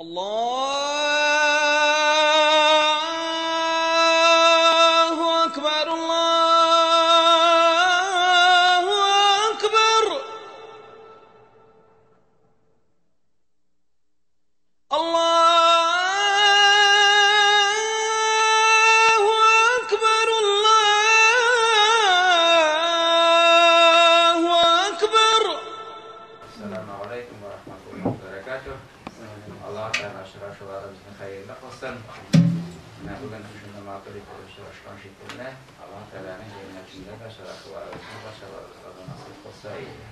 Allahu Akbar, Allahu Akbar. Allahu Akbar, Allahu Akbar. Assalamu alaikum wa rahmatullahi wa barakatuh. Аллаһ Тәгалә очрашуларыбызны хәерле кылсын. Менә бүген шушында матур итеп очрашкан шикелле, Аллаһ Тәгаләнең җәннәтендә дә очрашуларыбызны барчаларыбызга да насыйп кылса иде.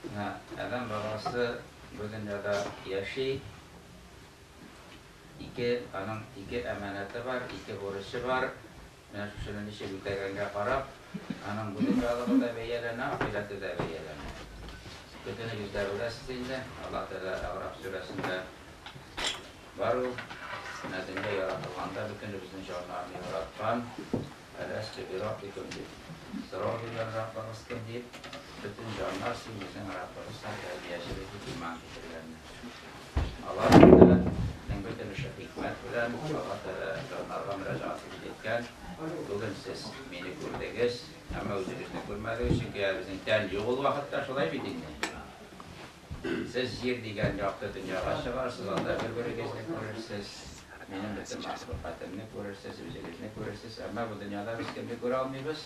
Менә адәм баласы бу дөньяда яши. Ике, аның ике әманәте бар, ике бурычы бар. Менә шушыны ничек үтәгәнгә карап, аның бу дөньялыгы да бәяләнә, ахирәте дә бәяләнә. Бөтенегез дә беләсез инде, Аллаһ Тәгалә Әгъраф сүрәсендә бар ул. Менә дөнья яратылганда бөтенебезнең җаннарны яраткан, Әләстү бираббикум дип сорау биргән Раббыгыз кем дип, бөтен җаннар син безнең Раббыбыздан тәрбиячебез дип иман китергәннәр. Аллаһ Тәгаләнең бөтен эше хикмәт белән, Аллаһ Тәгалә җаннарга мөрәҗәгать итеп әйткән, бүген сез мине күрдегез, әмма үзегезне күрмәдегез, чөнки әле безнең тән юк ул вакытта, шулай бит инде. Сез җир дигән якты дөньяга чыгарсыз, анда бер-берегезне күрерсез, минем бөтен мәхлукатымны күрерсез, үзегезне күрерсез, әмма бу дөньяда без кемне күрә алмыйбыз?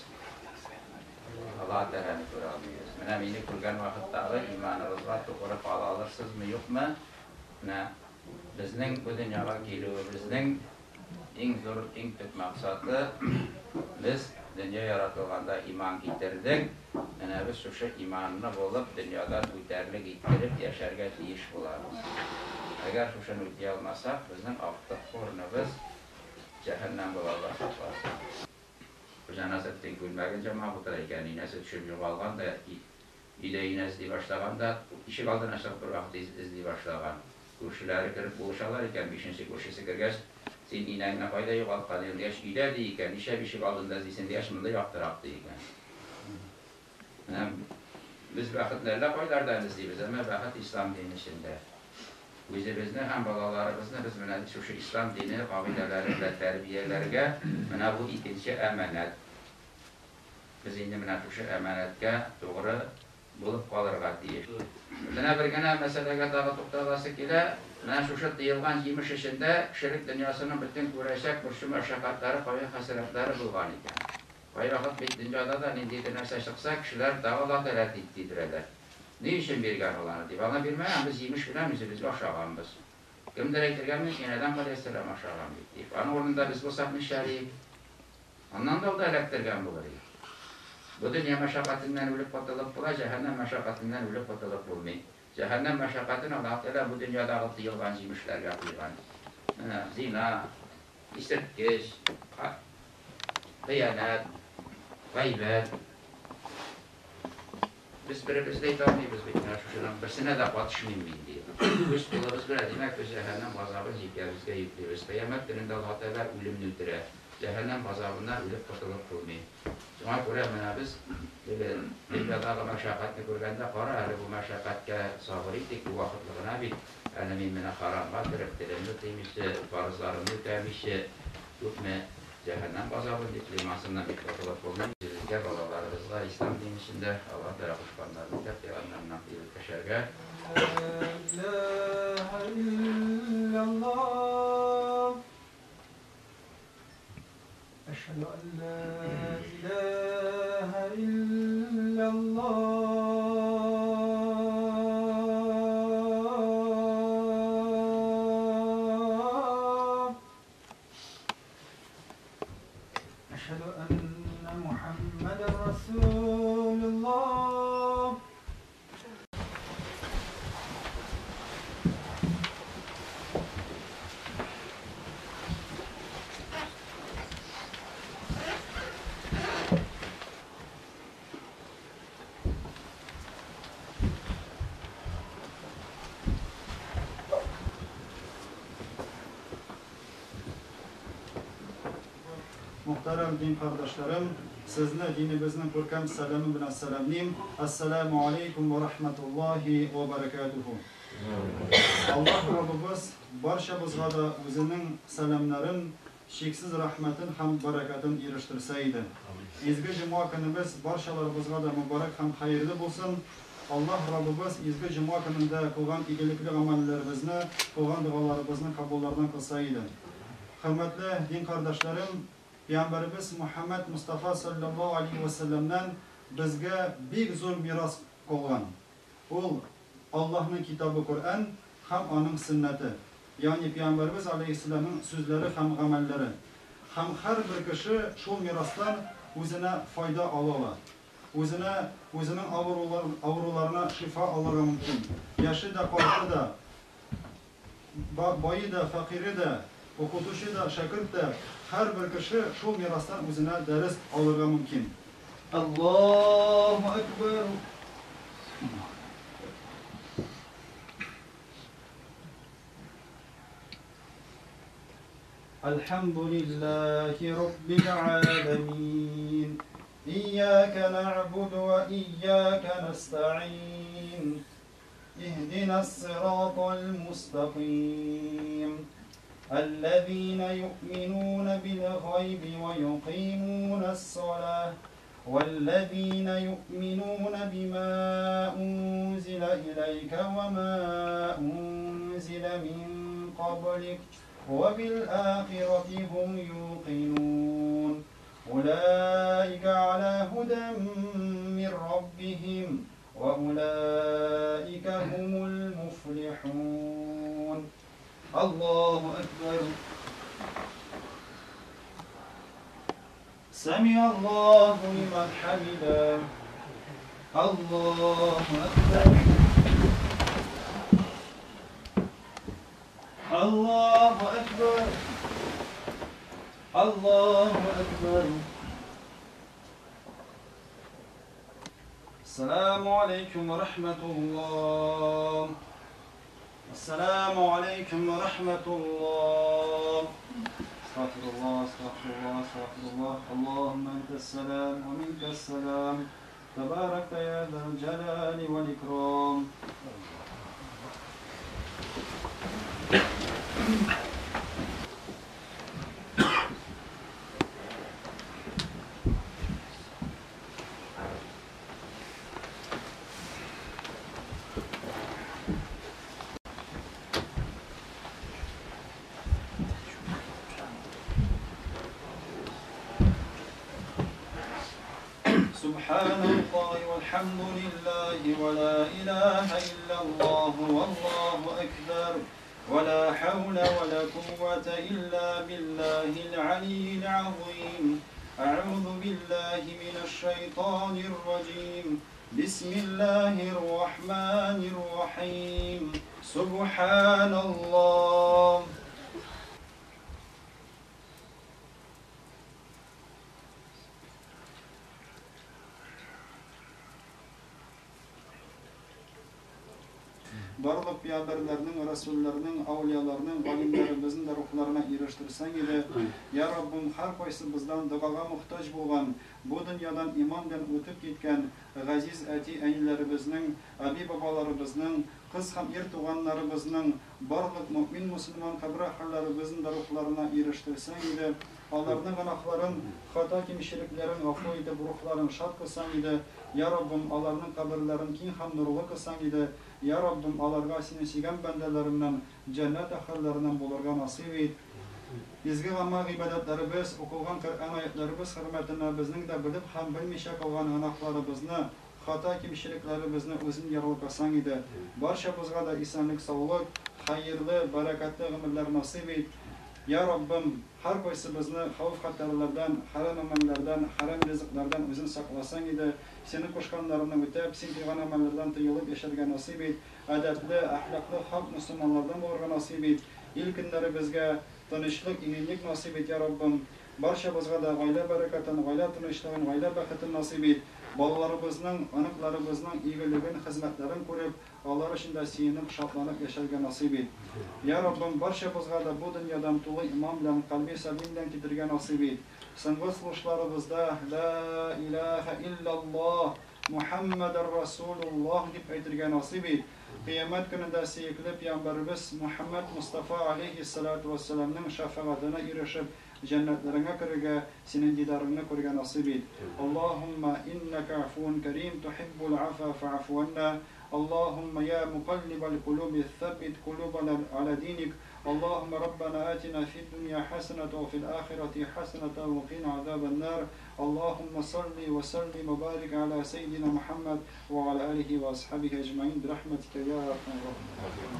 Аллаһ Тәгаләне күрә алмыйбыз. Менә мине күргән вакыттагы иманыгызга тугры кала алырсызмы, юкмы? Менә безнең бу дөньяга килүебезнең иң зур, иң төп максаты, без дөнья яратылганда иман китердек. Менә без шушы иманлы булып, дөньядан үтәрлек иттереп яшәргә тиеш булабыз. Әгәр шушыны үти алмасак, безнең актыккы урыныбыз җәһәннәм була, Алла сакласын. Хуҗа Насретдин күлмәген җамап утыра икән, инәсе төшеп югалган да, өйдә инә эзли башлаган да, ишек алдына чыгып бервакыт эзли башлаган. Күршеләре кереп булышалар икән, бишенче күршесе кергәч, син инәңне кайда югалткан идең дигәч, өйдә ди икән, нишләп ишек алдында эзлисең дигәч, монда яктырак ди икән. Менә без бәхетне әллә кайлардан эзлибез, әмма бәхет ислам дине эчендә. Үзебезне һәм балаларыбызны без менә шушы ислам дине кагыйдәләре белән тәрбияләргә, менә бу икенче әманәт. Без инде менә шушы әманәткә тугры булып калырга тиеш. Менә бер генә мәсьәләгә тагы тукталасы килә. Менә шушы тыелган җимеш эчендә кешелек дөньясының бөтен күрәчәк борчу-мәшәкатьләре, кайгы-хәсрәтләре булган икән. Кайвакыт бит дөньяда да ниндидер нәрсә чыкса, кешеләр тагы да таләп иттерәләр. Ни өчен биргән ул аны дип. Аны бирмәгән, без җимеш белән үзебезгә ашаганбыз. Кемдер әйтергә мөмкин, Адәм галәйһиссәлам ашаган бит дип. Аның урынында без булсак нишләр идек? Аннан да ул да эләктергән булыр иде. Бу дөнья мәшәкатеннән үлеп котылып була, җәһәннәм мәшәкатеннән үлеп котылып булмый. Җәһәннәм мәшәкатен Аллаһ Тәгалә бу дөньядагы тыелган җимешләргә куйган. Менә зина, исерткеч, хыянәт, гайбәт. Без беребез дә әйтә алмыйбыз бит, менә шушының берсенә дә катышмыйм мин дип. Үз кулыбыз белән, димәк, без җәһәннәм газабын җилкәбезгә йөклибез. Кыямәт көнендә Аллаһ Тәгалә үлемне үтерә. Җәһәннәм газабыннан үлеп котылып булмый. Шуңа күрә менә без теге дөньядагы мәшәкатьне күргәндә, кара әле бу мәшәкатькә сабыр итик, бу вакытлы гына бит. Әле мин менә харамга кереп, телемне тыймыйча, фарызларымны үтәмичә, күпме җәһәннәм газабын йөклим, ансыннан бит котылып булмый. Үзебезгә, балаларыбызга ислам дине эчендә Аллаһ Тәгалә кушканнарны үтәп, тыйганнарыннан тыелып яшәргә. Ла илаһа илляллаһ. Әшһәдү ан ла илаһа илляллаһ. Әшһәдү анна Мухаммадан Расулуллаһ. Muhterem din kardeşlerim, Сезне динебезнең күркәм сәламе белән сәламлим. Ассаламу алейкум ва рахматуллахи ва баракатуху. Аллаһ Раббыбыз барчабызга да үзенең сәламнәрен, чиксез рәхмәтен һәм бәрәкәтен ирештерсә иде. Изге җомга көнебез барчаларыбызга да мөбарәк һәм хәерле булсын. Аллаһ Раббыбыз изге җомга көнендә кылган игелекле гамәлләребезне, кылган догаларыбызны кабуллардан кылса иде. Хөрмәтле дин кардәшләрем, Пәйгамбәребез Мухәммәд Мостафа салләллаһу алейһи вә сәлләмнән безгә бик зур мирас калган. Ул, Аллаһның китабы Коръән һәм аның сөннәте, ягъни Пәйгамбәребез алейһиссәламнең сүзләре һәм гамәлләре. Һәм һәрбер кеше шул мирастан үзенә файда ала ала. Үзенә, үзенең авырулар, авыруларына шифа алырга мөмкин. Яше дә, карты да, бае да, фәкыйре дә, укытучы да, шәкерт тә, һәрбер кеше шул мирастан үзенә дәрес алырга мөмкин. Аллаһу әкбәр! Әлхәмдүлилләһи раббил галәмин. Иyyaka na'budu ва иyyaka nasta'in. اهدنا الصراط المستقيم الذين يؤمنون بالغيب ويقيمون الصلاة والذين يؤمنون بما أنزل إليك وما أنزل من قبلك وبالآخرة هم يوقنون أولئك على هدى من ربهم وأولئك هم المفلحون الله أكبر سمع الله لمن حمده الله أكبر الله أكبر الله أكبر السلام عليكم ورحمة الله السلام عليكم ورحمة الله استغفر الله استغفر الله استغفر الله اللهم أنت السلام ومنك السلام تبارك يا ذا الجلال والإكرام سبحان الله والحمد لله ولا إله إلا الله والله أكبر ولا حول ولا قوة إلا بالله العلي العظيم أعوذ بالله من الشيطان الرجيم بسم الله الرحمن الرحيم سبحان الله Барлык пәйгамбәрләрнең, расулларның, әүлияларның, галимнәребезнең дә рухларына ирештерсәң иде. Я Раббым, һәркайсыбыздан догага мохтаҗ булган, бу дөньядан иман белән үтеп киткән газиз әти-әниләребезнең, әби-бабаларыбызның, кыз һәм ир туганнарыбызның, барлык мөэмин-мөселман кабер әһелләребезнең дә рухларына ирештерсәң иде. Аларның гөнаһларын, хата-кимчелекләрен гафу итеп, рухларын шат кылсаң иде. Я Раббым, аларның каберләрен киң һәм нурлы кылсаң иде. Я Раббым, аларга Синең сөйгән бәндәләреңнән, җәннәт әһелләреннән булырга насыйп ит. Изге гамәл-гыйбадәтләребез, укылган Коръән аятьләребез хөрмәтенә безнең дә белеп һәм белмичә кылган гөнаһларыбызны, хата-кимчелекләребезне Үзең ярлыкасаң иде. Барчабызга да исәнлек-саулык, хәерле, бәрәкәтле гомерләр насыйп ит. Я Раббым, һәркайсыбызны хәвеф-хәтәрләрдән, хәрам гамәлләрдән, хәрам ризыклардан Үзең сакласаң иде. Синең кушканнарыңны үтәп, Син тыйган гамәлләрдән тыелып яшәргә насыйп ит. Әдәпле, әхлаклы, хак мөселманнардан булырга насыйп ит. Ил-көннәребезгә тынычлык, иминлек насыйп ит, Я Раббым. Барчабызга да гаилә бәрәкәтен, гаилә тынычлыгын, гаилә бәхетен насыйп ит. Балаларыбызның, оныкларыбызның игелеген, хезмәтләрен күреп, алар өчен дә сөенеп, шатланып яшәргә насыйп ит. Я Раббым, барчабызга да бу дөньядан тулы иман белән, кальби сәлим белән китергә насыйп ит. Соңгы сулышларыбызда Ла илаһа иллаллаһ, Мухаммадар Расулуллаһ дип әйтергә насыйп ит. Кыямәт көнендә сөекле пәйгамбәребез Мухаммад Мустафа алейһиссалату вассаламның шәфәгатенә ирешеп, җәннәтләреңә керергә, синең дидарыңны күрергә насыйп ит. Аллаһумма иннәкә афуун кәрим, тухиббул афа фа'фу анна. Аллаһумма я мукаллибал кулуби, саббит кулубана аля диник. Аллаһумма раббана атина фид дунья хасаната ва фил ахирати хасаната ва кина азабан нар. Аллаһумма салли ва саллим ва барик аля саййидина Мухаммад ва аля алихи ва асхабихи аджмаин бирахматика я архамар рахимин.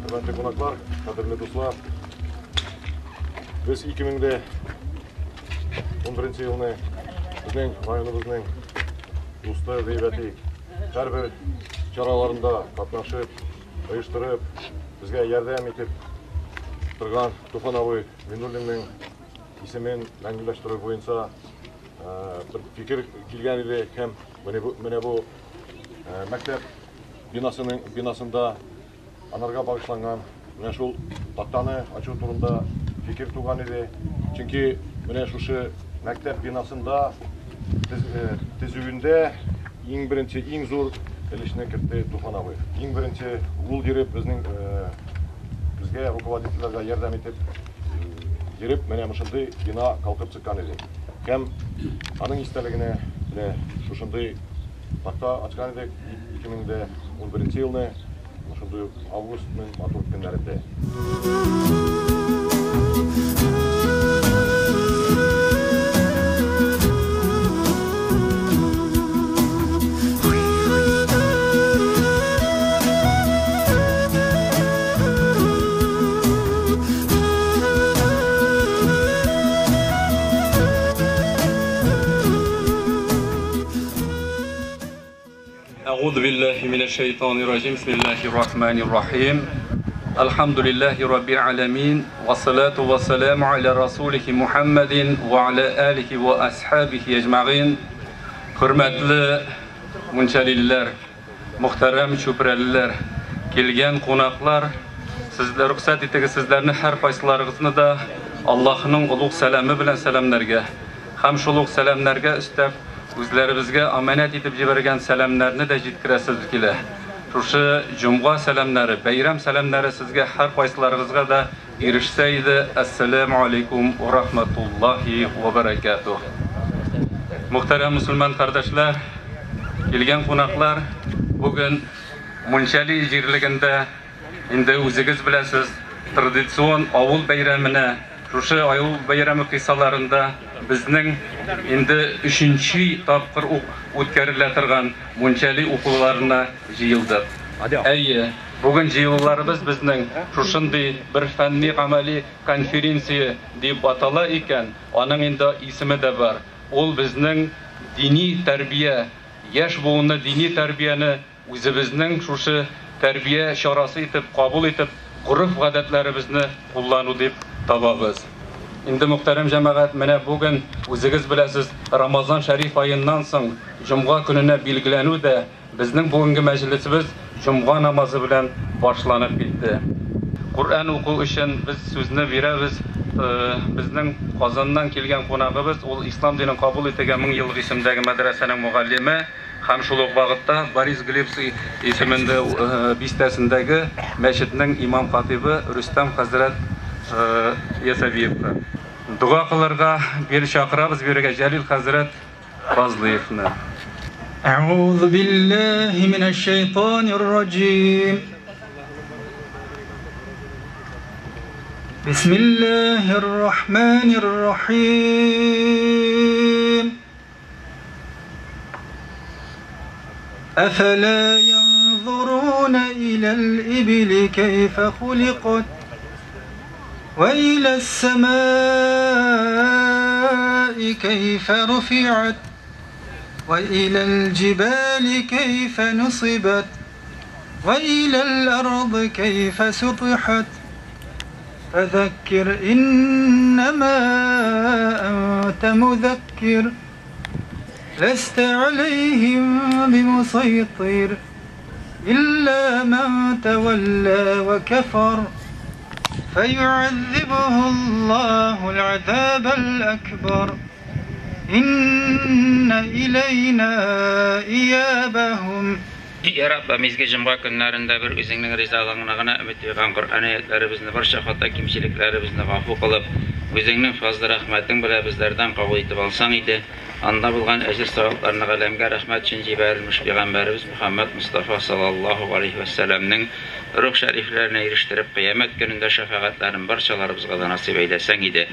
Хөрмәтле кунаклар, кадерле дуслар, без 2011 елны безнең районыбызның дусты дип әйтик, һәрбер чараларында катнашып, оештырып, безгә ярдәм итеп торган Туфан абый Миннуллинның исемен мәңгеләштерү буенча бер фикер килгән иде һәм менә бу мәктәп бинасында анарга багышланган менә шул тактаны ачу турында фикер туган иде. Чөнки менә шушы мәктәп бинасында төзүендә иң беренче, иң зур өлешне кертте Туфан абый. Иң беренче ул йөреп безгә руководительләргә ярдәм итеп йөреп менә шушындый бина калкып чыккан иде. Һәм аның истәлегенә менә шушындый такта ачкан идек 2011 елны. Шундый августның матур көннәрендә. أعوذ بالله من الشيطان الرجيم. بسم الله الرحمن الرحيم. الحمد لله رب العالمين والصلاة والسلام على رسوله محمد وعلى آله وأصحابه أجمعين. Hürmetli Munchaliler, muhterem Çupreliler, kelgan qonaqlar, sizlar ruxsat etigiz sizlarni har qaysilaringizni da Allohning ulug' salami bilan salamlarga, ham shu ulug' salamlarga ustab o'zlarimizga omonat etib jibargan salamlarni da yetkazasiz kela. Shu jumğa salamlari, bayram salamlari sizga har qaysilaringizga da erishsa edi. Assalomu alaykum va rahmatullohi va barakatuh. Muhtaram musulmon qardoshlar, kelgan qo'noqlar, bugun Munchali yerligida endi o'zingiz bilasiz, traditsion ovul bayramini, shu ovul bayrami qissalarida bizning endi 3-topqir o'tkazila turgan Munchali o'quvlarina yig'ildik. Әйе, bugun yig'illarimiz bizning shunday bir fanniy amaliy konferensiya deb atala ekan, uning endi ismi da bor. Ul bizning diniy tarbiya, yosh buvinni diniy tarbiyani o'zimizning shu tarbiya chorasi etib qabul etib, urf-odatlarimizni qo'llanu deb topamiz. Endi muhtaram jamoat, mana bugun o'zingiz bilasiz, Ramazon sharif oyidan so'ng jumğa kunini belgilanuvda bizning bugungi majlisimiz jumğa namozi bilan boshlanib ketdi. Qur'on o'quv uchun biz so'zni beramiz. Bizning Qozondan kelgan qo'nog'imiz, ul islom dinini qabul etgan 1000 yillik ismdagi madrasaning muallimi, ham shu vaqtda Boris Glebskiy ismida bestasindagi masjidning imom xatibi Rustam Hazrat Yasaviyevga. Duo qilarga beri chaqiramiz, beriga Jalil Hazrat Fazliyevni. A'udhu billahi minash shaytonir rojim. Bismillahir rohmanir rohim. أفلا ينظرون إلى الإبل كيف خلقت وإلى السماء كيف رفعت وإلى الجبال كيف نصبت وإلى الأرض كيف سطحت فذكر إنما أنت مذكر لست عليهم بمسيطر إلا من تولى وكفر فيعذبه الله العذاب الأكبر إن إلينا إيابهم. Ya Rabbim, изге җомга көннәрендә бер үзеңнең ризалыгыңны гына өмет иткән Коръән аятларыбызны, барча хата кимчелекләребезне гафу кылып, үзеңнең фазлы рәхмәтең белән безләрдән кабул итеп алсаң иде. Анда булган әҗер савапларны галәмгә рәхмәт өчен җибәрелмеш пәйгамбәребез Мөхәммәд Мустафа саллаллаһу алейхи вәссәламнең рух шәрифләренә ирештереп, кыямәт көнендә шәфәгатьләрен барчаларыбызга да насыйп әйләсәң иде.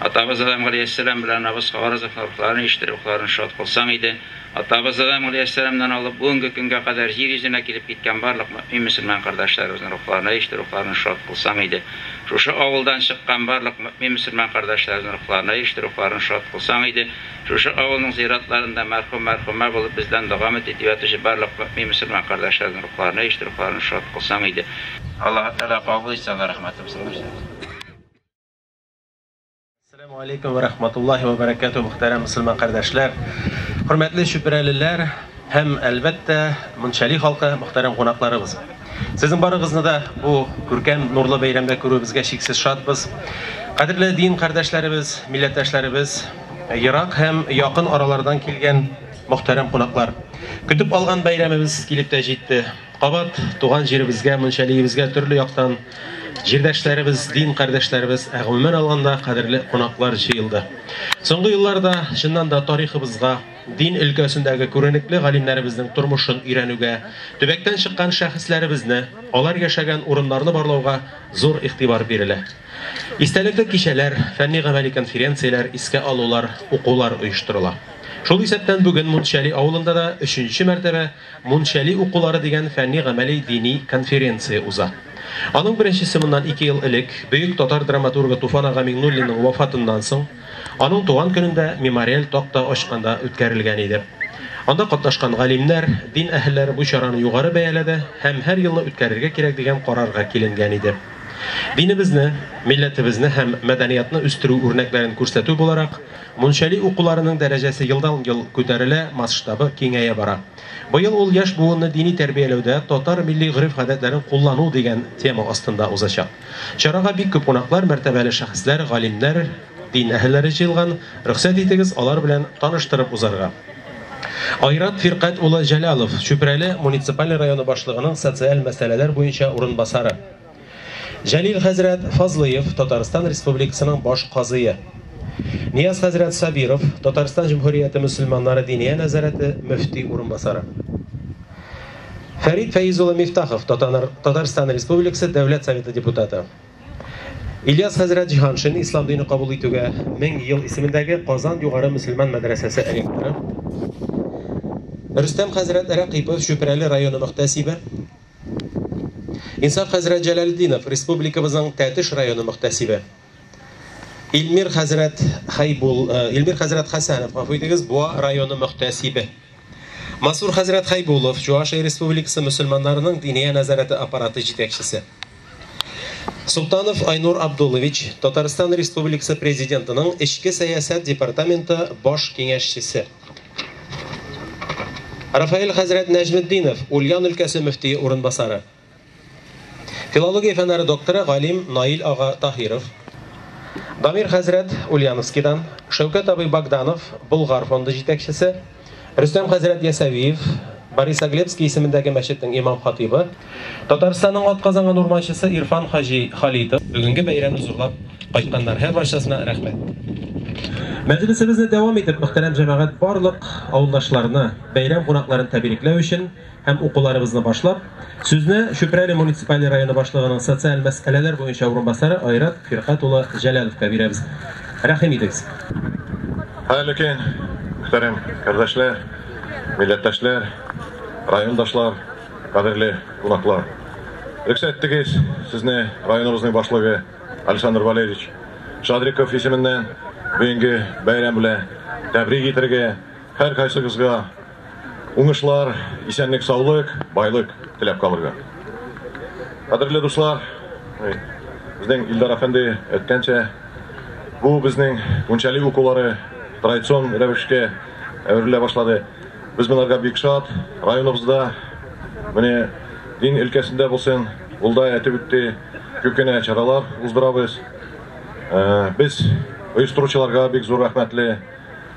Атабыз Адам алейһиссәлам белән Абыз Харазовның рухларын ишеттереп, рухларын шат кылсаң иде. Атабыз Адам алейһиссәламнан алып бүгенге көнгә кадәр җир йөзенә килеп киткән барлык мөэмин мөселман кардәшләребезнең рухларына ишеттереп, рухларын шат кылсаң иде. Шушы авылдан чыккан барлык мөэмин мөселман кардәшләребезнең рухларына ишеттереп, рухларын шат кылсаң иде. Шушы авылның зиратларында мәрхүм мәрхүмә булып бездән дога итеп ятучы барлык мөэмин мөселман кардәшләребезнең рухларына ишеттереп, рухларын шат кылсаң иде. Аллаһ Тәгалә кабул итсен, рәхмәтем сиңа. Ассаламу алейкум ва рахматуллахи ва баракатуһ, мөхтәрәм мөселман кардәшләр, хөрмәтле чүпрәлеләр һәм әлбәттә Мунчали халкы, мөхтәрәм кунакларыбыз. Сезнең барыгызны да бу күркәм нурлы бәйрәмдә күрүебезгә чиксез шатбыз. Кадерле дин кардәшләребез, милләттәшләребез, ерак һәм якын аралардан килгән мөхтәрәм кунаклар. Көтеп алган бәйрәмебез килеп тә җитте. Кабат туган җиребезгә, Мунчалиебезгә төрле яктан җирдәшләребез, дин кардәшләребез, ә гомумән алганда кадерле кунаклар җыелды. Соңгы елларда чыннан да тарихыбызга, дин өлкәсендәге күренекле галимнәребезнең тормышын өйрәнүгә, төбәктән чыккан шәхесләребезне, алар яшәгән урыннарны барлауга зур игътибар бирелә. Истәлекле кичәләр, фәнни гамәли конференцияләр, искә алулар, укулар оештырыла. Шул исәптән бүген Мунчали авылында да 3нче мәртәбә Мунчали укулары дигән фәнни гамәли дини конференция уза. Аның беренчесе моннан 2 ел элек бөек татар драматургы Туфан ага Миңнуллинның вафатыннан соң аның туган көнендә мемориаль такта ачканда үткәрелгән иде. Анда катнашкан галимнәр, дин әһелләре бу чараны югары бәяләде һәм һәр елны үткәрергә кирәк дигән карарга киленгән иде. Динебезне, милләтебезне һәм мәдәниятны үстерү үрнәкләрен күрсәтү буларак, Мунчали укуларының дәрәҗәсе елдан-ел күтәрелә, масштабы киңәя бара. Быел ул яшь буынны дини тәрбияләүдә татар милли гореф-гадәтләрен куллану дигән тема астында узачак. Чарага бик күп кунаклар, мәртәбәле шәхесләр, галимнәр, дин әһелләре җыелган. Рөхсәт итегез алар белән таныштырып узарга. Айрат Фиркать улы Җәлалов, Чүпрәле муниципаль районы башлыгының социаль мәсьәләләр буенча урынбасары. Җәлил хәзрәт Фазлыев, Татарстан Республикасының баш казые. Нияз хәзрәт Сабиров, Татарстан Җөмһүрияте мөселманнары диния нәзарәте мөфти урынбасары. Фәрид Фәиз улы Мифтахов, Татарстан Республикасы Дәүләт Советы депутаты. Ильяс хәзрәт Җиһаншин, Ислам дине кабул итүгә 1000 ел исемендәге Казан югары мөселман мәдрәсәсе ректоры. Рөстәм хәзрәт Рәкыйпов, Чүпрәле районы мөхтәсибе. Инсаф хәзрәт Җәләлетдинов, республикабызның Тәтеш районы мөхтәсибе. Илмир хәзрәт Хайбул, Илмир хәзрәт Хәсәнов, гафу итегез, Буа районы мөхтәсибе. Мансур хәзрәт Хайбулов, Чувашия Республикасы мөселманнарының диния нәзарәте аппараты җитәкчесе. Султанов Айнур Абдуллович, Татарстан Республикасы президентының эчке сәясәт департаменты баш киңәшчесе. Рафаэль хәзрәт Нәҗметдинов, Ульян өлкәсе мөфтие урынбасары. Филология фәннәре докторы галим Наил ага Таһиров. Дамир хәзрәт Ульяновскийдан, Шәүкәт абый Богданов, Болгар фонды җитәкчесе, Рөстәм хәзрәт Ясәвиев, Борисоглебский исемендәге мәчетнең имам хатибы, Татарстанның атказанган урманчысы Ирфан хаҗи Халитов. Бүгенге бәйрәмне зурлап кайтканнар һәрбарчасына рәхмәт. Мәҗлесебезне дәвам итеп, мөхтәрәм җәмәгать, барлык авылдашларны, бәйрәм кунакларын тәбрикләү өчен һәм укуларыбызны башлап, сүзне Чүпрәле муниципаль районы башлыгының социаль мәсьәләләр буенча урынбасары Айрат Фиркать улы Җәләловка бирәбез. Рәхим итегез. Хәерле көн, мөхтәрәм кардәшләр, милләттәшләр, райондашлар, кадерле кунаклар. Рөхсәт итегез, сезне районыбызның башлыгы Александр Валерьевич Шадриков исеменнән бүгенге бәйрәм белән тәбрик итәргә, һәр кайсыгызга Уңышлар, исәнлек, саулык, байлык теләп калырга. Кадерле дуслар, безнең Илдар әфәнде әйткәнчә, бу безнең Мунчали укулары традицион рәвешкә әверелә башлады. Без монарга бик шат. Районыбызда менә дин өлкәсендә булсын, ул да әйтеп үтте, күп кенә чаралар уздырабыз. Без оештыручыларга бик зур рәхмәтле,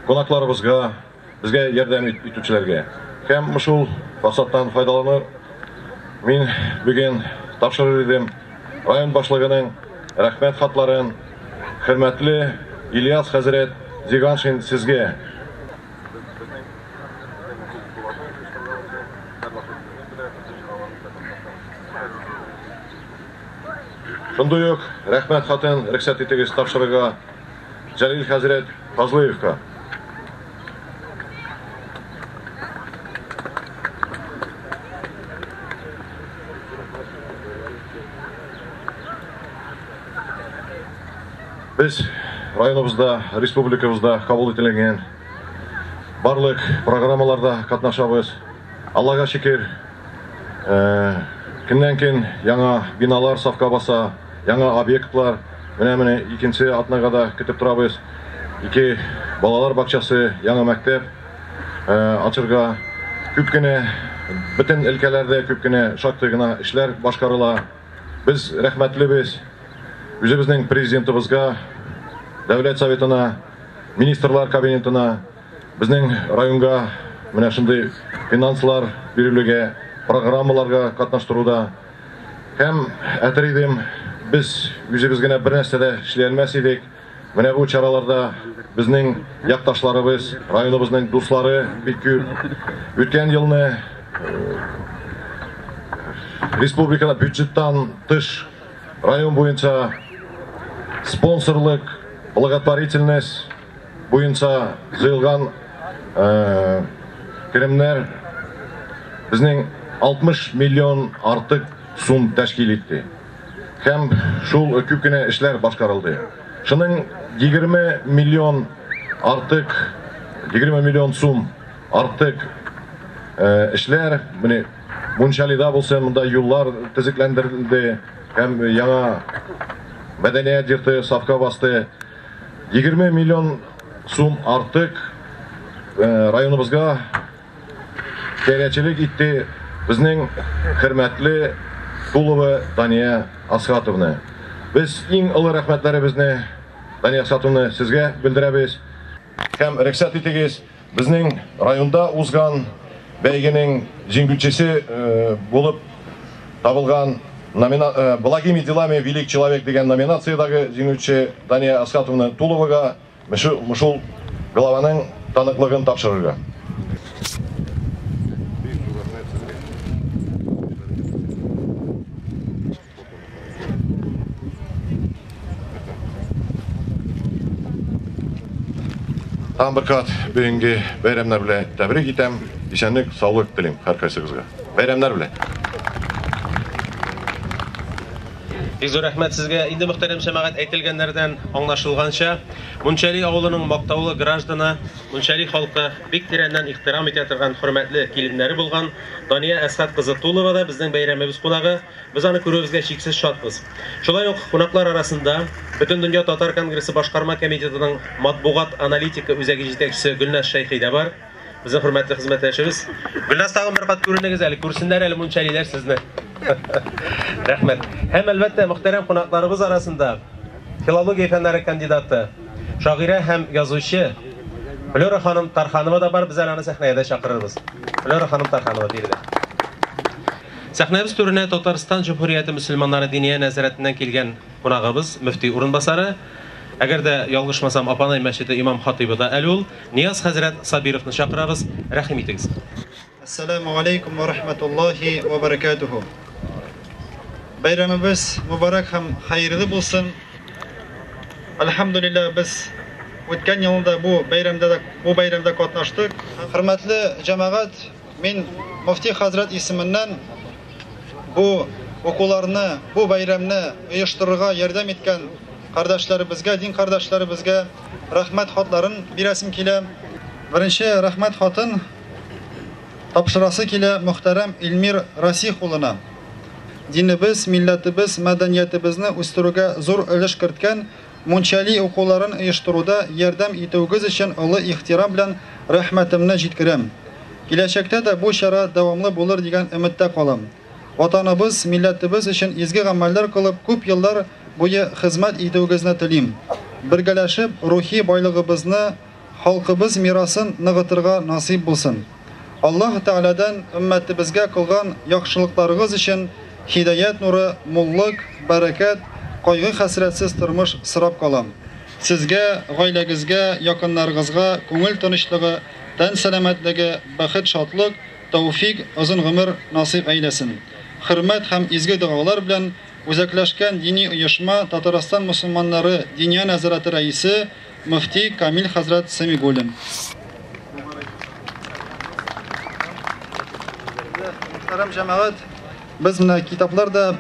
кунакларыбызга, безгә ярдәм итүчеләргә. Һәм шул форсаттан файдаланып, мин бүген тапшырыр идем район башлыгының рәхмәт хатларын хөрмәтле Ильяс хәзрәт Зиганшин сезгә. Шундый ук рәхмәт хатын рөхсәт итегез тапшырырга Җәлил хәзрәт Фазлыевка. Без районыбызда, республикабызда кабул ителгән барлык программаларда катнашабыз. Аллага шөкер, көннән-көн яңа биналар сафка баса, яңа объектлар. Менә икенче атнага да көтеп торабыз. Ике балалар бакчасы, яңа мәктәп ачырга. Күп кенә, бөтен өлкәләрдә күп кенә шактый гына эшләр башкарыла. Без рәхмәтлебез үзебезнең президентыбызга, Дәүләт Советына, Министрлар кабинетына, безнең районга менә шундый финанслар бирелүгә, программаларга катнаштыруда. Һәм әйтер идем, без үзебез генә бер нәрсә дә эшли алмас идек. Менә бу чараларда безнең якташларыбыз, районыбызның дуслары бик күп. Үткән елны республикада бюджеттан тыш район буенча спонсорлык, благотворительность буенча җыелган керемнәр безнең 60 миллион артык сум тәшкил итте. Һәм шул күп кенә эшләр башкарылды. Шуның 20 миллион артык, 20 миллион сум артык эшләр, менә Мунчалида булсын, монда юллар төзекләндерелде, һәм яңа мәдәният йорты сафка басты. 20 миллион сум артык районыбызга хәйриячелек итте безнең хөрмәтле Тулова Дания Асхатовна. Без иң олы рәхмәтләребезне Дания Асхатовна сезгә белдерәбез. Һәм рөхсәт итегез, безнең районда узган бәйгенең җиңүчесе булып табылган «Благими делами велик человек» дигән номинациядәге җиңүче Дания Асхатовна Туловага шул главаның таныклыгын тапшырырга. Тагын бер кат бүгенге бәйрәмнәр белән тәбрик итәм. Исәнлек, саулык телим һәркайсыгызга. Бәйрәмнәр белән. Бик зур рәхмәт сезгә. Инде мөхтәрәм җәмәгать, әйтелгәннәрдән аңлашылганча, Мунчали авылының мактаулы гражданы, Мунчали халкы бик тирәннән ихтирам итә торган хөрмәтле киленнәре булган Дания Әсхат кызы Тулова да безнең бәйрәмебез кунагы. Без аны күрүебезгә чиксез шатбыз. Шулай ук кунаклар арасында Бөтендөнья татар конгрессы башкарма комитетының матбугат аналитика үзәге җитәкчесе Гөлназ Шәйхи дә бар. Безнең хөрмәтле хезмәттәшебез. Гөлназ, тагын бер кат күренегез әле, күрсеннәр әле мунчалиләр сезне. Рәхмәт. Һәм әлбәттә, мөхтәрәм кунакларыбыз арасында филология фәннәре кандидаты, шагыйрә һәм язучы Флера ханым Тарханова да бар. Без әле аны сәхнәгә дә чакырырбыз. Флера ханым Тарханова биредә. Сәхнәбез түренә Татарстан Җөмһүрияте мөселманнары диния нәзарәтеннән килгән кунагыбыз, мөфти урынбасары, әгәр дә ялгышмасам, Апанай мәчете имам хатыйбы да әле ул, Нияз хәзрәт Сабировны чакырабыз. Рәхим итегез. Ассаламу алейкум ва рахматуллахи ва баракатуху. Бәйрәмебез мөбарәк һәм хәерле булсын. Альхамдулилла, без үткән елда бу бәйрәмдә катнаштык. Хөрмәтле җәмәгать, мин мөфти хәзрәт исеменнән бу укуларны, бу бәйрәмне оештырырга ярдәм иткән кардәшләребезгә, дин кардәшләребезгә рәхмәт хатларын бирәсем килә. Беренче рәхмәт хатын Тапшырасы килә мөхтәрәм Илмир Расих улына. Динебез, милләтебез, мәдәниятебезне үстерүгә зур өлеш керткән Мунчали укуларын оештыруда ярдәм итүегез өчен олы ихтирам белән рәхмәтемне җиткерәм. Киләчәктә дә бу чара дәвамлы булыр дигән өметтә калам. Ватаныбыз, милләтебез өчен изге гамәлләр кылып күп еллар буе хезмәт итүегезне телим. Бергәләшеп рухи байлыгыбызны, халкыбыз мирасын ныгытырга насыйп булсын. Аллаһ Тәгаләдән өммәтебезгә кылган яхшылыкларыгыз өчен һидаят нуры, муллык, бәрәкәт, кайгы-хәсрәтсез тормыш сорап калам. Сезгә, гаиләгезгә, якыннарыгызга күңел тынычлыгы, тән сәламәтлеге, бәхет-шатлык, тәүфик, озын гомер насыйп әйләсен. Хөрмәт һәм изге догалар белән Үзәкләшкән дини оешма Татарстан мөселманнары Диния нәзарәте рәисе мөфти Камил хәзрәт Сәмигуллин. Мөхтәрәм җәмәгать, без менә китаплар да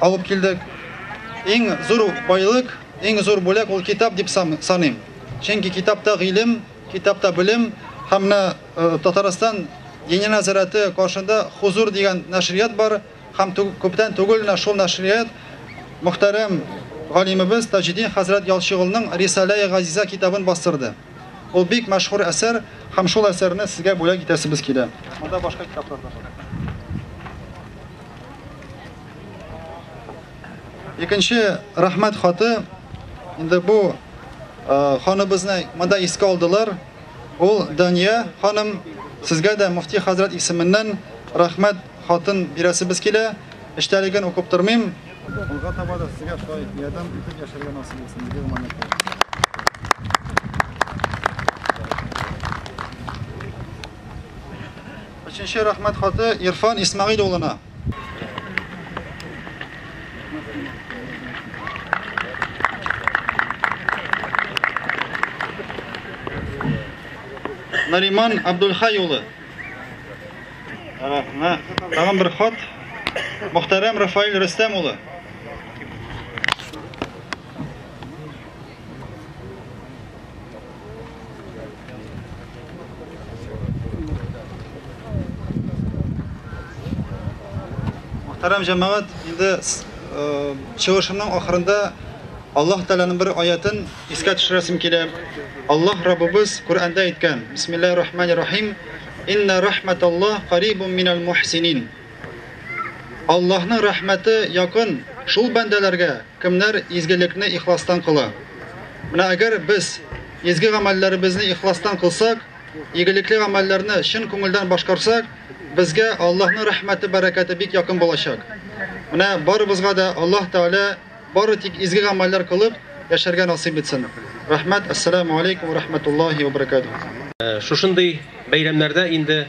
алып килдек. Иң зур байлык, иң зур бүләк ул китап дип саныйм. Чөнки китапта гыйлем, китапта белем һәм менә Татарстан Диния нәзарәте каршында Хузур дигән нәшрият бар. Һәм күптән түгел менә шул нәшрият мөхтәрәм галимебез Таҗетдин хәзрәт Ялчыголның Рисаләи Газизә китабын бастырды. Ул бик мәшһүр әсәр һәм шул әсәрне сезгә бүләк итәсебез килә. Монда башка китаплар да бар. Икенче рәхмәт хаты инде бу ханыбызны монда искә алдылар. Ул Дания ханым, сезгә дә мөфти хәзрәт исеменнән рәхмәт хатын бирәсебез килә. Эчтәлеген укып тормыйм. Алга таба да сезгә шулай ярдәм итеп яшәргә насыйп булсын. Изге гамәлләр. Өченче рәхмәт хаты Ирфан Исмәгыйль улына. Нариман Абдулхай улы. Тагын бер хат. Мөхтәрәм Рафаэль Рөстәм улы. Мөхтәрәм җәмәгать, инде чыгышымның ахырында Аллаһ Тәгаләнең бер аятын искә төшерәсем килә. Аллаһ Раббыбыз Коръәндә әйткән: Бисмиллаһир рахманир рахим. Инна рахматаллаһ карибун минал мухсинин. Аллаһның рәхмәте якын шул бәндәләргә, кемнәр изгелекне ихластан кыла. Менә әгәр без изге гамәлләребезне ихластан кылсак, игелекле гамәлләрне чын күңелдән башкарсак, безгә Аллаһның рәхмәте, бәрәкәте бик якын булачак. Менә барыбызга да Аллаһ Тәгалә бары тик изге гамәлләр кылып яшәргә насыйп итсен. Рәхмәт, әссәламү алейкум ва рахматуллаһи ва баракатуһ. Шушындый бәйрәмнәрдә инде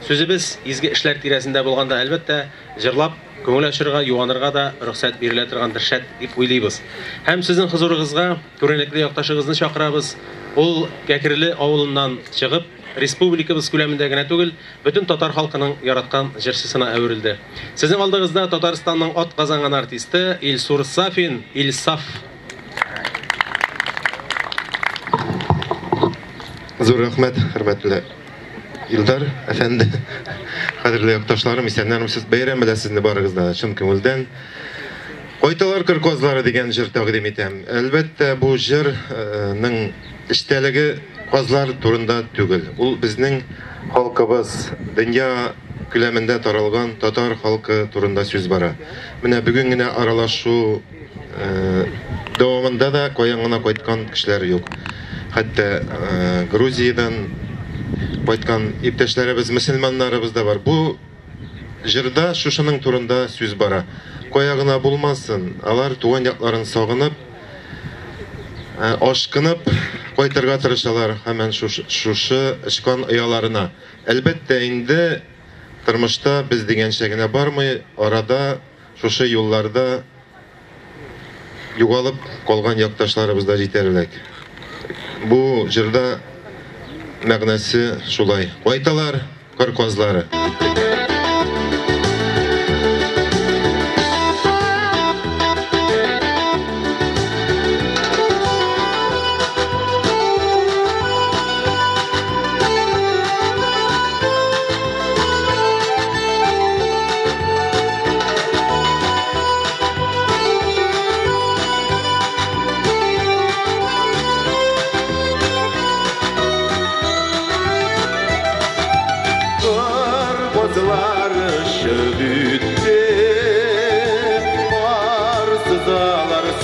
сүзебез изге эшләр тирәсендә булганда, әлбәттә, җырлап, күңел ачырга, юанырга да рөхсәт бирелә торгандыр, шәт, дип уйлыйбыз. Һәм сезнең хозурыгызга күренекле якташыгызны чакырабыз. Ул Кәкерле авылыннан чыгып, республикабыз күләмендә генә түгел, бөтен татар халкының яраткан җырчысына әверелде. Сезнең алдыгызда Татарстанның атказанган артисты Илсур Сафин, Илсаф. Зур рәхмәт, хөрмәтле Илдар әфәнде. Кадерле якташларым, исәннәрмесез. Бәйрәм белән сезне барыгызны да чын күңелдән. Кайталар кыр казлары дигән җыр тәкъдим итәм. Әлбәттә, бу җырның эчтәлеге казлар турында түгел. Ул безнең халкыбыз, дөнья күләмендә таралган татар халкы турында сүз бара. Менә бүген генә аралашу дәвамында да каян гына кайткан кешеләр юк. Хәтта Грузиядән кайткан иптәшләребез, мөселманнарыбыз да бар. Бу җырда шушының турында сүз бара. Кая гына булмасын, алар туган якларын сагынып, ашкынып кайтырга тырышалар һәм шушы очкан ояларына. Әлбәттә инде тормышта без дигәнчә генә бармый, арада шушы юлларда югалып калган якташларыбыз да җитәрлек. Бу җырда мәгънәсе шулай. Кайталар кыр казлары.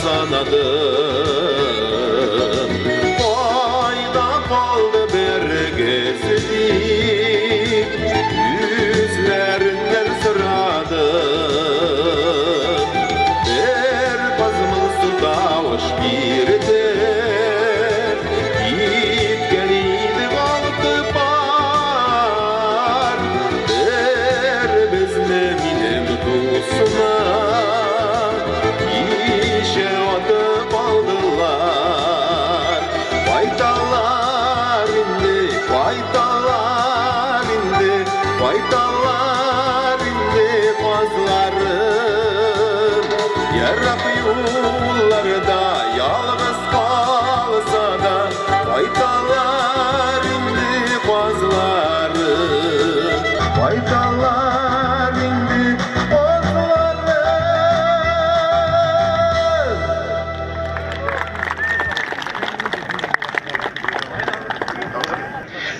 Санадым. Кайда калды бергесе дип, Үзләреннән сорадым. Бер каз моңсу тавыш бирде, Киткән идек алты пар. Бер безне минем дусыма Кичә атып алдылар. Кайталар инде, кайталар инде, Кайталар инде казларым. Ерак юлларда ялгыз калса да, Кайталар инде казларым. Кайталар инде казларым.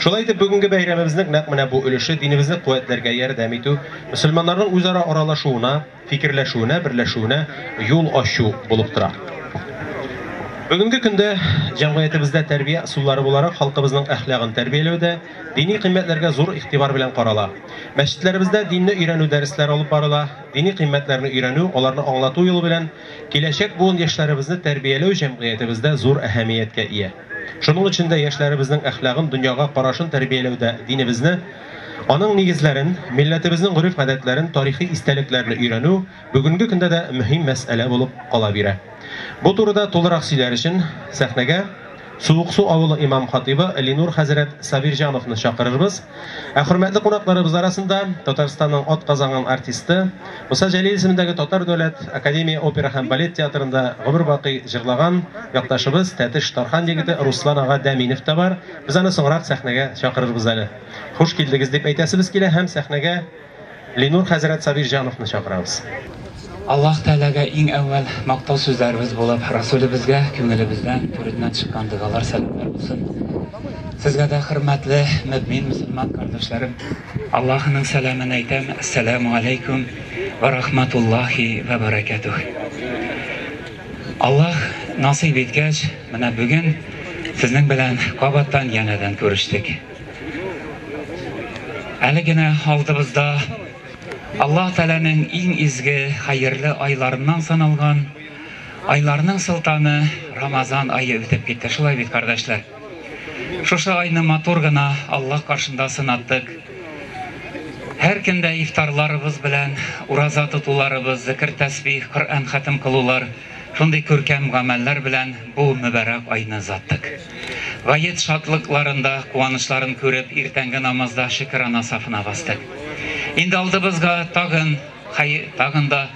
Шулай итеп, бүгенге бәйрәмебезнең нәкъ менә бу өлеше динебезне куәтләргә ярдәм итү, мөселманнарның үзара аралашуына, фикерләшүенә, берләшүенә юл ачу булып тора. Бүгенге көндә җәмгыятебездә тәрбия ысуллары буларак халкыбызның әхлагын тәрбияләүдә дини кыйммәтләргә зур игътибар белән карала. Мәчетләребездә динне өйрәнү дәресләре алып барыла. Дини кыйммәтләрне өйрәнү, аларны аңлату юлы белән киләчәк буын яшьләребезне тәрбияләү җәмгыятебездә зур әһәмияткә ия. Шуның өчен дә яшьләребезнең әхлагын, дөньяга карашын тәрбияләүдә динебезне, аның нигезләрен, милләтебезнең гореф-гадәтләрен, тарихи истәлекләрне өйрәнү бүгенге көндә дә мөһим мәсьәлә булып кала бирә. Бу турыда тулырак сөйләр өчен сәхнәгә Суыксу авылы имам хатибы Ленур хәзрәт Сабирҗановны чакырырбыз. Ә хөрмәтле кунакларыбыз арасында Татарстанның атказанган артисты, Муса Җәлил исемендәге Татар дәүләт академия опера һәм балет театрында гомер бакый җырлаган якташыбыз Тәтеш Тархан егете Руслан ага Дәминев та бар. Без аны соңрак сәхнәгә чакырырбыз әле. Хуш килдегез дип әйтәсебез килә һәм сәхнәгә Ленур хәзрәт Сабирҗановны чакырабыз. Аллаһ Тәгаләгә иң әүвәл мактау сүзләребез булып, Расулебезгә күңелебездән, түреннән чыккан догалар, сәламнәр булсын. Сезгә дә хөрмәтле мөмин мөселман кардәшләрем, Аллаһының сәламен әйтәм. Ассаламу алейкум ва рахматуллахи ва баракатух. Аллаһ насыйп иткәч, менә бүген сезнең белән кабаттан янәдән күрештек. Әле генә алдыбызда Аллаһ Тәгаләнең иң изге, хәерле айларыннан саналган айларның солтаны Рамазан ае үтеп китте. Шулай бит, кардәшләр. Шушы айны матур гына Аллаһ каршында сынаттык. Һәр көндә ифтарларыбыз белән ураза тотуларыбыз, зикр тәсбих, Коръән хатым кылулар, шундый күркәм гамәлләр белән бу мөбарәк айны озаттык. Гает шатлыкларында, куанычларын күреп, иртәнге намазда шөкрана сафына бастык. Инде алдыбызга тагын, тагын да,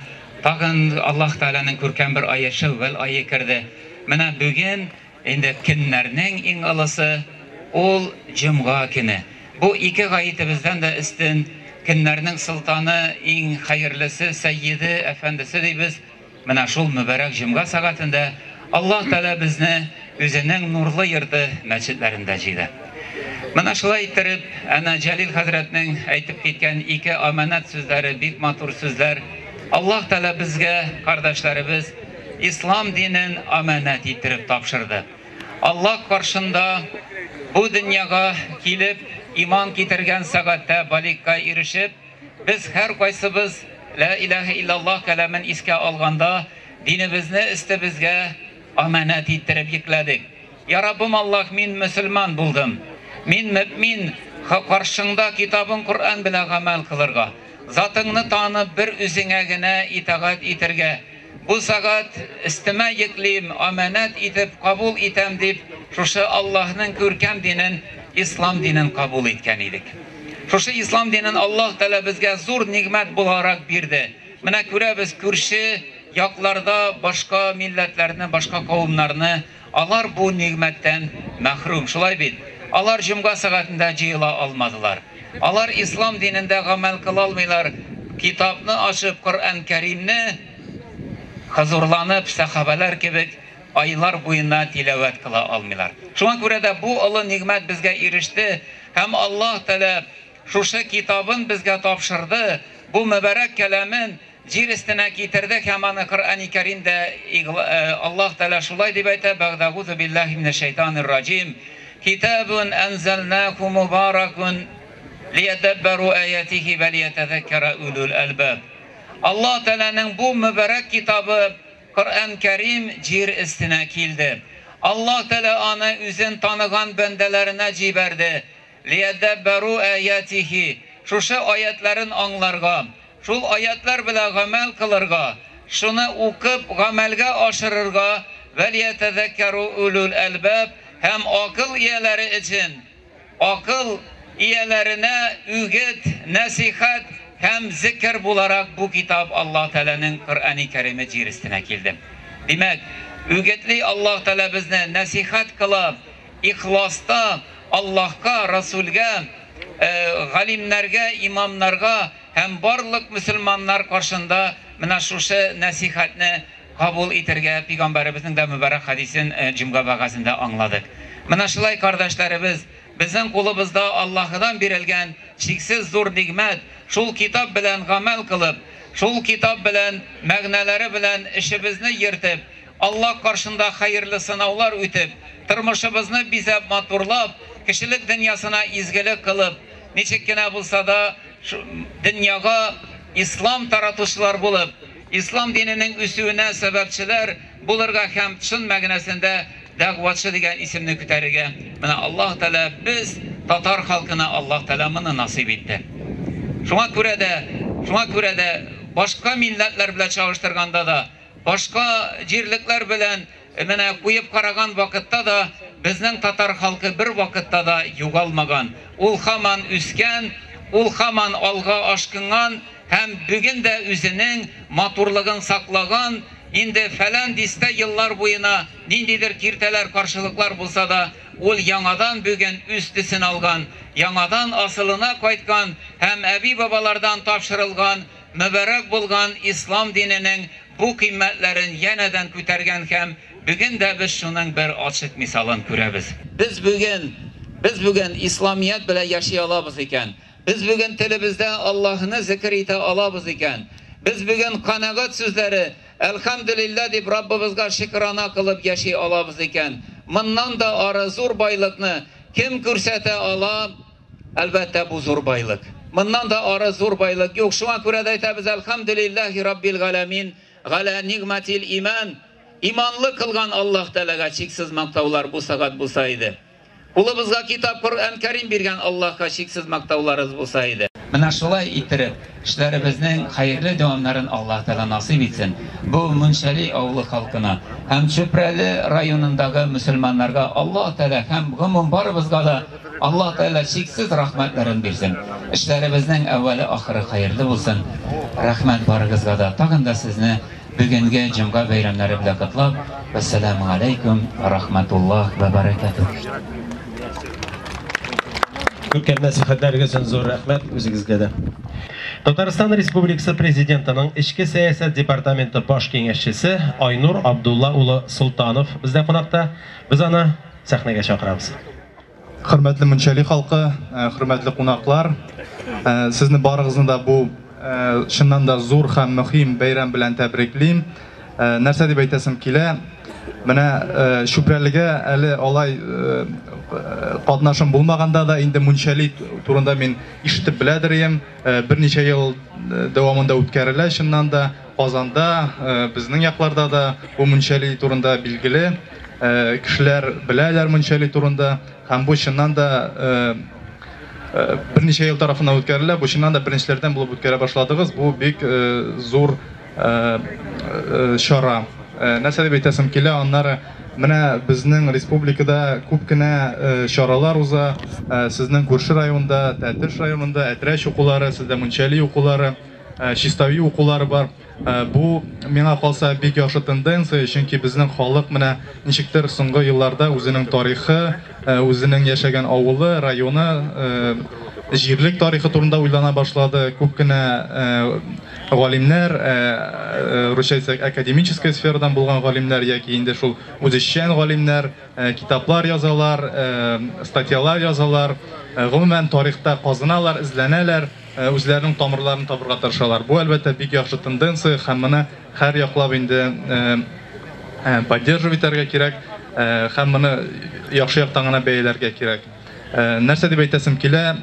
тагын Аллаһ Тәгаләнең күркәм бер ае Шәүвәл ае керде. Менә бүген инде көннәрнең иң олысы ул җомга көне. Бу ике гаетебездән дә өстен көннәрнең солтаны, иң хәерлесе, сәййиде, әфәндесе дибез. Менә шул мөбарәк җомга сәгатендә Аллаһ Тәгалә безне үзенең нурлы йорты мәчетләрендә җыйды. Менә шулай иттереп, әнә Җәлил хәзрәтнең әйтеп киткән ике аманат сүзләре, бик матур сүзләр. Аллаһ Тәгалә безгә, кардәшләребез, ислам динен аманат иттереп тапшырды. Аллаһ каршында бу дөньяга килеп, иман китергән сәгатьтә балигка ирешеп, без һәр кайсыбыз ла илаһа иллаллаһ кәламен искә алганда, динебезне өстебезгә аманат иттереп йөкләдек. Я Раббым Аллаһ, мин мөселман булдым. Мин мөмин, каршыңда китабың Коръән белән гамәл кылырга, затыңны танып бер үзеңә генә итагать итергә. Бу сәгать өстемә йөклим, аманат итеп кабул итәм дип, шушы Аллаһның күркәм динен, ислам динен кабул иткән идек. Шушы ислам динен Аллаһ Тәгалә безгә зур нигъмәт буларак бирде. Менә күрәбез күрше якларда башка милләтләрне, башка кавымнарны, алар бу нигъмәттән мәхрүм. Шулай бит. Алар җомга сәгатендә җыела алмадылар. Алар ислам динендә гамәл кыла алмыйлар. Китапны ачып, Коръән Кәримне хозурланып, сәхабәләр кебек айлар буена тиләвәт кыла алмыйлар. Шуңа күрә дә бу олы нигъмәт безгә иреште һәм Аллаһ Тәгалә шушы китабын безгә тапшырды. Бу мөбарәк кәламен җир өстенә китерде һәм аны Коръәни Кәримдә Аллаһ Тәгалә шулай дип әйтә, Бәгъдәгузу биллаһи минәш-шәйтанир раҗим. Китабун әнзәлнаху мубаракун лиядаббару аятихи ва лиятазаккара улул әлбаб. Аллаһ Тәгаләнең бу мөбарәк китабы Коръән Кәрим җир өстенә килде. Аллаһ Тәгалә аны үзен таныган бәндәләренә җибәрде. Лиядаббару аятихи, шушы аятларын аңларга, шул аятлар белән гамәл кылырга, шуны укып гамәлгә ашырырга, вә лиятазаккару улул әлбаб, һәм акыл ияләре өчен, акыл ияләренә үгет, нәсихәт һәм зикер буларак бу китап Аллаһ Тәгаләнең Коръәни Кәриме җир өстенә килде. Димәк, үгетли Аллаһ Тәгалә безне, нәсихәт кыла, ихласта Аллаһка, Расулгә, галимнәргә, имамнарга һәм барлык мөселманнар каршында менә шушы нәсихәтне кабул итәргә пәйгамбәребезнең дә мөбарәк хадисен җомга вәгазендә аңладык. Менә шулай, кардәшләребез, безнең кулыбызда Аллаһыдан бирелгән чиксез зур нигъмәт, шул китап белән гамәл кылып, шул китап белән мәгънәләре белән эшебезне йөртеп, Аллаһ каршында хәерле сынаулар үтеп, тормышыбызны бизәп, матурлап, кешелек дөньясына изгелек кылып, ничек кенә булса да дөньяга ислам таратучылар булып, ислам диненең үсүенә сәбәпчеләр булырга һәм чын мәгънәсендә дәгъватчы дигән исемне күтәрергә. Менә Аллаһ Тәгалә без татар халкына Аллаһ Тәгалә моны насыйп итте. Шуңа күрә дә, шуңа күрә дә башка милләтләр белән чагыштырганда да, башка җирлекләр белән менә куеп караган вакытта да безнең татар халкы бер вакытта да югалмаган. Ул һаман үскән, ул һаман алга ашкынган һәм бүген дә үзенең матурлыгын саклаган. Инде фәлән дистә еллар буена ниндидер киртәләр, каршылыклар булса да, ул яңадан бүген үз төсен алган, яңадан асылына кайткан һәм әби-бабалардан тапшырылган, мөбарәк булган ислам диненең бу кыйммәтләрен янәдән күтәргән һәм бүген дә без шуның бер ачык мисалын күрәбез. Без бүген, без бүген исламият белән яши алабыз икән. Без бүген телебездә Аллаһны зикр итә алабыз икән. Без бүген канәгать сүзләре Әлхәмдүлилләһ дип Раббыбызга шөкрана кылып яши алабыз икән. Моннан да ары зур байлыкны кем күрсәтә ала? Әлбәттә, бу зур байлык. Моннан да ары зур байлык юк. Шуңа күрә дә әйтәбез Әлхәмдүлилләһи Раббил галәмин галә нигъмәтил иман. Иманлы кылган Аллаһ Тәгаләгә чиксез мактаулар бу сәгать булса иде. Кулыбызга китап Коръән Кәрим биргән Аллаһка чиксез мактауларыбыз булса иде. Менә шулай иттереп, эшләребезнең хәерле дәвамнарын Аллаһ Тәгалә насыйп итсен. Бу Мунчәли авылы халкына һәм Чүпрәле районындагы мөселманнарга Аллаһ Тәгалә һәм гомум барыбызга да Аллаһ Тәгалә чиксез рәхмәтләрен бирсен. Эшләребезнең әүвәле ахыры хәерле булсын. Рәхмәт барыгызга да. Тагын да сезне бүгенге җомга бәйрәмнәре белән котлап, вәссәламу алейкум ва рахматуллаһ ва баракатуһ. Күркәм нәсихәтләрегез өчен зур рәхмәт үзегезгә дә. Татарстан Республикасы Президентының Эчке сәясәт департаменты баш киңәшчесе Айнур Абдулла улы Солтанов бездә кунакта. Без аны сәхнәгә чакырабыз. Хөрмәтле Мунчәли халкы, хөрмәтле кунаклар, сезне барыгызны да бу чыннан да зур һәм мөһим бәйрәм белән тәбриклим. Нәрсә дип әйтәсем килә? Менә Чүпрәлегә әле алай катнашым булмаганда да инде Мунчәли турында мин ишетеп беләдер идем. Берничә ел дәвамында үткәрелә чыннан да Казанда, безнең якларда да бу Мунчәли турында билгеле. Кешеләр беләләр Мунчәли турында. Һәм бу чыннан да берничә ел тарафыннан үткәрелә. Бу чыннан да беренчеләрдән булып үткәрә башладыгыз. Бу бик зур чара. Нәрсә дип әйтәсем килә, аннары менә безнең республикада күп кенә чаралар уза. Сезнең күрше районда, Тәтеш районында Әтрәч укулары, сездә Мунчәли укулары, Чистави укулары бар. Бу миңа калса бик яхшы тенденция, чөнки безнең халык менә ничектер соңгы елларда үзенең тарихы, үзенең яшәгән авылы, районы, җирлек тарихы турында уйлана башлады. Күп кенә галимнәр, русча әйтсәк, академическая сферадан булган галимнәр яки инде шул үзешчән галимнәр китаплар язалар, статьялар язалар, гомумән тарихта казыналар, эзләнәләр. үзләренең тамырларын табырга тырышалар. Бу, әлбәттә, бик яхшы тенденция һәм моны һәр яклап инде поддерживать итәргә кирәк һәм моны яхшы яктан гына бәяләргә кирәк. Нәрсә дип әйтәсем килә,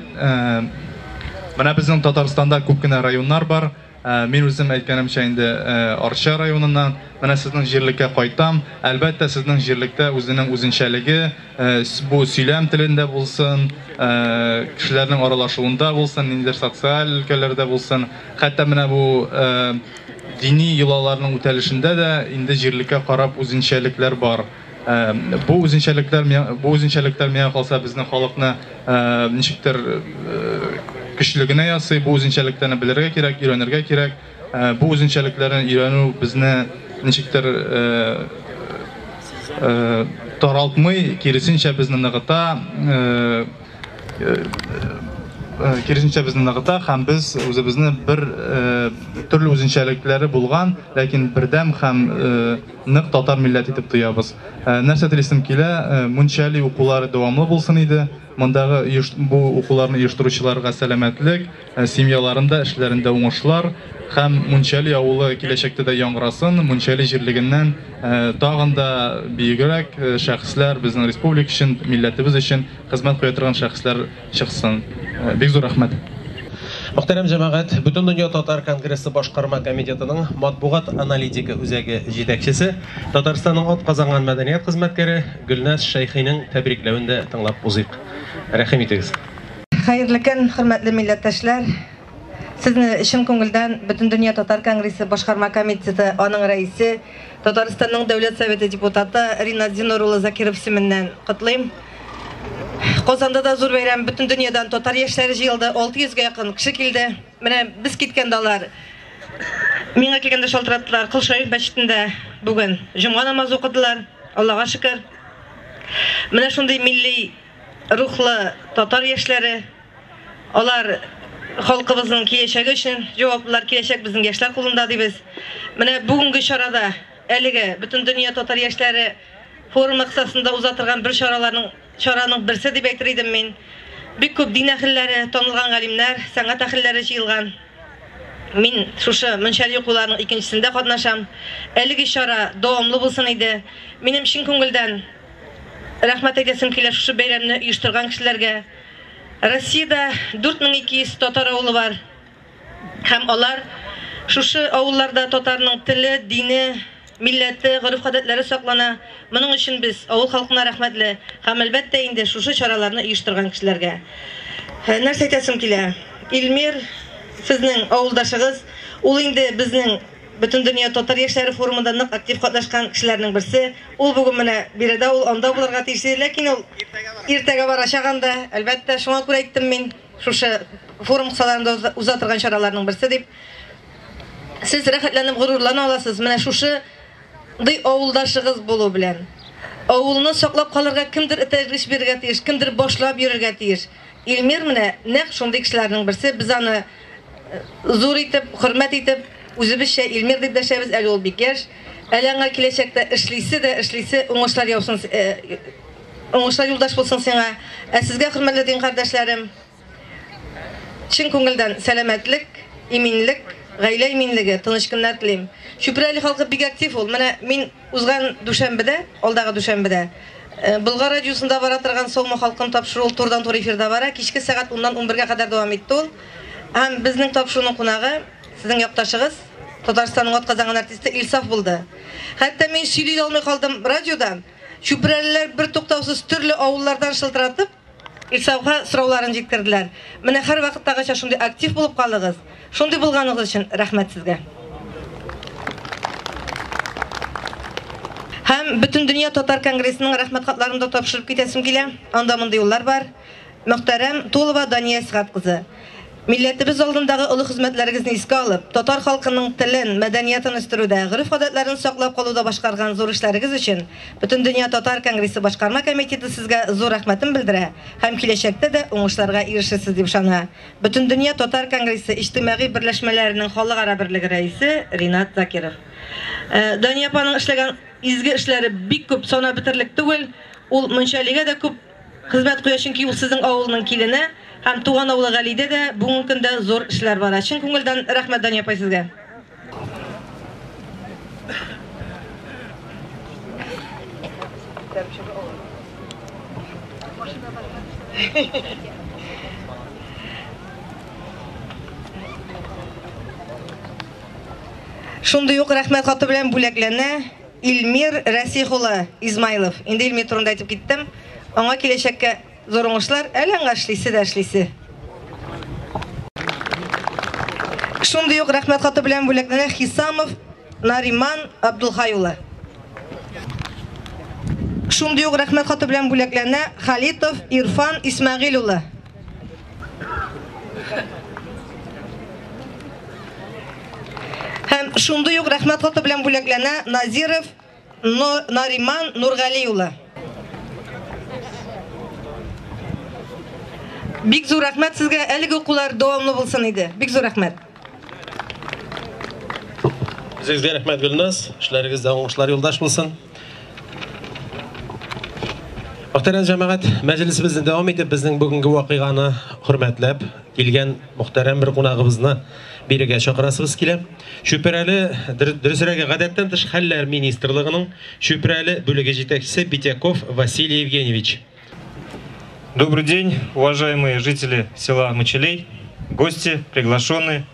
менә безнең Татарстанда күп кенә районнар бар. Мин үзем әйткәнемчә инде Арча районыннан, менә сезнең җирлеккә кайтам. Әлбәттә, сезнең җирлектә үзенең үзенчәлеге, бу сөйләм телендә булсын, кешеләрнең аралашуында булсын, ниндидер социаль өлкәләрдә булсын, хәтта менә бу дини йолаларның үтәлешендә дә инде җирлеккә карап үзенчәлекләр бар. Бу үзенчәлекләр, бу үзенчәлекләр миңа калса безнең халыкны ничектер көчле генә ясый. Бу үзенчәлекләрне белергә кирәк, өйрәнергә кирәк. Бу үзенчәлекләрне өйрәнү безне ничектер таралтмый, киресенчә безне ныгыта, киресенчә безне ныгыта һәм без үзебезне бер төрле үзенчәлекләре булган, ләкин бердәм һәм нык татар милләте итеп тоябыз. Нәрсә телисем килә, Мунчали укулары дәвамлы булсын иде. Мондагы бу укуларны оештыручыларга сәламәтлек, семьяларында, эшләрендә уңышлар һәм Мунчали авылы киләчәктә дә яңгырасын, Мунчали җирлегеннән тагын да биегрәк шәхесләр безнең республика өчен, милләтебез өчен хезмәт куя торган шәхесләр чыксын. Бик зур рәхмәт. Мөхтәрәм җәмәгать, Бөтендөнья татар конгрессы башкарма комитетының матбугат аналитика үзәге җитәкчесе, Татарстанның атказанган мәдәният хезмәткәре Гөлназ Шәйхинең тәбрикләвен дә тыңлап узыйк. Рәхим итегез. Хәерле көн, хөрмәтле милләттәшләр. Сезне чын күңелдән Бөтендөнья татар конгрессы башкарма комитеты, аның рәисе, Татарстанның Дәүләт Советы депутаты Ринат Зиннур улы Закиров исеменнән котлыйм. Казанда да зур бәйрәм, бөтен дөньядан татар яшьләре җыелды, 600гә якын кеше килде. Менә без киткәндә алар миңа килгәндә шалтыраттылар, Кол Шәриф мәчетендә бүген җомга намазы укыдылар, Аллага шөкер. Менә шундый милли рухлы татар яшьләре, алар халкыбызның киләчәге өчен җаваплылар, киләчәк безнең яшьләр кулында дибез. Менә бүгенге чарада әлеге Бөтендөнья татар яшьләре форумы кысасында уза торган бер чараларның чараның берсе дип әйтер идем мин. Бик күп дин әһелләре, танылган галимнәр, сәнгать әһелләре җыелган. Мин шушы Мунчали укуларының икенчесендә катнашам. Әлеге чара дәвамлы булсын иде. Минем чын күңелдән рәхмәт әйтәсем килә шушы бәйрәмне оештырган кешеләргә. Россиядә 4200 татар авылы бар. Һәм алар шушы авылларда татарның теле, дине, милләте, гореф-гадәтләре саклана. Моның өчен без авыл халкына рәхмәтле һәм әлбәттә инде шушы чараларны оештырган кешеләргә. Нәрсә әйтәсем килә? Илмир, сезнең авылдашыгыз, ул инде безнең Бөтендөнья татар яшьләре форумында нык актив катнашкан кешеләрнең берсе. Ул бүген менә биредә, ул анда булырга тиеш иде, ләкин ул иртәгә барачак анда. Әлбәттә, шуңа күрә әйттем мин, шушы форум кысаларында уза торган чараларның берсе дип. Сез рәхәтләнеп горурлана аласыз менә шушы ди авылдашыгыз булу белән. Авылны саклап калырга кемдер этәргеч бирергә тиеш, кемдер башлап йөрергә тиеш. Илмир менә нәкъ шундый кешеләрнең берсе. Без аны зур итеп, хөрмәт итеп, үзебезчә Илмир дип дәшәбез, әле ул бик яшь. Әле аңа киләчәктә эшлисе дә эшлисе, уңышлар яусын, уңышлар юлдаш булсын сиңа. Ә сезгә, хөрмәтле дин кардәшләрем, чын күңелдән сәламәтлек, иминлек, гаилә иминлеге, тыныч көннәр телим. Чүпрәле халкы бик актив ул. Менә мин узган дүшәмбедә, алдагы дүшәмбедә, Болгар радиосында бара торган Саумы халкым тапшыру ул турыдан-туры эфирда бара. Кичке сәгать 10-нан 11-гә кадәр дәвам итте ул. Һәм безнең тапшыруның кунагы, сезнең якташыгыз, Татарстанның атказанган артисты Илсаф булды. Хәтта мин сөйли дә алмый калдым радиодан. Чүпрәлеләр бер туктаусыз төрле авыллардан шылтыратып, Илсафка сорауларын җиткерделәр. Менә һәрвакыттагыча шундый актив булып калыгыз. Шундый булганыгыз өчен рәхмәт сезгә. Һәм Бөтендөнья татар конгрессының рәхмәт хатларын да тапшырып китәсем килә. Анда мондый юллар бар. Мөхтәрәм Тулова Дания Исхак кызы, милләтебез алдындагы олы хезмәтләрегезне искә алып, татар халкының телен, мәдәниятен үстерүдә, гореф-гадәтләрен саклап калуда башкарган зур эшләрегез өчен Бөтендөнья татар конгрессы башкарма комитеты сезгә зур рәхмәтен белдерә һәм киләчәктә дә уңышларга ирешерсез дип ышана. Бөтендөнья татар конгрессы иҗтимагый берләшмәләренең халыкара берлеге рәисе Ринат Закиров. Дания апаның эшләгән изге эшләре бик күп, санап бетерлек түгел. Ул Мунчалигә дә күп хезмәт куя, чөнки ул сезнең авылның килене. Һәм туган авылы Галидә дә бүгенге көндә зур эшләр бара. Чын күңелдән рәхмәт, Дания апай, сезгә. Шундый ук рәхмәт хаты белән бүләкләнә Илмир Рәсих улы Измайлов. Инде Илмир турында әйтеп киттем. Аңа киләчәккә зур уңышлар, әле аңа эшлисе дә эшлисе. Шундый ук рәхмәт хаты белән бүләкләнә Хисамов Нариман Абдулхай улы. Шундый ук рәхмәт хаты белән бүләкләнә Халитов Ирфан Исмәгыйль улы. Һәм шундый ук рәхмәт хаты белән бүләкләнә Назиров Нариман Нургали улы. Бик зур рәхмәт сезгә, әлеге укулар дәвамлы булсын иде. Бик зур рәхмәт. Сезгә рәхмәт, Гөлназ. Эшләрегездә уңышлар юлдаш булсын. Мөхтәрәм җәмәгать, мәҗлесебезне дәвам итеп, безнең бүгенге вакыйганы хөрмәтләп килгән мөхтәрәм бер кунагыбызны бирегә чакырасыбыз килә. Чүпрәле, дөресрәге, гадәттән тыш хәлләр министрлыгының Чүпрәле бүлеге җитәкчесе Битяков Василий Евгеньевич. Добрый день, уважаемые жители села Мачалей, гости, приглашенные.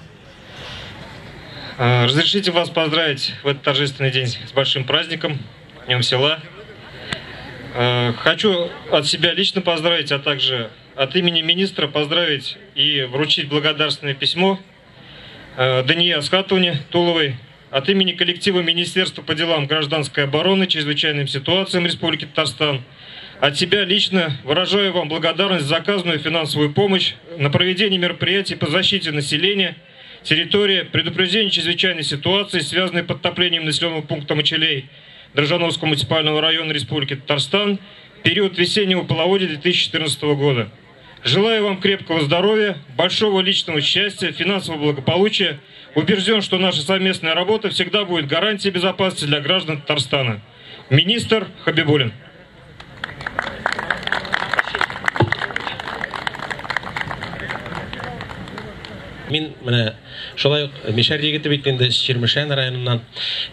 Разрешите вас поздравить в этот торжественный день с большим праздником, Днем села. Хочу от себя лично поздравить, а также от имени министра поздравить и вручить благодарственное письмо Дании Асхатовне Туловой от имени коллектива Министерства по делам гражданской обороны, чрезвычайным ситуациям Республики Татарстан. От себя лично выражаю вам благодарность за оказанную финансовую помощь на проведение мероприятий по защите населения, территории, предупреждению чрезвычайной ситуации, связанной с подтоплением населенного пункта Мачалей Дрожжановского муниципального района Республики Татарстан в период весеннего половодья 2014 года. Желаю вам крепкого здоровья, большого личного счастья, финансового благополучия. Убежден, что наша совместная работа всегда будет гарантией безопасности для граждан Татарстана. Министр Хабибуллин. Мин менә шулай ук Мишәр егете бит инде Чирмешән районыннан.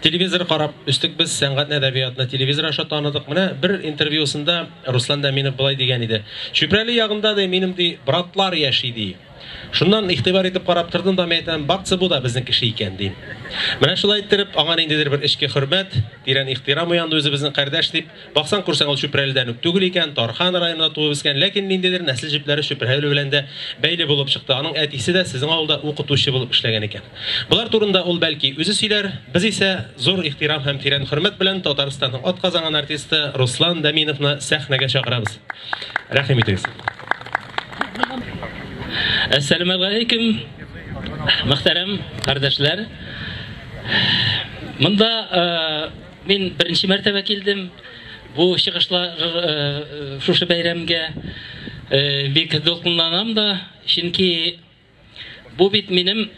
Телевизор карап үстек без, сәнгать әдәбиятны телевизор аша таныдык. Менә бер интервьюсында Руслан Дәминов болай дигән иде. Чүпрәле ягында ди минем ди братлар яши ди. Шуннан игътибар итеп карап тордым да, мен әйтәм, баксы бу да безнең кеше икән дим. Менә шулай иттереп, аңа ниндидер бер эчке хөрмәт, тирән ихтирам уянды үзебезнең кардәш дип. Баксаң күрсәң, ул Чүпрәледән үк түгел икән, Тархан районында туып үскән, ләкин ниндидер нәсел җепләре Чүпрәле белән дә бәйле булып чыкты. Аның әтисе дә сезнең авылда укытучы булып эшләгән икән. Болар турында ул бәлки үзе сөйләр, без исә зур ихтирам һәм тирән хөрмәт белән Татарстанның атказанган артисты Руслан Дәминовны сәхнәгә чакырабыз. Рәхим итегез. Әссәламү алейкум, мөхтәрәм кардәшләр. Монда мин беренче мәртәбә килдем. Бу чыгышлар шушы бәйрәмгә бик дулкынланам да, чөнки бу бит минем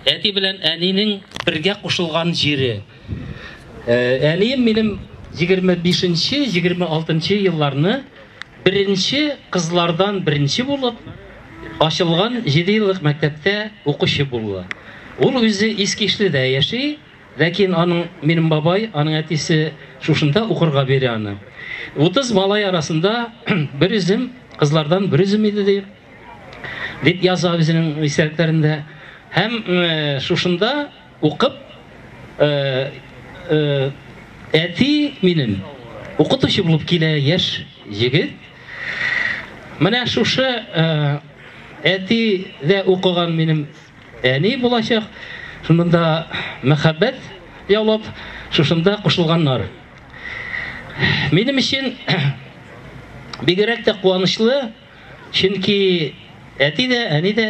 әти белән әнинең бергә кушылган җире. Әнием минем 25-нче, 26-нчы елларны беренче кызлардан беренче булып ачылган 7 еллык мәктәптә укучы булды. Ул үзе Искишледә яши, ләкин аның минем бабай, аның әтисе шушында укырга бирә аны. 30 малай арасында бер үзем, кызлардан бер үзем иде дип яза үзенең истәлекләрендә. Һәм шушында укып, әти минем укытучы булып килә, яшь егет. Менә шушы әти дә укыган минем әни булачак. Шунда мәхәббәт яулап, шушында кушылганнар. Минем өчен бигрәк тә куанычлы, чөнки әти дә, әни дә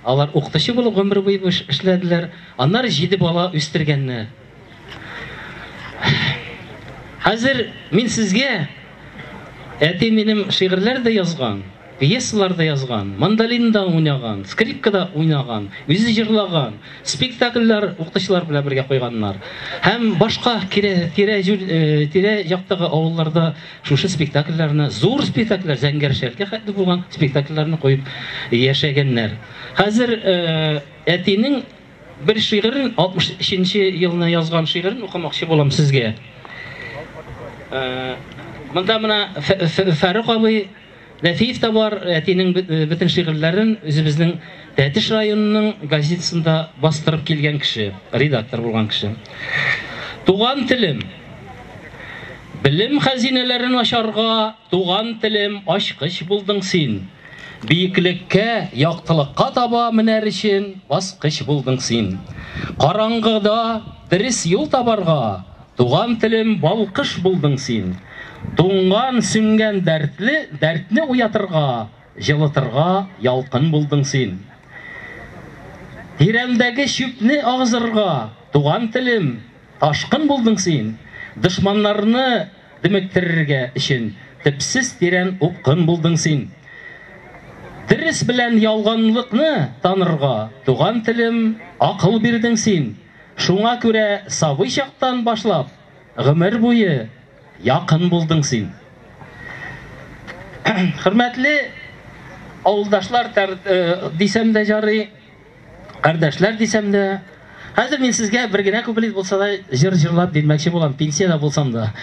алар укытучы булып гомер буе эшләделәр. Аннары 7 бала үстергәннәр. Хәзер мин сезгә әти минем шигырьләр дә язган. пьесалар да язган, мандолинда уйнаган, скрипкада уйнаган, үзе җырлаган, спектакльләр укытучылар белән бергә куйганнар. Һәм башка тирә яктагы авылларда шушы спектакльләрне, зур спектакльләр, зәңгәр шәлкә хәтле булган спектакльләрне куеп яшәгәннәр. Хәзер әтинең бер шигырен, 63 елны язган шигырен укымакчы булам сезгә. Монда менә Фәрук абый Нәфиев та бар, әтинең бөтен шигырьләрен үзебезнең Тәтеш районының газетасында бастырып килгән кеше, редактор булган кеше. Туган телем. Белем хәзинәләрен ачарга туган телем ачкыч булдың син. Биеклеккә, яктылыкка таба менәр өчен баскыч булдың син. Караңгыда дөрес юл табарга туган телем балкыш булдың син. Туңган, сүнгән дәртне уятырга, җылытырга ялкын булдың син. Тирәмдәге чүпне агызырга туган телем ташкын булдың син. Дошманнарны дөмектерергә өчен төпсез тирән упкын булдың син. Дөрес белән ялганлыкны танырга туган телем акыл бирдең син. Шуңа күрә сабый чактан башлап гомер буе якын булдың син. Хөрмәтле авылдашлар дисәм дә ярый, кардәшләр дисәм дә, хәзер мин сезгә бер генә куплет булса да җыр җырлап бирмәкче булам, пенсиядә булсам да.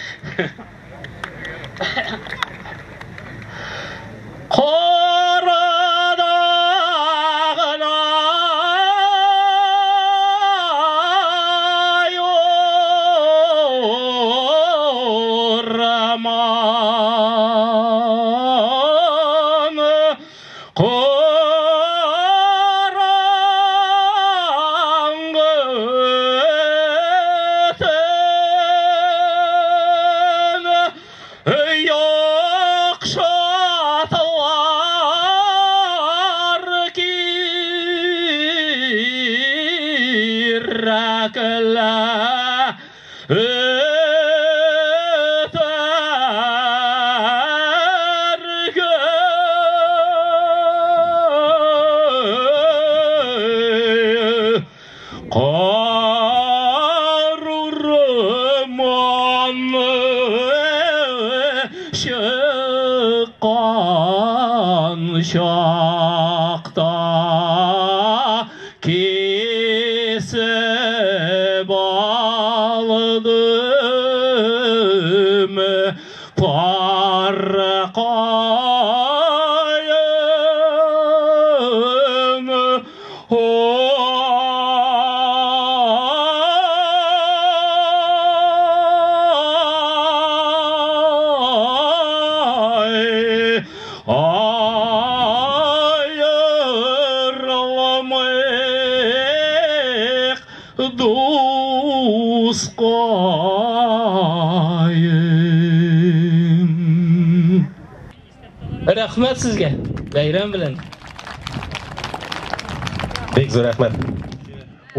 Рәхмәт сезгә, бәйрәм белән. Бик зур рәхмәт.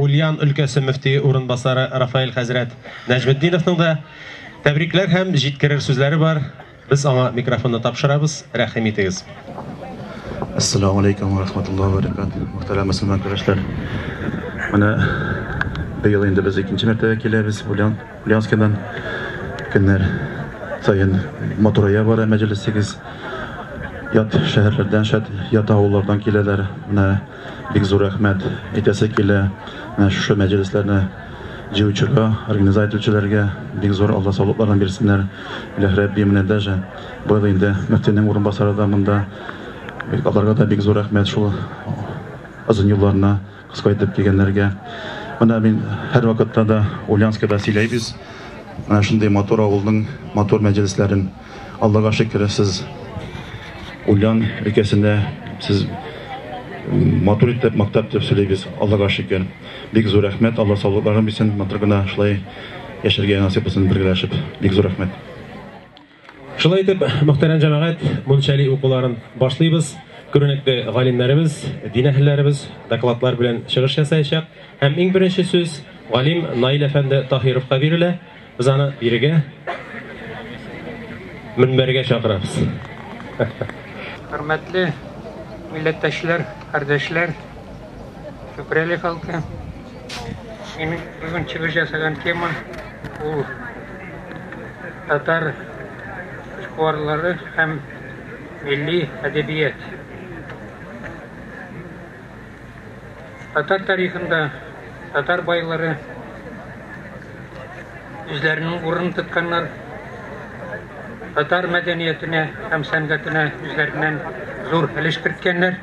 Ульян өлкәсе мөфтие урынбасары Рафаэль хәзрәт Нәҗметдиновның да тәбрикләр һәм җиткерер сүзләре бар. Без аңа микрофонны тапшырабыз. Рәхим итегез. Ассаламу алейкум ва рахматуллахи ва баракатуһ. Мөхтәрәм мөселман кардәшләр. Менә быел инде без икенче мәртәбә киләбез Ульяновскидан. Көннәр саен матурая бара мәҗлесегез. Ят шәһәрләрдән, ят авыллардан киләләр. Менә бик зур рәхмәт әйтәсе килә. Менә шушы мәҗлесләрне җыючыга, организатор итүчеләргә бик зур Алла саулыкларын бирсеннәр. Илаһ Рабби, менә даже быел инде мөфтинең урынбасары да монда. Аларга да бик зур рәхмәт шул озын юлларына кыска итеп килгәннәргә. Менә мин һәр вакытта да Ульяновскида сөйләйбез. Менә шундый матур авылның матур мәҗлесләрен. Аллага шөкер, сез Ульян өлкәсендә сез матур итеп, мактап дип сөйләйбез. Аллага шөкер. Бик зур рәхмәт, Алла саулыкларын бирсен, матур гына шулай яшәргә насыйп булсын бергәләшеп. Бик зур рәхмәт. Шулай итеп, мөхтәрәм җәмәгать, Мунчәли укуларын башлыйбыз. Күренекле галимнәребез, дин әһелләребез докладлар белән чыгыш ясаячак. Һәм иң беренче сүз галим Наил әфәнде Таһировка бирелә. Без аны бирегә, мөнбәргә чакырабыз. Хөрмәтле милләттәшләр, кардәшләр, Чүпрәле халкы. Минем бүген чыгыш ясаган тема ул татар эшкуарлары һәм милли әдәбият. Татар тарихында татар байлары үзләренең урынын тотканнар, татар мәдәниятенә һәм сәнгатенә үзләреннән зур өлеш керткәннәр.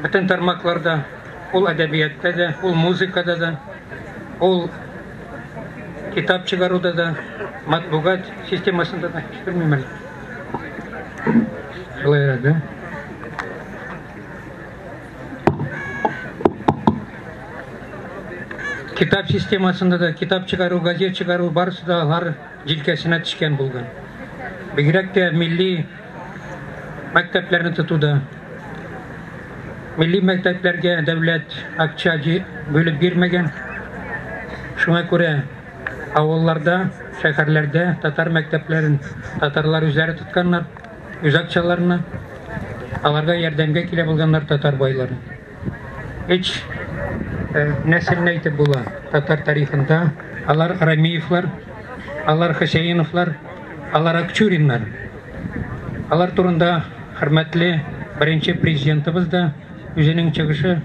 Бөтен тармакларда, ул әдәбиятта да, ул музыкада да, ул китап чыгаруда да, матбугат системасында да, һич белмим әле. Шулайрак, да? Китап системасында да, китап чыгару, газет чыгару, барысы да алар җилкәсенә төшкән булган. Бигрәк тә милли мәктәпләрне тотуда. Милли мәктәпләргә дәүләт акча бүлеп бирмәгән. Шуңа күрә авылларда, шәһәрләрдә татар мәктәпләрен татарлар үзләре тотканнар, үз акчаларына. Аларга ярдәмгә килә булганнар татар байлары. Өч нәселне әйтеп була татар тарихында. Алар Рамиевлар, алар Хөсәеновлар, алар Акчуриннар. Алар турында хөрмәтле беренче президентыбыз да үзенең чыгышы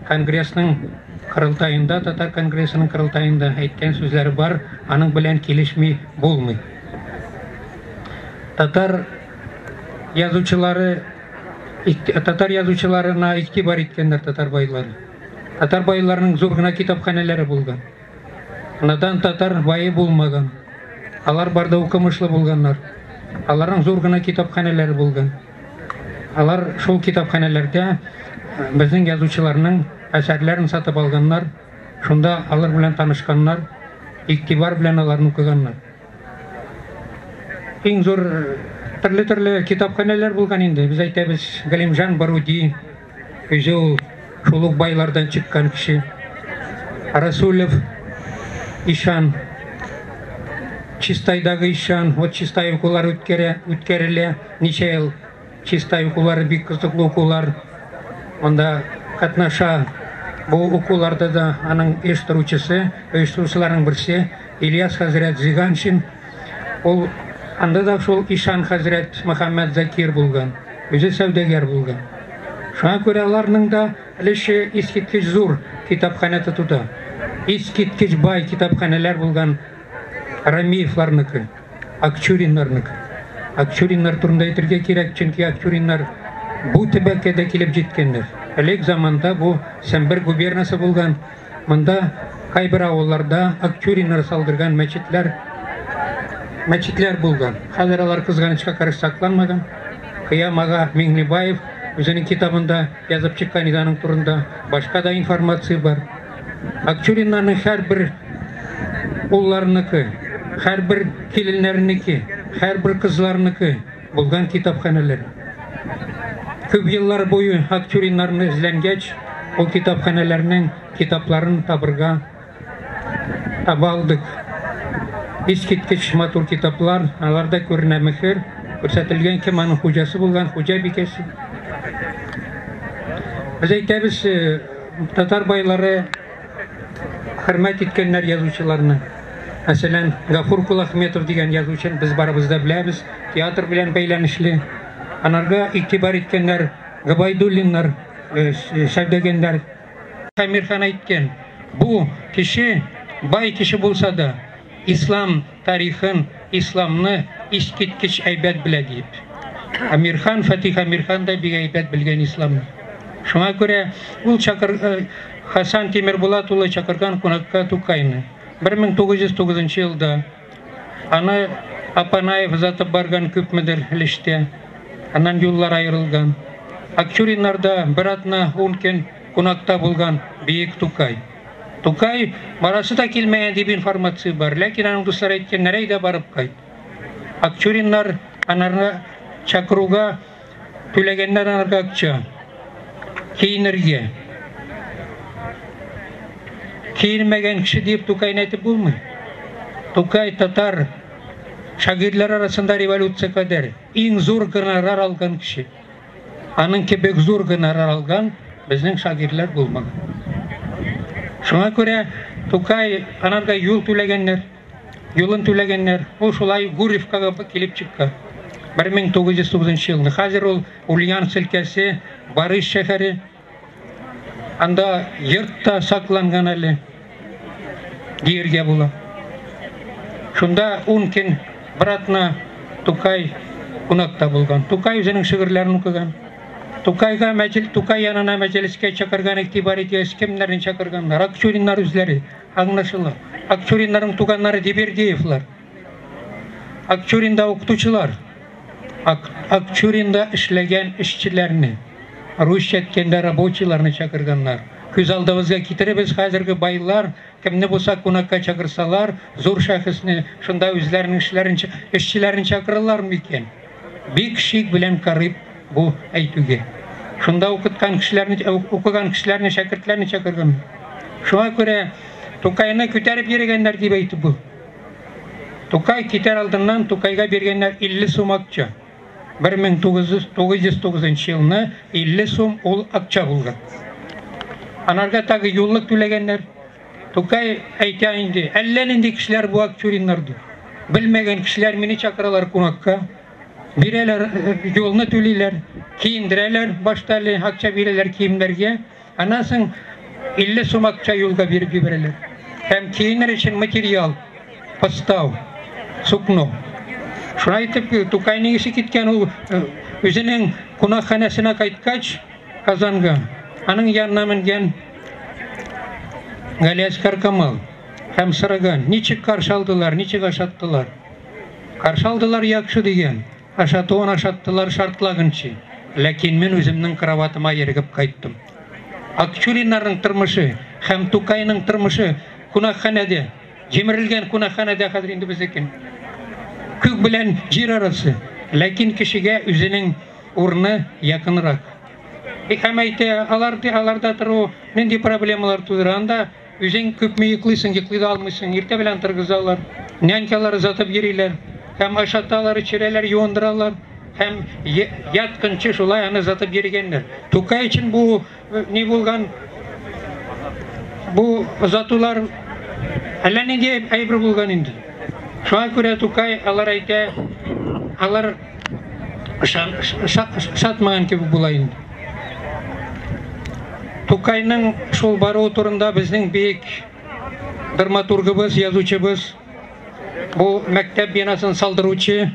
Конгрессның корылтаенда, Татар конгрессының корылтаенда әйткән сүзләре бар, аның белән килешми булмый. Татар язучылары татар язучыларына игътибар иткәннәр татар байлары. Татар байларының зур гына китапханәләре булган. Надан татар бае булмаган. Алар бар да укымышлы булганнар. Аларның зур гына китапханәләре булган. Алар шул китапханәләрдә безнең язучыларның әсәрләрен сатып алганнар, шунда алар белән танышканнар, игътибар белән аларны укыганнар. Иң зур төрле-төрле китапханәләр булган инде. Без әйтәбез, Галимҗан Баруди, үзе ул шул ук байлардан чыккан кеше. Расулев, Ишан, Чистайдагы Ишан, вот Чистай укулары үткәрә, үткәрелә ничә ел. Чистай укулары бик кызыклы укулар. Монда катнаша бу укуларда да аның оештыручысы, оештыручыларның берсе Ильяс хәзрәт Зиганшин. Ул анда да шул Ишан хәзрәт Мөхәммәд Закир булган. Үзе сәүдәгәр булган. Шуңа күрә аларның да өлеше искиткеч зур китапханә тотуда. Искиткеч бай китапханәләр булган Рамиевларныкы, Акчуриннарныкы. Акчуриннар турында әйтергә кирәк, чөнки Акчуриннар бу төбәккә дә килеп җиткәннәр. Элек заманда бу Сембер губернасы булган. Монда кайбер авылларда Акчуриннар салдырган мәчетләр мәчетләр булган. Хәзер алар кызганычка каршы сакланмаган. Кыям ага Миңлебаев үзенең китабында язып чыккан иде аның турында. Башка да информация бар. Акчуриннарның һәрбер улларыныкы, һәрбер киленнәренеке, һәрбер кызларыныкы булган китапханәләр. Күп еллар буе Акчуриннарны эзләнгәч, ул китапханәләрнең китапларын табырга таба алдык. Искиткеч матур китаплар, аларда күренә мөхер, күрсәтелгән кем аның хуҗасы булган, хуҗа бикәсе. Без әйтәбез, татар байлары хөрмәт иткәннәр язучыларны. Мәсәлән, Гафур Кулахметов дигән язучыны без барыбыз да беләбез, театр белән бәйләнешле. Анарга игътибар иткәннәр Габайдуллиннар, сәүдәгәннәр. Әмирхан әйткән, бу кеше бай кеше булса да, ислам тарихын, исламны искиткеч әйбәт белә диеп. Әмирхан, Фатих Әмирхан да бик әйбәт белгән исламны. Шуңа күрә ул чакыр Хасан Тимербулат улы чакырган кунакка Тукайны. 1909 елда аны Апанаев озатып барган күпмедер өлештә. Аннан юллар аерылган. Акчуриннарда бер атна 10 көн кунакта булган бөек Тукай. Тукай барасы да килмәгән дип информация бар, ләкин аның дуслары әйткәннәр, әйдә барып кайт. Акчуриннар анарны чакыруга түләгәннәр анарга акча. Киенергә. Киенмәгән кеше дип Тукайны әйтеп булмый. Тукай татар Шагыйрьләр арасында революция кадәр иң зур гонорар алган кеше. Аның кебек зур гонорар алган безнең шагыйрьләр булмаган. Шуңа күрә Тукай анарга юл түләгәннәр, юлын түләгәннәр. Ул шулай Гурьевкага килеп чыккан. 1909 елны. Хәзер ул Ульяновск өлкәсе, Барыш шәһәре. Анда йорт та сакланган әле диергә була. Шунда 10 көн бер атна Тукай кунакта булган. Тукай үзенең шигырьләрен укыган. Тукайга мәҗел Тукай янына мәҗлескә чакырган игътибар итегез, кемнәрне чакырганнар? Акчуриннар үзләре, аңлашыла. Акчуриннарның туганнары Дибердиевлар. Акчуринда укытучылар. Ак, Акчуринда эшләгән эшчеләрне, русча әйткәндә рабочийларны чакырганнар. Күз алдыбызга китеребез, хәзерге байлар кемне булса кунакка чакырсалар, зур шәхесне, шунда үзләренең эшләрен, эшчеләрен чакыралар микән? Бик шик белән карыйп бу әйтүгә. Шунда укыткан кешеләрне, укыган кешеләрне, шәкертләрне чакырган. Шуңа күрә Тукайны күтәреп йөргәннәр дип әйтеп бу. Тукай китәр алдыннан Тукайга биргәннәр 50 сум акча. 1909 елны 50 сум ул акча булган. Анарга тагы юллык түләгәннәр. Тукай әйтә инде, әллә нинди кешеләр бу Акчуриннар дип. Белмәгән кешеләр мине чакыралар кунакка. Бирәләр, юлны түлиләр, киендерәләр, башта әле акча бирәләр киемнәргә. Аннан соң 50 сум акча юлга биреп җибәрәләр. Һәм киенер өчен материал, постау, сукно. Шулай итеп, Тукайның исе киткән, ул үзенең кунакханәсенә кайткач, Казанга, аның янына менгән Галиәсгар Камал һәм сораган, ничек каршы алдылар, ничек ашаттылар? Каршы алдылар яхшы дигән. Ашатуын ашаттылар шартлагынчы, ләкин мин үземнең кроватыма ерегеп кайттым. Акчуриннарның тормышы һәм Тукайның тормышы кунакханәдә, җимерелгән кунакханәдә хәзер инде безнеке. Күк белән җир арасы, ләкин кешегә үзенең урыны якынрак. Һәм әйтә, алар аларда тору нинди проблемалар тудыра, анда Үзең күпме йоклыйсың, йоклый да алмыйсың. Иртә белән торгызалар. Нянькалар озатып йөриләр. Һәм ашаталар, эчерәләр, юындыралар. Һәм яткынчы шулай аны озатып йөргәннәр. Тукай өчен бу ни булган? Бу озатулар әллә нинди әйбер булган инде. Шуңа күрә Тукай алар әйтә, алар ышанмаган кебек була инде. Тукайның шул баруы турында безнең бөек драматургыбыз, язучыбыз, бу мәктәп бинасын салдыручы,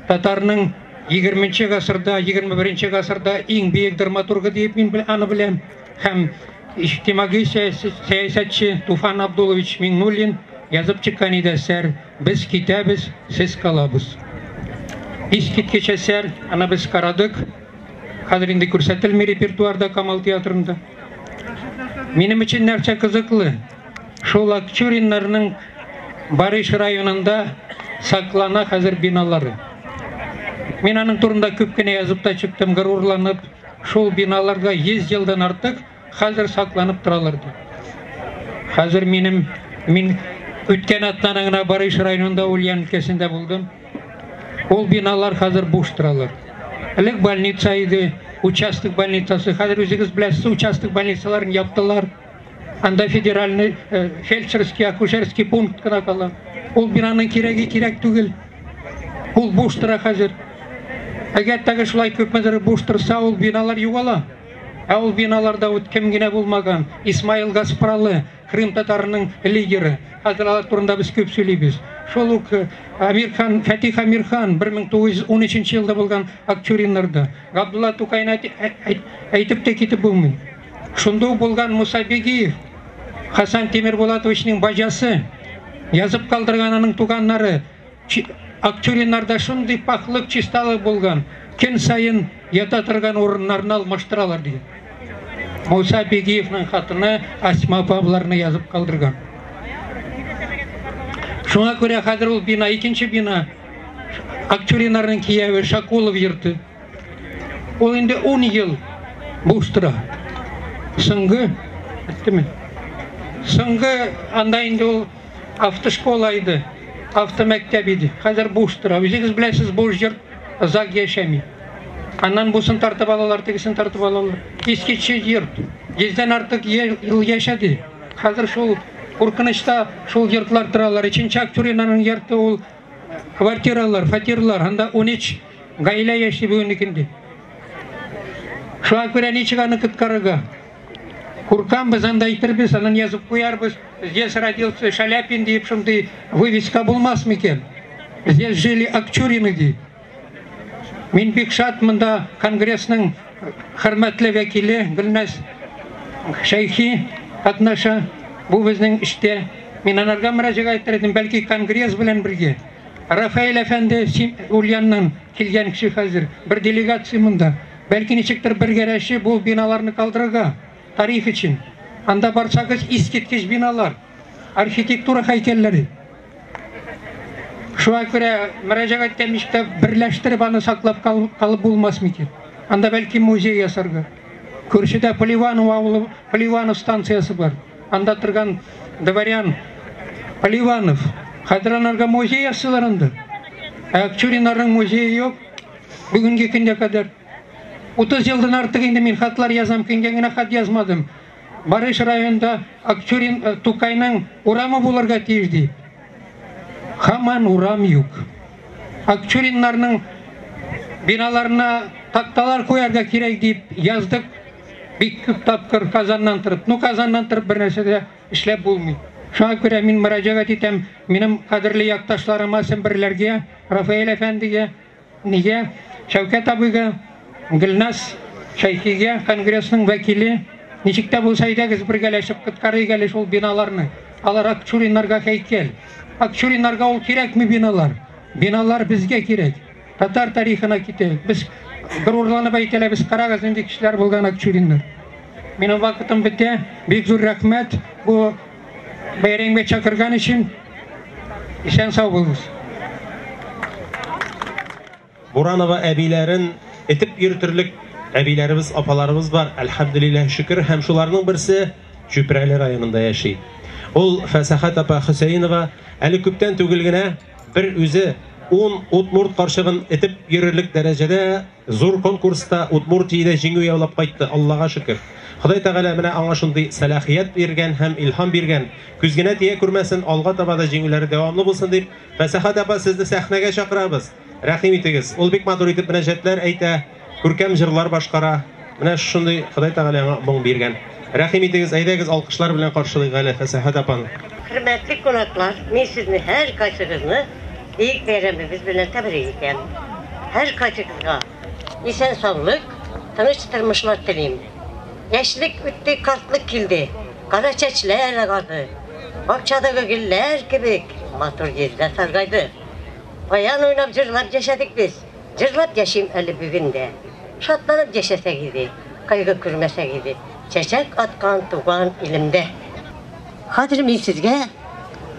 татарның 20 гасырда, 21 гасырда иң бөек драматургы диеп мин аны беләм һәм иҗтимагый сәясәтче Туфан Абдулович Миңнуллин язып чыккан иде әсәр Без китәбез, сез калабыз. Искиткеч әсәр, аны без карадык. Хәзер инде күрсәтелми репертуарда Камал театрында. Минем өчен нәрсә кызыклы? Шул Акчуриннарның Барыш районында саклана хәзер биналары. Мин аның турында күп кенә язып та чыктым, горурланып, шул биналарда 100 елдан артык хәзер сакланып торалар ди. Хәзер минем мин үткән атнаны гына Барыш районында Ульян өлкәсендә булдым. Ул биналар хәзер буш торалар. Элек больница иде, участок больницасы. Хәзер үзегез беләсез, участок больницаларын яптылар. Анда федеральный э, фельдшерский, акушерский пункт кына кала. Ул бинаның кирәге кирәк түгел. Ул буш тора хәзер. Әгәр тагы шулай күпмедер буш торса, ул биналар югала. Ә ул биналарда вот кем генә булмаган. Исмаил Гаспралы, Крым татарының лидеры. Хәзер алар турында без күп сөйлибез. Шул ук э, Амирхан, Фатих Амирхан 1913 елда булган Акчуриннарда. Габдулла Тукайны әйтеп тә китеп булмый. Шунда ук булган Муса Бегиев, Хасан Тимирбулатовичның баҗасы, язып калдырган аның туганнары. Акчуриннарда шундый пакьлык, чисталык булган, көн саен ята торган урыннарны алмаштыралар дигән. Муса Бегиевның хатыны Асма апа боларны язып калдырган. Шуңа күрә хәзер ул бина, икенче бина, Акчуриннарның кияве Шакулов йорты. Ул инде 10 ел буш тора. Соңгы, беттеме? Соңгы анда инде ул автошкола иде. автомәктәп иде. Хәзер буш тора. Үзегез беләсез, буш йорт озак яшәми. Аннан бусын тартып алалар, тегесен тартып алалар. Искече йорт. Йөздән артык ел яшәде. Хәзер шул куркынычта шул йортлар торалар. Өченче Акчуринаның йорты ул квартиралар, фатирлар. Анда 13 гаилә яши бүгенге көндә. Шуңа күрә ничек аны коткарырга? Куркам без анда әйтербез, аннан язып куярбыз. Здесь родился Шаляпин дип шундый вывеска булмас микән? Здесь жили Акчурины дип. Мин бик шат монда конгрессның хөрмәтле вәкиле Гөлназ Шәйхи катнаша. Бу безнең эштә. Мин анарга мөрәҗәгать итәр идем, бәлки конгресс белән бергә. Рафаэль әфәнде Ульяннан килгән кеше хәзер. Бер делегация монда. Бәлки ничектер бергәрәшеп бу биналарны калдырырга тарих өчен. Анда барсагыз искиткеч биналар, архитектура һәйкәлләре. Шуңа күрә мөрәҗәгать итәм, ничек тә берләштереп аны саклап калып булмас микән? Анда бәлки музей ясарга. Күршедә Поливанов авылы, Поливанов станциясе бар. Анда торган дворян Поливанов. Хәзер анарга музей ясыйлар анда. Ә Акчуриннарның музее юк. Бүгенге көнгә кадәр. 30 елдан артык инде мин хатлар язам, кемгә генә хат язмадым. Барыш районында Акчурин Тукайның урамы булырга тиеш ди. Һаман урам юк. Акчуриннарның биналарына такталар куярга кирәк дип яздык. Бик күп тапкыр Казаннан торып. Ну, Казаннан торып бер нәрсә дә эшләп булмый. Шуңа күрә мин мөрәҗәгать итәм минем кадерле якташларыма, Семберләргә, Рафаэль әфәндегә, нигә, Шәүкәт абыйга, Гөлназ Шәйхигә, конгрессның вәкиле, ничек тә булса әйдәгез бергәләшеп коткарыйк әле шул биналарны. Алар Акчуриннарга һәйкәл. Акчуриннарга ул кирәкме биналар? Биналар безгә кирәк. Татар тарихына китәйек. Без горурланып әйтәләбез, карагыз нинди кешеләр булган Акчуриннар. Минем вакытым бетә. Бик зур рәхмәт бу бәйрәмгә чакырган өчен. Исән сау булыгыз. Буранова әбиләрен этеп йөртерлек әбиләребез, апаларыбыз бар. Әлхәмдүлилләһ, шөкер. Һәм шуларның берсе Чүпрәле районында яши. Ул Фәсахат апа Хөсәенова әле күптән түгел генә бер үзе 10 удмурт карчыгын этеп йөрерлек дәрәҗәдә зур конкурста Удмуртиядә җиңү яулап кайтты. Аллага шөкер. Ходай Тәгалә менә аңа шундый сәлахият биргән һәм илһам биргән. Күз генә тия күрмәсен, алга таба да җиңүләре дәвамлы булсын дип, Фәсахат апа, сезне сәхнәгә чакырабыз. Рәхим итегез. Ул бик матур итеп мөнәҗәтләр әйтә, күркәм җырлар башкара. Менә шундый Ходай Тәгалә аңа моң биргән. Рәхим итегез, әйдәгез, алкышлар белән каршылыйк әле Фәсахат апаны. Хөрмәтле кунаклар, мин сезне һәр кайсыгызны бөек бәйрәмебез белән тәбрик итәм. Һәр кайсыгызга исән саулык, тыныч тормышлар телим. Яшьлек үтте, картлык килде. Кара чәчләр агарды. Бакчадагы гөлләр кебек матур йөзләр саргайды. Баян уйнап җырлап яшәдек без. Җырлап яшим әле бүген дә. Шатланып яшәсәк иде, кайгы күрмәсәк иде. Чәчәк аткан туган илемдә. Хәзер мин сезгә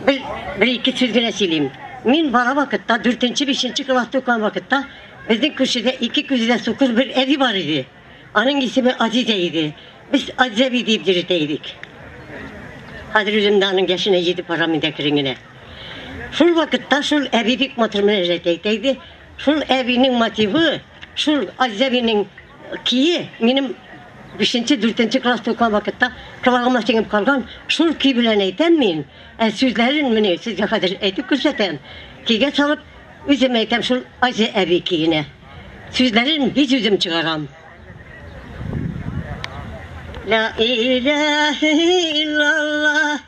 бер ике сүз генә сөйлим. Мин бала вакытта, дүртенче, бишенче класста укыган вакытта, безнең күршедә ике күзе дә сукыр бер әби бар иде. Аның исеме Азизә иде. Без Азизә әби дип йөртә идек. Хәзер үзем дә аның яшенә җитеп барам инде әкрен генә. Шул вакытта шул әби бик матур мөнәҗәт әйтә иде. Шул әбинең мотивы, шул Азизә әбинең кие минем бишенче, дүртенче класста укыган вакытта колагыма сеңеп калган. Шул көй белән әйтәм мин. Ә сүзләрен менә сезгә хәзер әйтеп күрсәтәм. Көйгә салып үзем әйтәм шул Азизә әби көенә. Сүзләрен бит үзем чыгарам. La ilahe illallah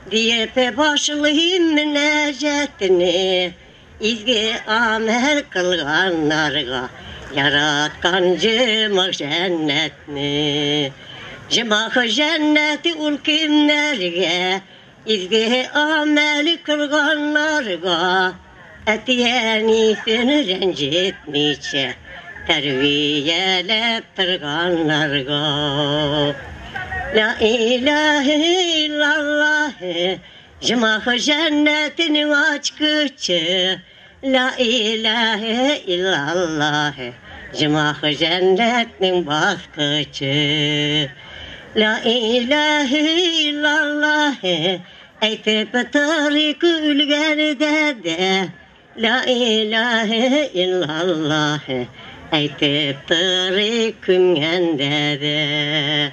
диеп башлыйм мөнәҗәтне. Изге амел кылганнарга яраткан җымак җәннәтне. Җымак җәннәте ул кемнәргә? Изге амел кылганнарга. Әти-әнисен рәнҗетмичә тәрбияләп торганнарга. La ilahe illallah җымак җәннәтенең ачкычы. La ilahe illallah җымак җәннәтнең баскычы. La ilahe illallah Әйтеп торыйк үлгәндә дә Ла илаһе иллаллаһ. Әйтеп торыйк күмгәндә дә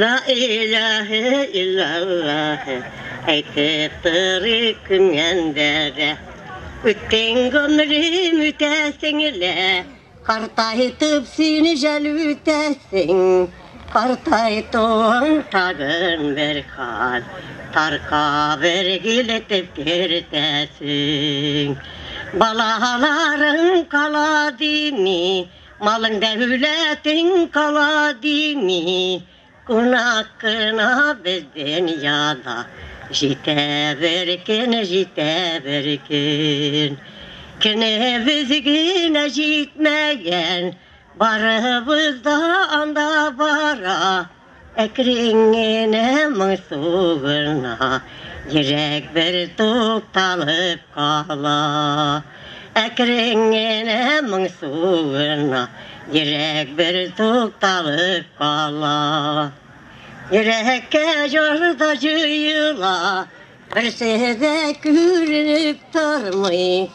Ла илаһе иллаллаһ. Әйтеп торыйк күмгәндә дә. Үттең гомерем үтәсең лә, Картайтып сине жәл үтәсең. Картайтуың тагын бер кат, Тар кабергә илтеп кертәсең. Балаларың кала дими, Малың дәүләтең кала дими, Кунак кына без дөньяда, Җитә бер көн, җитә бер көн. Көнебез генә җитмәгән, Барыбыз да анда бара, Әкрен генә, моңсу гына, Йөрәк бер тукталып кала. Әкрен генә, моңсу гына, Йөрәк бер тукталып кала. Йөрәккә җар да җыела, Берсе дә күренеп тормый.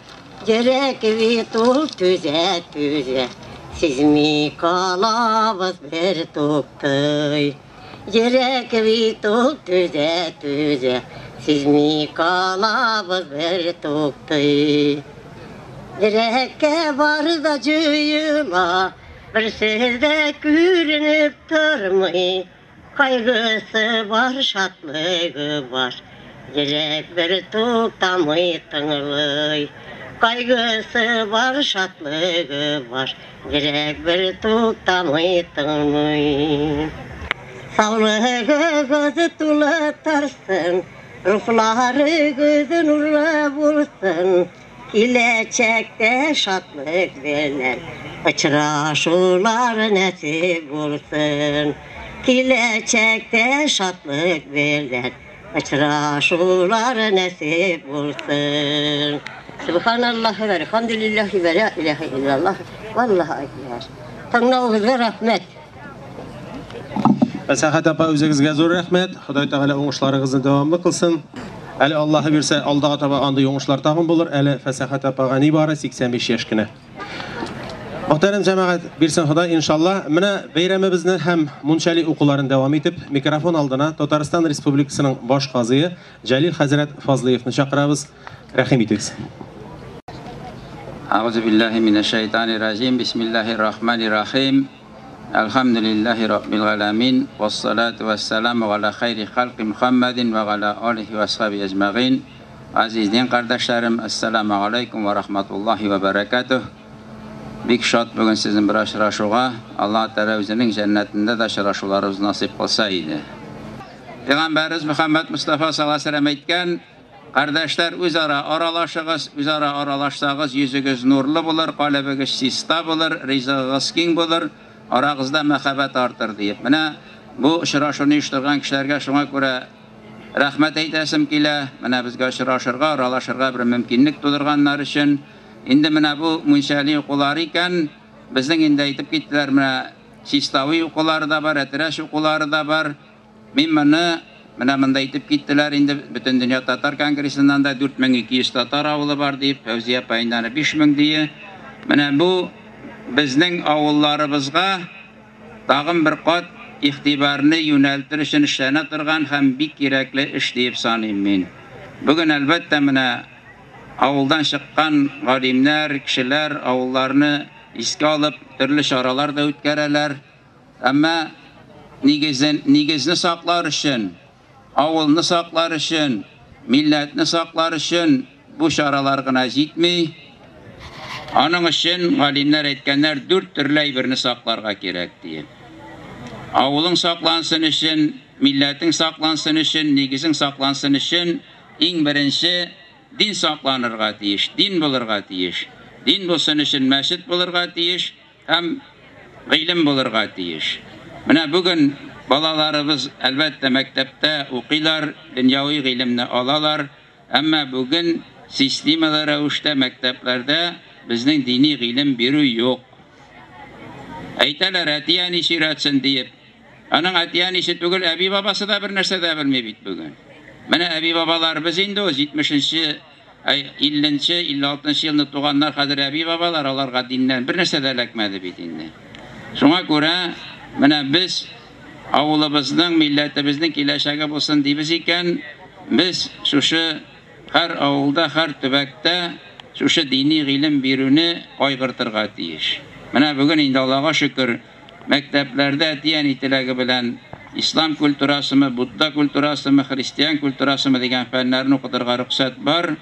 Йөрәк бит ул түзә, түзә, Сизми калабыз бер туктый. Йөрәк бит ул түзә, түзә, Сизми калабыз бер туктый. Йөрәккә бар да җыела, Берсе дә күренеп тормый. Кайгысы бар, шатлыгы бар, Йөрәк бер туктамый тыңлый. Кайгысы бар, шатлыгы бар, Йөрәк бер туктамый тыңлый. Саулыгыгыз тулы торсын, Рухларыгыз нурлы булсын, Киләчәктә шатлык белән Очрашулар нәсип булсын. Киләчәктә шатлык белән Очрашулар нәсип булсын. Субханаллаһи вәлхамдулиллаһи вә ла илаһа иллаллаһ валлаһу акбар. Тыңлавыгызга рәхмәт. Фәсахәт апа, үзегезгә зур рәхмәт. Ходай Тәгалә уңышларыгызны дәвамлы кылсын. Әле Аллаһы бирсә, алдага таба андый уңышлар тагын булыр. Әле Фәсахәт апага нибары 85 яшь кенә. Мөхтәрәм җәмәгать, бирсен Ходай, иншалла. Менә бәйрәмебезне һәм Мунчали укуларын дәвам итеп, микрофон алдына Татарстан Республикасының баш казые Җәлил хәзрәт Фазлыевны чакырабыз. Рәхим итегез. Әгъузу биллаһи минәш шайтанир раҗим. Бисмиллаһир рахманир рахим. Әлхәмдүлиллаһи раббил галәмин. Вассалату вассаламу галя хайри халқи Мухаммадин ва галя алихи ва асхаби әҗмәгыйн. Азиз дин кардәшләрем, ассаламу алейкум ва рахматуллаһи ва баракатуһ. Бик шат бүген сезнең бер очрашуга. Аллаһ Тәгалә үзенең җәннәтендә дә очрашуларыбыз насыйп кылса иде. Пәйгамбәребез Мөхәммәд Мустафа саллаллаһу алейһи ва сәлләм әйткән, кардәшләр, үзара аралашыгыз, үзара аралашсагыз, йөзегез нурлы булыр, калебегез чиста булыр, ризыгыгыз киң булыр, арагызда мәхәббәт артыр диеп. Менә бу очрашуны оештырган кешеләргә шуңа күрә рәхмәт әйтәсем килә. Менә безгә очрашырга, аралашырга бер мөмкинлек тудырганнар өчен. Инде менә бу Мунчали укулары икән, безнең инде әйтеп киттеләр, менә Чиставый укулары да бар, Әтрәч укулары да бар. Мин моны менә монда әйтеп киттеләр инде, Бөтендөнья татар конгрессыннан да 4200 татар авылы бар дип, Фәүзия апа инде аны 5000 дие. Менә бу безнең авылларыбызга тагын бер кат игътибарны юнәлтер өчен эшләнә торган һәм бик кирәкле эш диеп саныйм мин. Бүген, әлбәттә, менә авылдан чыккан галимнәр, кешеләр авылларны искә алып, төрле чаралар да үткәрәләр. Әмма нигезен, нигезне саклар өчен, авылны саклар өчен, милләтне саклар өчен бу чаралар гына җитми. Аның өчен галимнәр әйткәннәр, дүрт төрле әйберне сакларга кирәк диеп. Авылың саклансын өчен, милләтең саклансын өчен, нигезең саклансын өчен иң беренче дин сакланырга тиеш, дин булырга тиеш. Дин булсын өчен мәчет булырга тиеш һәм гыйлем булырга тиеш. Менә бүген балаларыбыз, әлбәттә, мәктәптә укыйлар, дөньяви гыйлемне алалар, әмма бүген системалы рәвештә мәктәпләрдә безнең дини гыйлем бирү юк. Әйтәләр, әти-әнисе өйрәтсен диеп. Аның әти-әнисе түгел, әби-бабасы да бер нәрсә дә белми бит бүген. Менә әби-бабаларыбыз инде ул 70-нче, 50-нче, 56-нчы елны туганнар хәзер әби-бабалар, аларга диннән бер нәрсә дә эләкмәде бит инде. Шуңа күрә менә без авылыбызның, милләтебезнең киләчәге булсын дибез икән, без шушы һәр авылда, һәр төбәктә шушы дини гыйлем бирүне кайгыртырга тиеш. Менә бүген инде Аллага шөкер, мәктәпләрдә әти-әни теләге белән ислам культурасымы, будда культурасымы, христиан культурасымы дигән фәннәрне укытырга рөхсәт бар.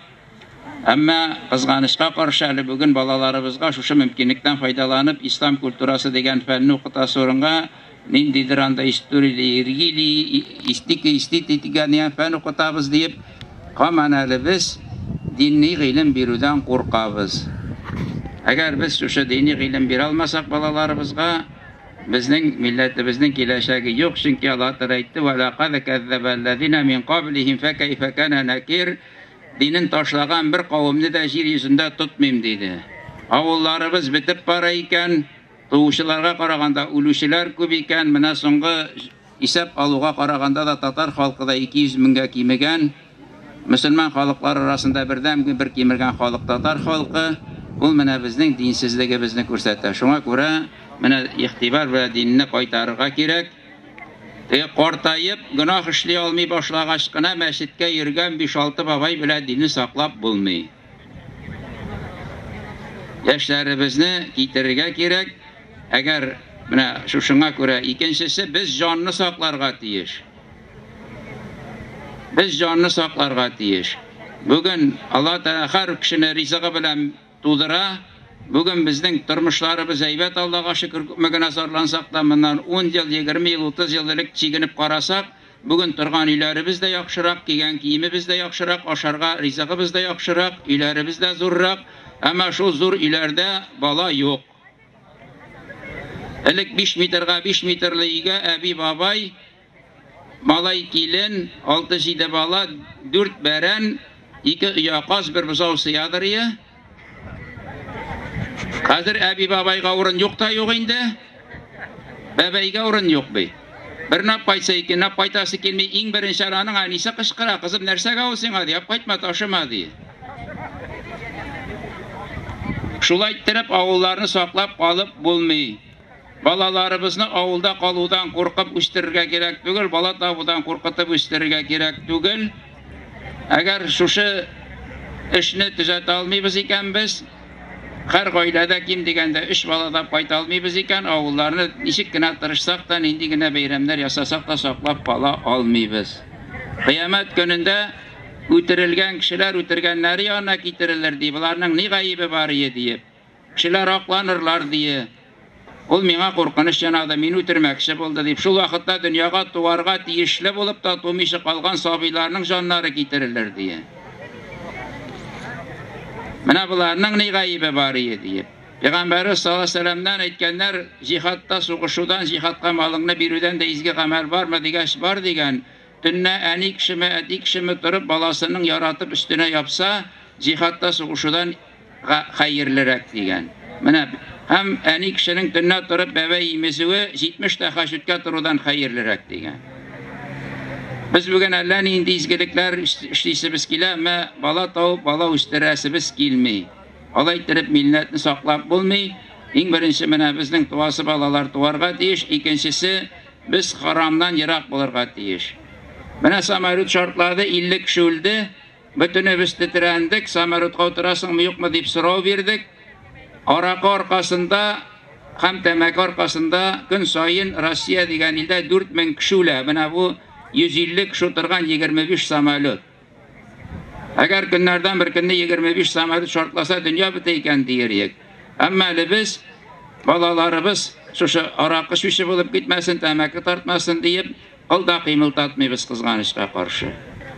Әмма кызганычка каршы әле бүген балаларыбызга шушы мөмкинлектән файдаланып ислам культурасы дигән фәнне укытасы урынга ниндидер анда история религии, истика, эстетика дигән фән укытабыз диеп, һаман әле без дини гыйлем бирүдән куркабыз. Әгәр без шушы дини гыйлем бирә алмасак балаларыбызга, безнең милләтебезнең киләчәге юк, чөнки Аллаһ Тәгалә әйтте: "Ва лақад каззабаллазина мин каблихим факайфа кана накир" Динен ташлаган бер кавемне дә җир йөзендә тотмыйм диде. Авылларыбыз бетеп бара икән, туучыларга караганда үлүчеләр күп икән, менә соңгы исәп алуга караганда да татар халкы да 200 меңгә кимегән. Мөселман халыклары арасында бердән бер кимергән халык татар халкы. Ул менә безнең динсезлегебезне күрсәтә. Шуңа күрә менә игътибар белән динне кайтарырга кирәк. Теге картаеп, гөнаһ эшли алмый башлагач кына мәчеткә йөргән 5-6 бабай белән динне саклап булмый. Яшьләребезне китерергә кирәк. Әгәр менә шушыңа күрә икенчесе без җанны сакларга тиеш. Без җанны сакларга тиеш. Бүген Алла Тәгалә һәр кешене ризыгы белән тудыра. Бүген безнең тормышларыбыз әйбәт, Аллага шөкер, күпме генә зарлансак та, моннан 10 ел, 20 ел, 30 ел элек чигенеп карасак, бүген торган өйләребез дә яхшырак, кигән киемебез дә яхшырак, ашарга ризыгыбыз да яхшырак, өйләребез дә зуррак, әмма шул зур өйләрдә бала юк. Элек 5 метрга 5 метрлы өйгә әби, бабай, малай, килен, 6-7 бала, 4 бәрән, 2 оя каз, бер бозау сыядыр ие. Хәзер әби бабайга урын юк та юк инде. Бәбәйгә урын юк бит. Бер нап кайтса, ике нап кайтасы килми, иң беренче аның әнисе кычкыра, кызым нәрсәгә ул сиңа ди, алып кайтма, ташыма ди. Шулай иттереп авылларны саклап калып булмый. Балаларыбызны авылда калудан куркып үстерергә кирәк түгел, бала табудан куркытып үстерергә кирәк түгел. Әгәр шушы эшне төзәтә алмыйбыз икән без, һәр гаиләдә ким дигәндә 3 бала да кайта алмыйбыз икән, авылларны ничек кенә тырышсак та, нинди генә бәйрәмнәр ясасак та саклап кала алмыйбыз. Кыямәт көнендә үтерелгән кешеләр үтергәннәре янына китерелер ди, боларның ни гаебе бар ие диеп. Кешеләр акланырлар дие. Ул миңа куркыныч янады, мин үтермәкче булды дип. Шул вакытта дөньяга туарга тиешле булып та тумыйча калган сабыйларның җаннары китерелер дие. Менә боларның ни гаебе бар ие диеп. Пәйгамбәрбез саллаллаһу алейһи вәсәлләмнән әйткәннәр, җихадта сугышудан, җихадка малыңны бирүдән дә изге гамәл бармы дигәч, бар дигән. Төннә әни кешеме, әти кешеме торып баласының яратып өстенә япса, җихадта сугышудан хәерлерәк дигән. Менә һәм әни кешенең төннә торып бәбәй имезүе 70 тәһәҗҗүдкә торудан хәерлерәк дигән. Без бүген әллә нинди изгелекләр эшлисебез килә, әмма бала табып, бала үстерәсебез килми. Алай иттереп милләтне саклап булмый. Иң беренче менә безнең туасы балалар туарга тиеш, икенчесе без харамнан ерак булырга тиеш. Менә самолет шартлады, 50 кеше үлде. Бөтенебез тетрәндек, самолетка утырасыңмы, юкмы дип сорау бирдек. Аракы аркасында һәм тәмәке аркасында көн саен Россия дигән илдә 4000 кеше үлә. Менә бу 150 кеше утырган 25 самолет. Әгәр көннәрдән бер көнне 25 самолет шартласа, дөнья бетә икән диер идек. Әмма әле без балаларыбыз шушы аракы эчүче булып китмәсен, тәмәке тартмасын диеп, кыл да кыймылдатмыйбыз кызганычка каршы.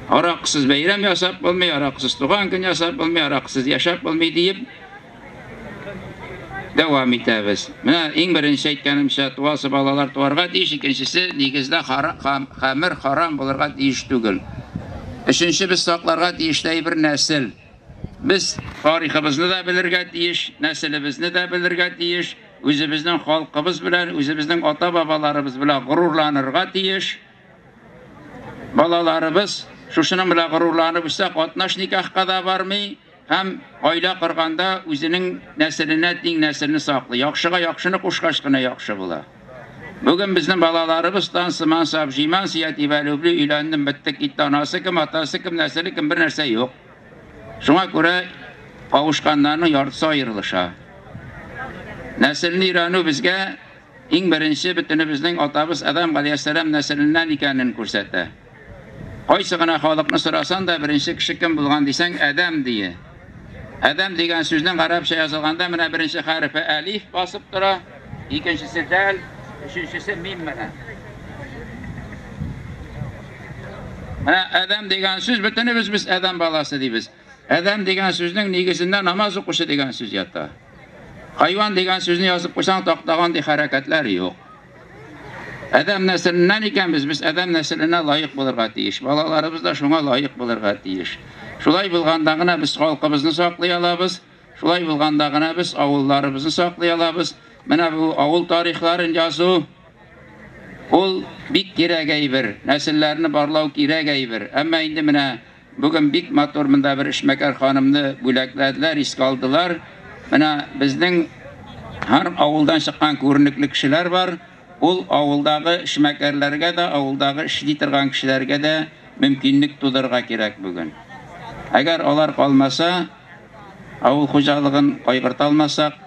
Аракысыз бәйрәм ясап булмый, аракысыз туган көн ясап булмый, аракысыз яшәп булмый диеп дәвам итәбез. Менә иң беренче әйткәнемчә, туасы балалар туарга тиеш, икенчесе нигездә хәмер харам булырга тиеш түгел. Өченче, без сакларга тиешле бер нәсел. Без тарихыбызны да белергә тиеш, нәселебезне дә белергә тиеш, үзебезнең халкыбыз белән, үзебезнең ата-бабаларыбыз белән горурланырга тиеш. Балаларыбыз Шушының белән горурланып үсә, катнаш никахка да бармый һәм гаилә корганда үзенең нәселенә тиң нәселне саклый. Яхшыга яхшыны кушкач кына яхшы була. Бүген безнең балаларыбыз тансыман, сабжиман, я тебя люблю, өйләндем, бетте, китте, анасы кем, атасы кем, нәселе кем, бер нәрсә юк. Шуңа күрә кавышканнарның яртысы аерылыша. Нәселне өйрәнү безгә иң беренче бөтенебезнең атабыз Адам галәйһиссәлам нәселеннән икәнен күрсәтә. Кайсы гына халыкны сорасан да, беренче кеше кем булган дисәң, Адәм дие. Адәм дигән сүзнең гарәпчә язылганда менә беренче хәрефе әлиф басып тора, икенчесе дәл, өченчесе мим менә. Менә Адәм дигән сүз, бөтенебез без Адәм баласы дибез. Адәм дигән сүзнең нигезендә намаз укучы дигән сүз ята. Хайван дигән сүзне язып куйсаң, тактага андый хәрәкәтләр юк. Адәм нәселеннән икәнбез, без адәм нәселенә лаек булырга тиеш. Балаларыбыз да шуңа лаек булырга тиеш. Шулай булганда гына без халкыбызны саклый алабыз, шулай булганда гына без авылларыбызны саклый алабыз. Менә бу авыл тарихларын язу ул бик кирәк әйбер. Нәселләрне барлау кирәк әйбер. Әмма инде менә бүген бик матур монда бер эшмәкәр ханымны бүләкләделәр, искә алдылар. Менә безнең һәр авылдан чыккан күренекле кешеләр бар. Ул авылдагы эшмәкәрләргә дә, авылдагы эшли торган кешеләргә дә мөмкинлек тудырырга кирәк бүген. Әгәр алар калмаса, авыл хуҗалыгын кайгырта алмасак,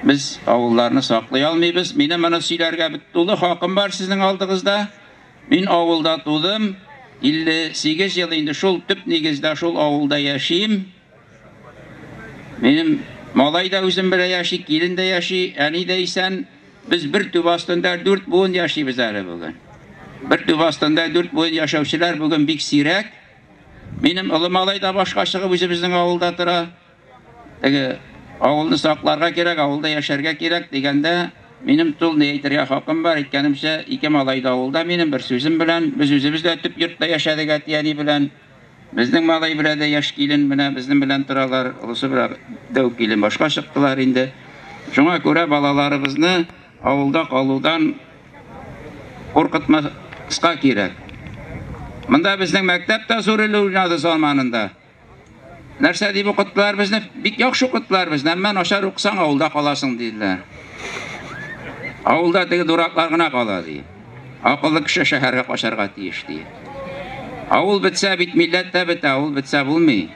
без авылларны саклый алмыйбыз. Минем моны сөйләргә бит тулы хакым бар сезнең алдыгызда. Мин авылда тудым, 58 ел инде шул төп нигездә шул авылда яшим. Минем малай да үзем белән яши, килен дә яши, әни дә исән. Без бер түбә астында дүрт буын яшибез әле бүген. Бер түбә астында дүрт буын яшәүчеләр бүген бик сирәк. Минем олы малай да башка чыгып үзебезнең авылда тора. Теге авылны сакларга кирәк, авылда яшәргә кирәк дигәндә, минем тул ни әйтергә хакым бар, әйткәнемчә, ике малай да авылда минем бер сүзем белән, без үзебез дә төп йортта яшәдек әти-әни белән. Безнең малай белән дә яшь килен менә безнең белән торалар, олысы белән дәү килен башка чыктылар инде. Шуңа күрә балаларыбызны авылда калудан куркытмаска кирәк. Монда безнең мәктәп тә зур роль уйнады заманында. Нәрсә дип укыттылар безне? Бик яхшы укыттылар безне, әмма начар укысаң авылда каласың диделәр. Авылда теге дураклар гына кала ди. Акыллы кеше шәһәргә качарга тиеш ди. Авыл бетсә бит милләт тә бетә, авыл бетсә булмый.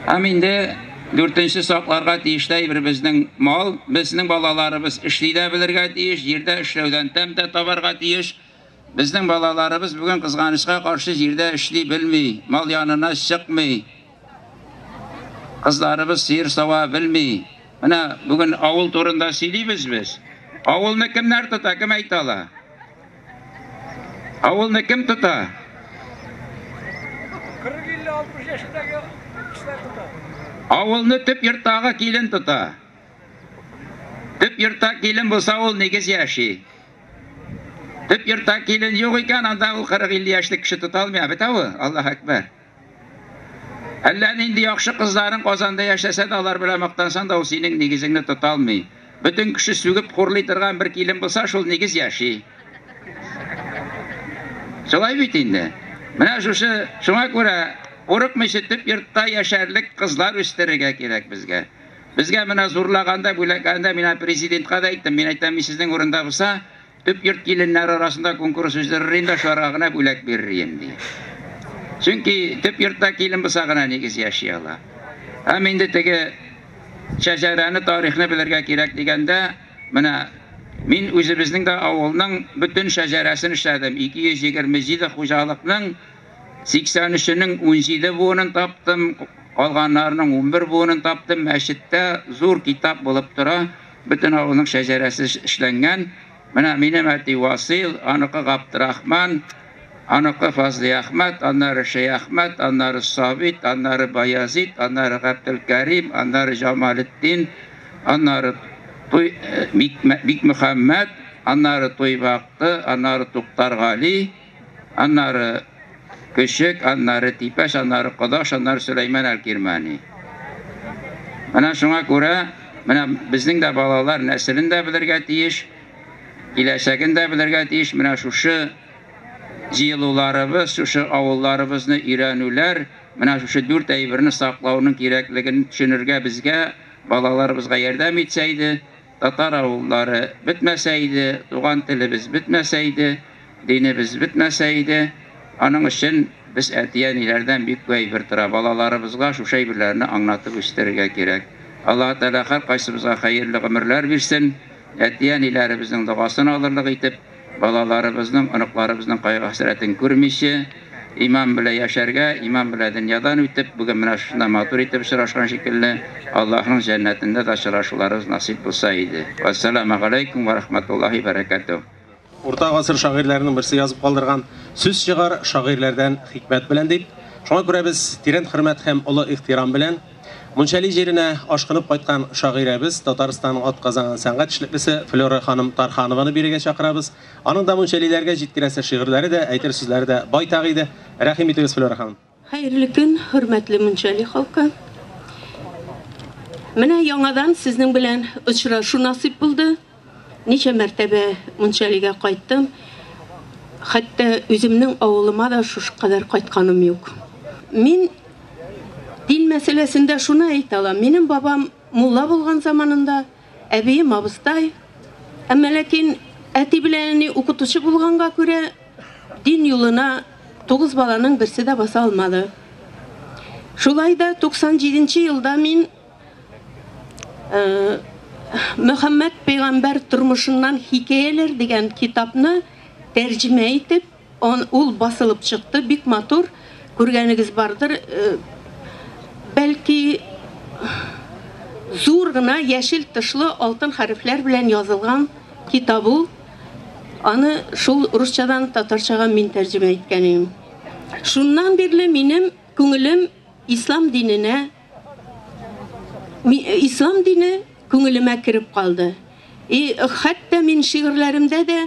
Һәм инде дүртенче сакларга тиешле әйбер безнең мал, безнең балаларыбыз эшли дә белергә тиеш, җирдә эшләүдән тәм дә табарга тиеш. Безнең балаларыбыз бүген кызганычка каршы җирдә эшли белми, мал янына чыкмый. Кызларыбыз сыер сава белми. Менә бүген авыл турында сөйлибез без. Авылны кемнәр тота, кем әйтә ала? Авылны кем тота? 40-50-60 яшендәге кешеләр тота. Авылны төп йорттагы килен тота. Төп йортта килен булса, ул нигез яши. Төп йортта килен юк икән, анда ул 40-50 яшьлек кеше тота алмый, бит ул, Аллаһ әкбәр. Әллә нинди яхшы кызларың Казанда яшәсә дә, алар белән мактансаң да, ул синең нигезеңне тота алмый. Бөтен кеше сүгеп хурлый торган бер килен булса, шул нигез яши. Шулай бит инде. Менә шушы, шуңа күрә курыкмыйча төп йортта яшәрлек кызлар үстерергә кирәк безгә. Безгә менә зурлаганда, бүләкләгәндә мин президентка да әйттем, мин әйтәм, мин сезнең урында булса, төп йорт киленнәре арасында конкурс уздырыр идем дә, шуларга гына бүләк бирер идем, ди. Чөнки төп йортта килен булса гына нигез яши ала. Һәм инде теге шәҗәрәне, тарихны белергә кирәк дигәндә, менә мин үзебезнең дә авылның бөтен шәҗәрәсен эшләдем. 227 хуҗалыкның 83-нең 17 буынын таптым, калганнарының 11 буынын таптым. Мәчеттә зур китап булып тора. Бөтен авылның шәҗәрәсе эшләнгән. Менә минем әти Васил, аныкы Габдрахман, аныкы Фазли Әхмәт, аннары Шәяхмәт, аннары Сабит, аннары Баязид, аннары Габделкәрим, аннары Җамалетдин, аннары Бикмөхәммәт, аннары Туйбакты, аннары Туктаргали, аннары Көчек, аннары Типәш, аннары Кодаш, аннары Сөләйман әл-Кирмани. Менә шуңа күрә, менә безнең дә балалар нәселен дә белергә тиеш, киләчәген дә белергә тиеш. Менә шушы җыелуларыбыз, шушы авылларыбызны өйрәнүләр, менә шушы дүрт әйберне саклауның кирәклеген төшенергә безгә, балаларыбызга ярдәм итсә иде, татар авыллары бетмәсә иде, туган телебез бетмәсә иде, динебез бетмәсә иде. Аның өчен без әти-әниләрдән бик күп әйбер тора. Балаларыбызга шушы әйберләрне аңлатып үстерергә кирәк. Аллаһы Тәгалә һәркайсыбызга хәерле гомерләр бирсен, әти-әниләребезнең догасын алырлык итеп, балаларыбызның, оныкларыбызның кайгы-хәсрәтен күрмичә, иман белән яшәргә, иман белән дөньядан үтеп, бүген менә шушында матур итеп очрашкан шикелле, Аллаһның җәннәтендә дә очрашуларыбыз насыйп булса иде. Вәссәламү галәйкүм вә рахматуллаһи бәрәкәтүһ. Урта гасыр шагыйрьләренең берсе язып калдырган Сүз чыгар шагыйрьләрдән хикмәт белән дип. Шуңа күрә без тирән хөрмәт һәм олы ихтирам белән Мунчәли җиренә ашкынып кайткан шагыйрәбез, Татарстанның атказанган сәнгать эшлеклесе Флера ханым Тарханованы бирегә чакырабыз. Аның да мунчәлиләргә җиткерәсе шигырьләре дә, әйтер сүзләре дә байтак иде. Рәхим итегез, Флера ханым. Хәерле көн, хөрмәтле Мунчәли халкы. Менә яңадан сезнең белән очрашу насыйп булды. Ничә мәртәбә Мунчәлигә кайттым. Хәтта үземнең авылыма да шушы кадәр кайтканым юк. Мин дин мәсьәләсендә шуны әйтә алам. Минем бабам мулла булган заманында, әбием абыстай. Әмма ләкин әти белән әни укытучы булганга күрә, дин юлына тугыз баланың берсе дә баса алмады. Шулай да 97 нче елда мин Мөхәммәд пәйгамбәр тормышыннан хикәяләр дигән китапны тәрҗемә итеп, ул басылып чыкты, бик матур, күргәнегез бардыр. Бәлки зур гына яшел тышлы алтын хәрефләр белән язылган китап ул. Аны шул русчадан татарчага мин тәрҗемә иткән идем. Шуннан бирле минем күңелем ислам диненә Ислам дине күңелемә кереп калды. И хәтта мин шигырьләремдә дә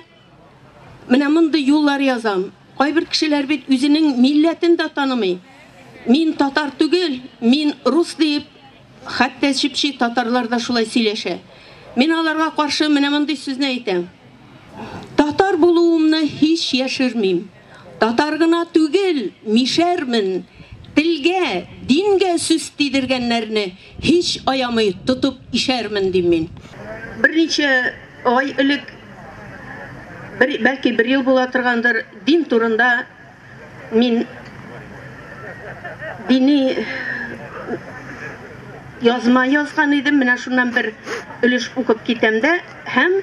менә мондый юллар язам. Кайбер кешеләр бит үзенең милләтен дә танымый. Мин татар түгел, мин рус диеп, хәтта чеп-чи татарлар да шулай сөйләшә. Мин аларга каршы менә мондый сүзне әйтәм. Татар булуымны һич яшермим. Татар гына түгел, мишәрмен. Телгә, дингә сүз тидергәннәрне һич аямый тотып ишәрмен, дим мин. Берничә ай элек, бер, бәлки бер ел була торгандыр, дин турында мин дини язма язган идем. Менә шуннан бер өлеш укып китәм дә һәм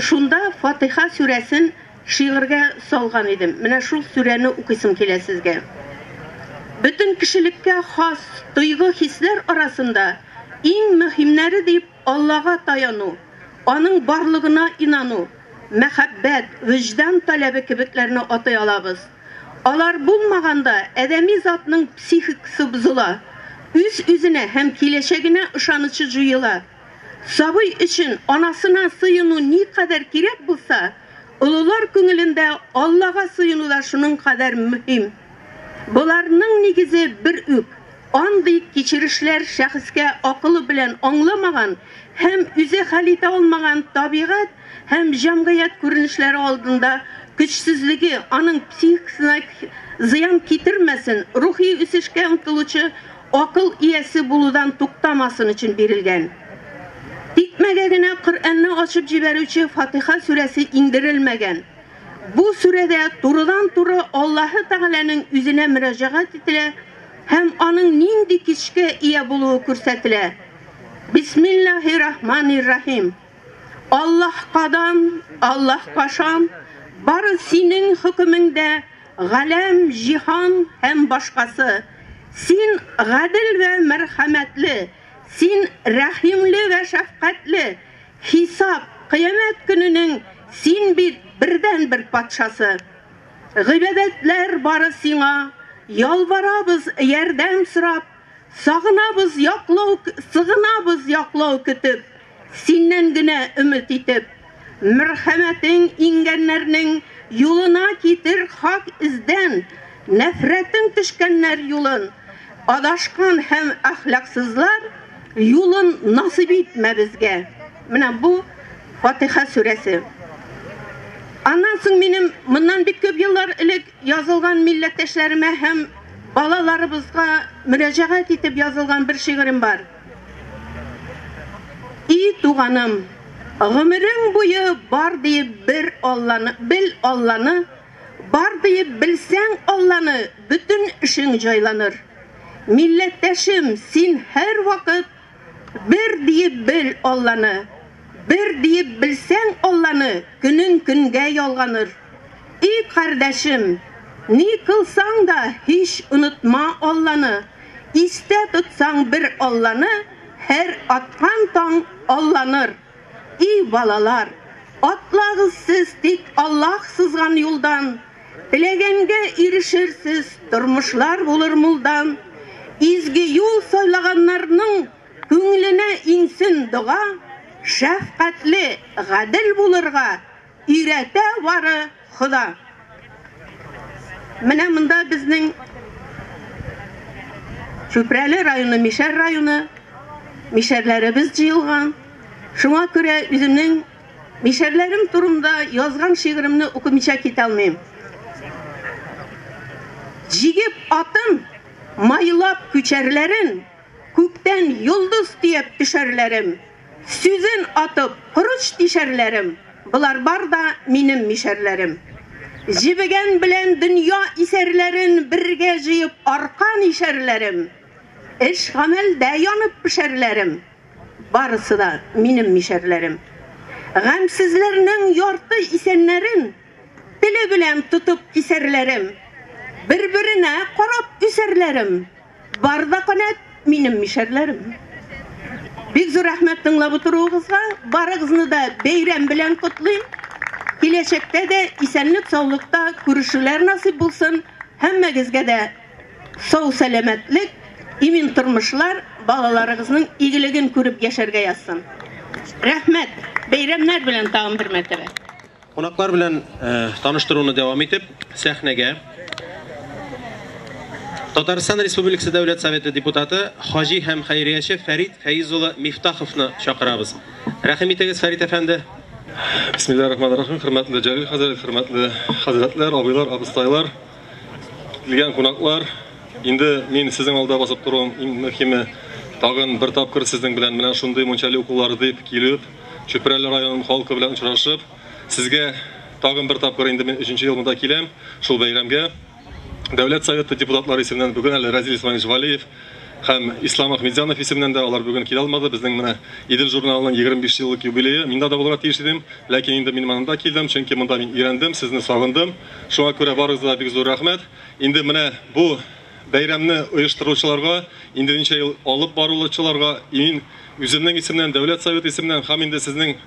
шунда Фатыйха сүрәсен Шигырьгә салган идем. Менә шул сүрәне укыйсым килә сезгә. Бөтен кешелеккә хас тойгы-хисләр арасында иң мөһимнәре дип Аллага таяну, аның барлыгына инану, мәхәббәт, вөҗдан таләбе кебекләрне атый алабыз. Алар булмаганда адәми затның психикасы бозыла, үз-үзенә һәм киләчәгенә ышанычы җуела. Сабый өчен анасына сыену никадәр кирәк булса, олылар күңелендә Аллага сыену да шуның кадәр мөһим. Боларның нигезе бер үк, андый кичерешләр шәхескә акылы белән аңламаган һәм үзе хәл итә алмаган табигать һәм җәмгыять күренешләре алдында көчсезлеге аның психикасына зыян китермәсен, рухи үсешкә омтылучы акыл иясе булудан туктамасын өчен бирелгән. Тикмәгә генә Коръәнне ачып җибәрүче Фатыйха сүрәсе иңдерелмәгән. Бу сүрәдә турыдан-туры Аллаһы Тәгаләнең үзенә мөрәҗәгать ителә һәм аның нинди көчкә ия булуы күрсәтелә. Бисмиллаһи-рахмани-рахим. Аллаһкадан, Аллаһка шан, бары синең хөкемеңдә галәм, җиһан һәм башкасы. Син гадел вә мәрхәмәтле, син рәхимле вә шәфкатьле, хисап, кыямәт көненең син бит бердәнбер патшасы. Гыйбадәтләр бары сиңа, ялварабыз ярдәм сорап, сагынабыз яклау, сыгынабыз яклау көтеп. Синнән генә өмет итеп. Мәрхәмәтең иңгәннәрнең юлына китер хак эздән, нәфрәтең төшкәннәр юлын, адашкан һәм әхлаксызлар юлын насыйп итмә безгә. Менә бу Фатыйха сүрәсе. Аннан соң минем моннан бик күп еллар элек язылган милләттәшләремә һәм балаларыбызга мөрәҗәгать итеп язылган бер шигырем бар. И туганым, гомерең буе бар диеп бер Алланы, бел Алланы, бар диеп белсәң Алланы, бөтен эшең җайланыр. Милләттәшем, син һәрвакыт бер диеп бел Алланы, бер диеп белсәң Алланы, көнең көнгә ялганыр. И кардәшем, ни кылсаң да һич онытма Алланы, истә тотсаң бер Алланы, һәр аткан таң алланыр. И балалар, атлагыз сез тик Аллаһ сызган юлдан, теләгәнгә ирешерсез, тормышлар булыр мулдан. Изге юл сайлаганнарның күңеленә иңсен дога, шәфкатьле, гадел булырга өйрәтә бары Хода. Менә монда безнең Чүпрәле районы, Мишәр районы мишәрләребез җыелган. Шуңа күрә үземнең мишәрләрем турында язган шигыремне укымыйча китә алмыйм. Җигеп атын, майлап күчәрләрен, күктән йолдыз төяп төшәрләрем, сүзен атып корыч тишәрләрем, болар бар да минем мишәрләрем. Җебегән белән дөнья исәрләрен бергә җыеп аркан ишәрләрем, эш гамәлдә янып пешәрләрем, барысы да минем мишәрләрем. Гамьсезләрнең ярты исәннәрен теле белән тотып кисәрләрем, бер-беренә карап үсәрләрем, бар да канәт минем мишәрләрем. Бик зур рәхмәт тыңлап утыруыгызга, барыгызны да бәйрәм белән котлыйм. Киләчәктә дә исәнлек-саулыкта күрешүләр насыйп булсын. Һәммәгезгә дә сау сәламәтлек, имин тормышлар, балаларыгызның игелеген күреп яшәргә язсын. Рәхмәт. Бәйрәмнәр белән тагын бер мәртәбә. Кунаклар белән таныштыруны дәвам итеп, сәхнәгә Татарстан Республикасы Дәүләт Советы депутаты Хаҗи һәм хәйрияче Фәрит Фәиз улы Мифтаховны чакырабыз. Рәхим итегез, Фәрит әфәнде. Бисмиллахир-рахманир-рахим. Хөрмәтле Җәлил хәзрәт, хөрмәтле хәзрәтләр, абыйлар, абыстайлар, килгән кунаклар. Инде мин сезнең алда басып торуым иң мөһиме тагын бер тапкыр сезнең белән менә шундый Мунчали укулары дип килеп, Чүпрәле районының халкы белән очрашып, сезгә тагын бер тапкыр инде мин 3нче ел монда киләм, шул бәйрәмгә. Дәүләт Советы депутатлары исеменнән бүген әле Разил Исмаилович Валиев һәм Ислам Ахмедзянов исеменнән дә алар бүген килә алмады. Безнең менә Идел журналының 25 еллык юбилее. Мин дә булырга тиеш идем, ләкин инде мин монда килдем, чөнки монда мин өйрәндем, сезне сагындым. Шуңа күрә барыгызга да бик зур рәхмәт. Инде менә бу бәйрәмне оештыручыларга, инде ничә ел алып баручыларга мин үземнең исемнән, Дәүләт Советы исеменнән һәм инде сезнең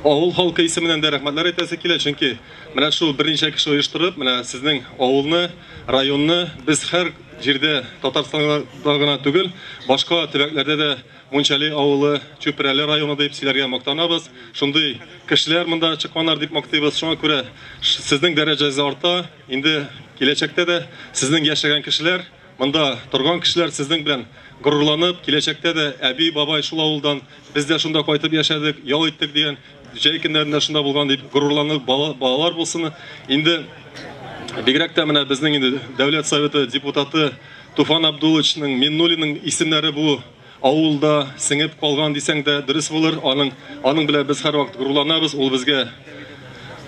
авыл халкы исеменнән дә рәхмәтләр әйтәсе килә, чөнки менә шул берничә кеше оештырып, менә сезнең авылны, районны без һәр җирдә Татарстанда гына түгел, башка төбәкләрдә дә Мунчали авылы, Чүпрәле районы дип сөйләргә мактанабыз. Шундый кешеләр монда чыкканнар дип мактыйбыз. Шуңа күрә сезнең дәрәҗәгез арта. Инде киләчәктә дә сезнең яшәгән кешеләр, монда торган кешеләр сезнең белән горурланып, киләчәктә дә әби, бабай шул авылдан, без дә шунда кайтып яшәдек, ял иттек дигән, җәй көннәрендә шунда булган дип горурланып балалар булсын. Инде бигрәк тә менә безнең инде Дәүләт Советы депутаты Туфан Абдулловичның, Миннуллинның исемнәре бу авылда сеңеп калган дисәң дә дөрес булыр. Аның белән без һәрвакыт горурланабыз. Ул безгә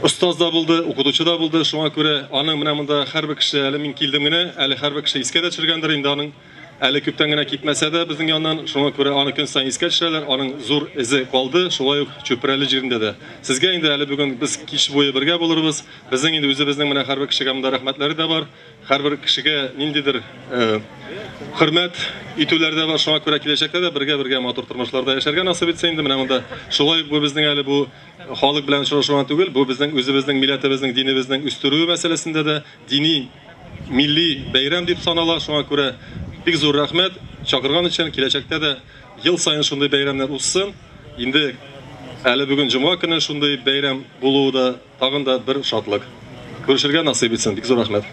остаз да булды, укытучы да булды. Шуңа күрә аның менә монда һәрбер кеше, әле мин килдем генә, әле һәрбер кеше искә дә төшергәндер инде аның. Әле күптән генә китмәсә дә безнең яннан, шуңа күрә аны көн саен искә төшерәләр, аның зур эзе калды, шулай ук Чүпрәле җирендә дә. Сезгә инде әле бүген без кич буе бергә булырбыз. Безнең инде үзебезнең менә һәрбер кешегә монда рәхмәтләре дә бар. Һәрбер кешегә ниндидер хөрмәт итүләр дә бар. Шуңа күрә киләчәктә дә бергә-бергә матур тормышларда яшәргә насыйп итсен инде. Менә монда шулай бу безнең әле бу халык белән очрашу гына түгел, бу безнең үзебезнең милләтебезнең, динебезнең үстерүе мәсьәләсендә дә дини милли бәйрәм дип санала. Шуңа күрә бик зур рәхмәт чакырган өчен. Киләчәктә дә ел саен шундый бәйрәмнәр узсын. Инде әле бүген җомга көне шундый бәйрәм булуы да тагын да бер шатлык. Күрешергә насыйп итсен. Бик зур рәхмәт.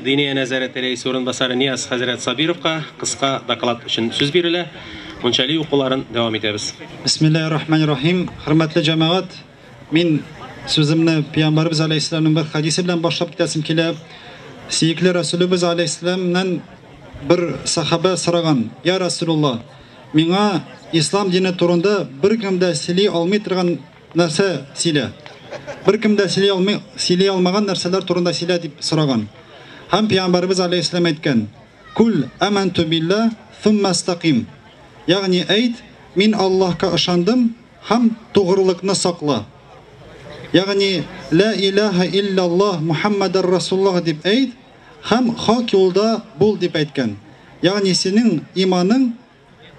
Диния нәзарәте рәисе урынбасары Нияз хәзрәт Сабировка кыска доклад өчен сүз бирелә. Мунчали укуларын дәвам итәбез. Бисмиллахир-рахманир-рахим. Хөрмәтле җәмәгать, мин Сүземне Пәйгамбәребез алейһиссәламның бер хадисе белән башлап китәсем килә. Сөекле Расулыбыз алейһиссәламнан бер сахаба сораган: "Я Расулуллаһ, миңа ислам дине турында беркем дә сөйли алмый торган нәрсә сөйлә. Беркем дә сөйли алмый, сөйли алмаган нәрсәләр турында сөйлә", дип сораган. Һәм Пәйгамбәребез алейһиссәлам әйткән: "Кул аманту билла, thumma istaqim." Ягъни әйт, мин Аллаһка ышандым һәм тугрылыкны сакла. Ягъни ла илаһа иллаллаһ Мухаммадар Расулуллаһ дип әйт һәм хак юлда бул дип әйткән. Ягъни синең иманың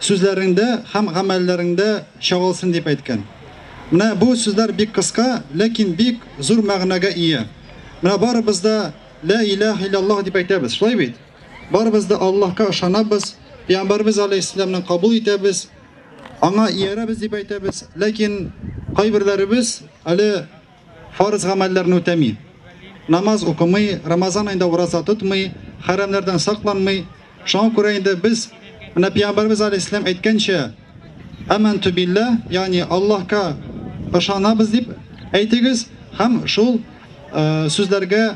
сүзләреңдә һәм гамәлләреңдә чагылсын дип әйткән. Менә бу сүзләр бик кыска, ләкин бик зур мәгънәгә ия. Менә барыбыз да ла илаһа иллаллаһ дип әйтәбез, шулай бит? Барыбыз да Аллаһка ышанабыз, Пәйгамбәребез алейһиссәламны кабул итәбез, аңа иярәбез дип әйтәбез, ләкин кайберләребез әле фарыз гамәлләрне үтәми. Намаз укымый, Рамазан аенда ураза тотмый, хәрамнардан сакланмый. Шуңа күрә инде без менә Пәйгамбәребез алейһиссәлам әйткәнчә, аманту билла, ягъни Аллаһка ышанабыз дип әйтегез һәм шул сүзләргә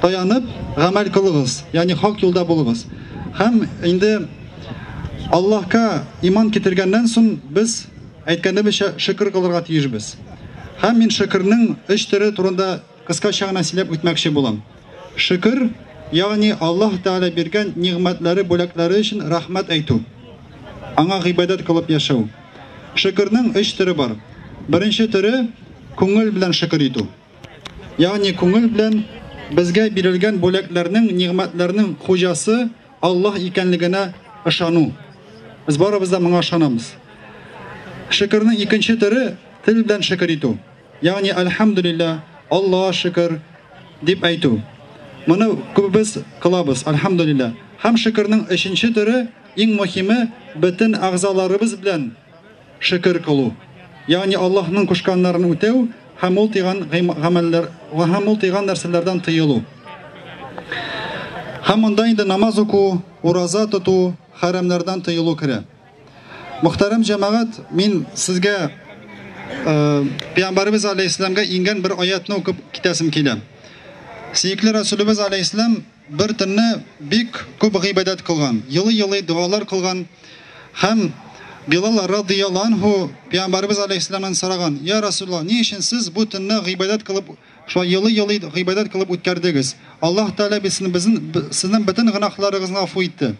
таянып гамәл кылыгыз, ягъни хак юлда булыгыз. Һәм инде Аллаһка иман китергәннән соң без әйткәнебезчә шөкер кылырга тиешбез. Һәм мин шөкернең өч төре турында кыскача гына сөйләп үтмәкче булам. Шөкер, ягъни Аллаһ Тәгалә биргән нигъмәтләре, бүләкләре өчен рәхмәт әйтү. Аңа гыйбадәт кылып яшәү. Шөкернең өч төре бар. Беренче төре күңел белән шөкер итү. Ягъни күңел белән безгә бирелгән бүләкләрнең, нигъмәтләрнең хуҗасы Аллаһ икәнлегенә ышану. Без барыбыз да моңа ышанабыз. Шөкернең икенче төре тел белән шөкер итү. Ягъни әлхәмдүлилләһ, Аллаһ шөкер дип әйтү. Моны күбебез кылабыз, әлхәмдүлилләһ. Һәм шөкернең өченче төре, иң мөһиме, бөтен әгъзаларыбыз белән шөкер кылу. Ягъни Аллаһның кушканнарын үтәү һәм ул тыйган гамәлләр һәм ул тыйган нәрсәләрдән тыелу. Һәм монда инде намаз уку, ураза тоту, хәрамнардан тыелу керә. Мөхтәрәм җәмәгать, мин сезгә Пәйгамбәребез алейһиссәламгә иңгән бер аятны укып китәсем килә. Сөекле Расулыбыз алейһиссәлам бер төнне бик күп гыйбадәт кылган, елый-елый догалар кылган һәм Билал радыяллаһу анһу Пәйгамбәребез алейһиссәламнан сораган: "Я Расулаллаһ, ни өчен сез бу төнне гыйбадәт кылып, шулай елый-елый гыйбадәт кылып үткәрдегез? Аллаһ Тәгалә бит сезнең бөтен гөнаһларыгызны гафу итте."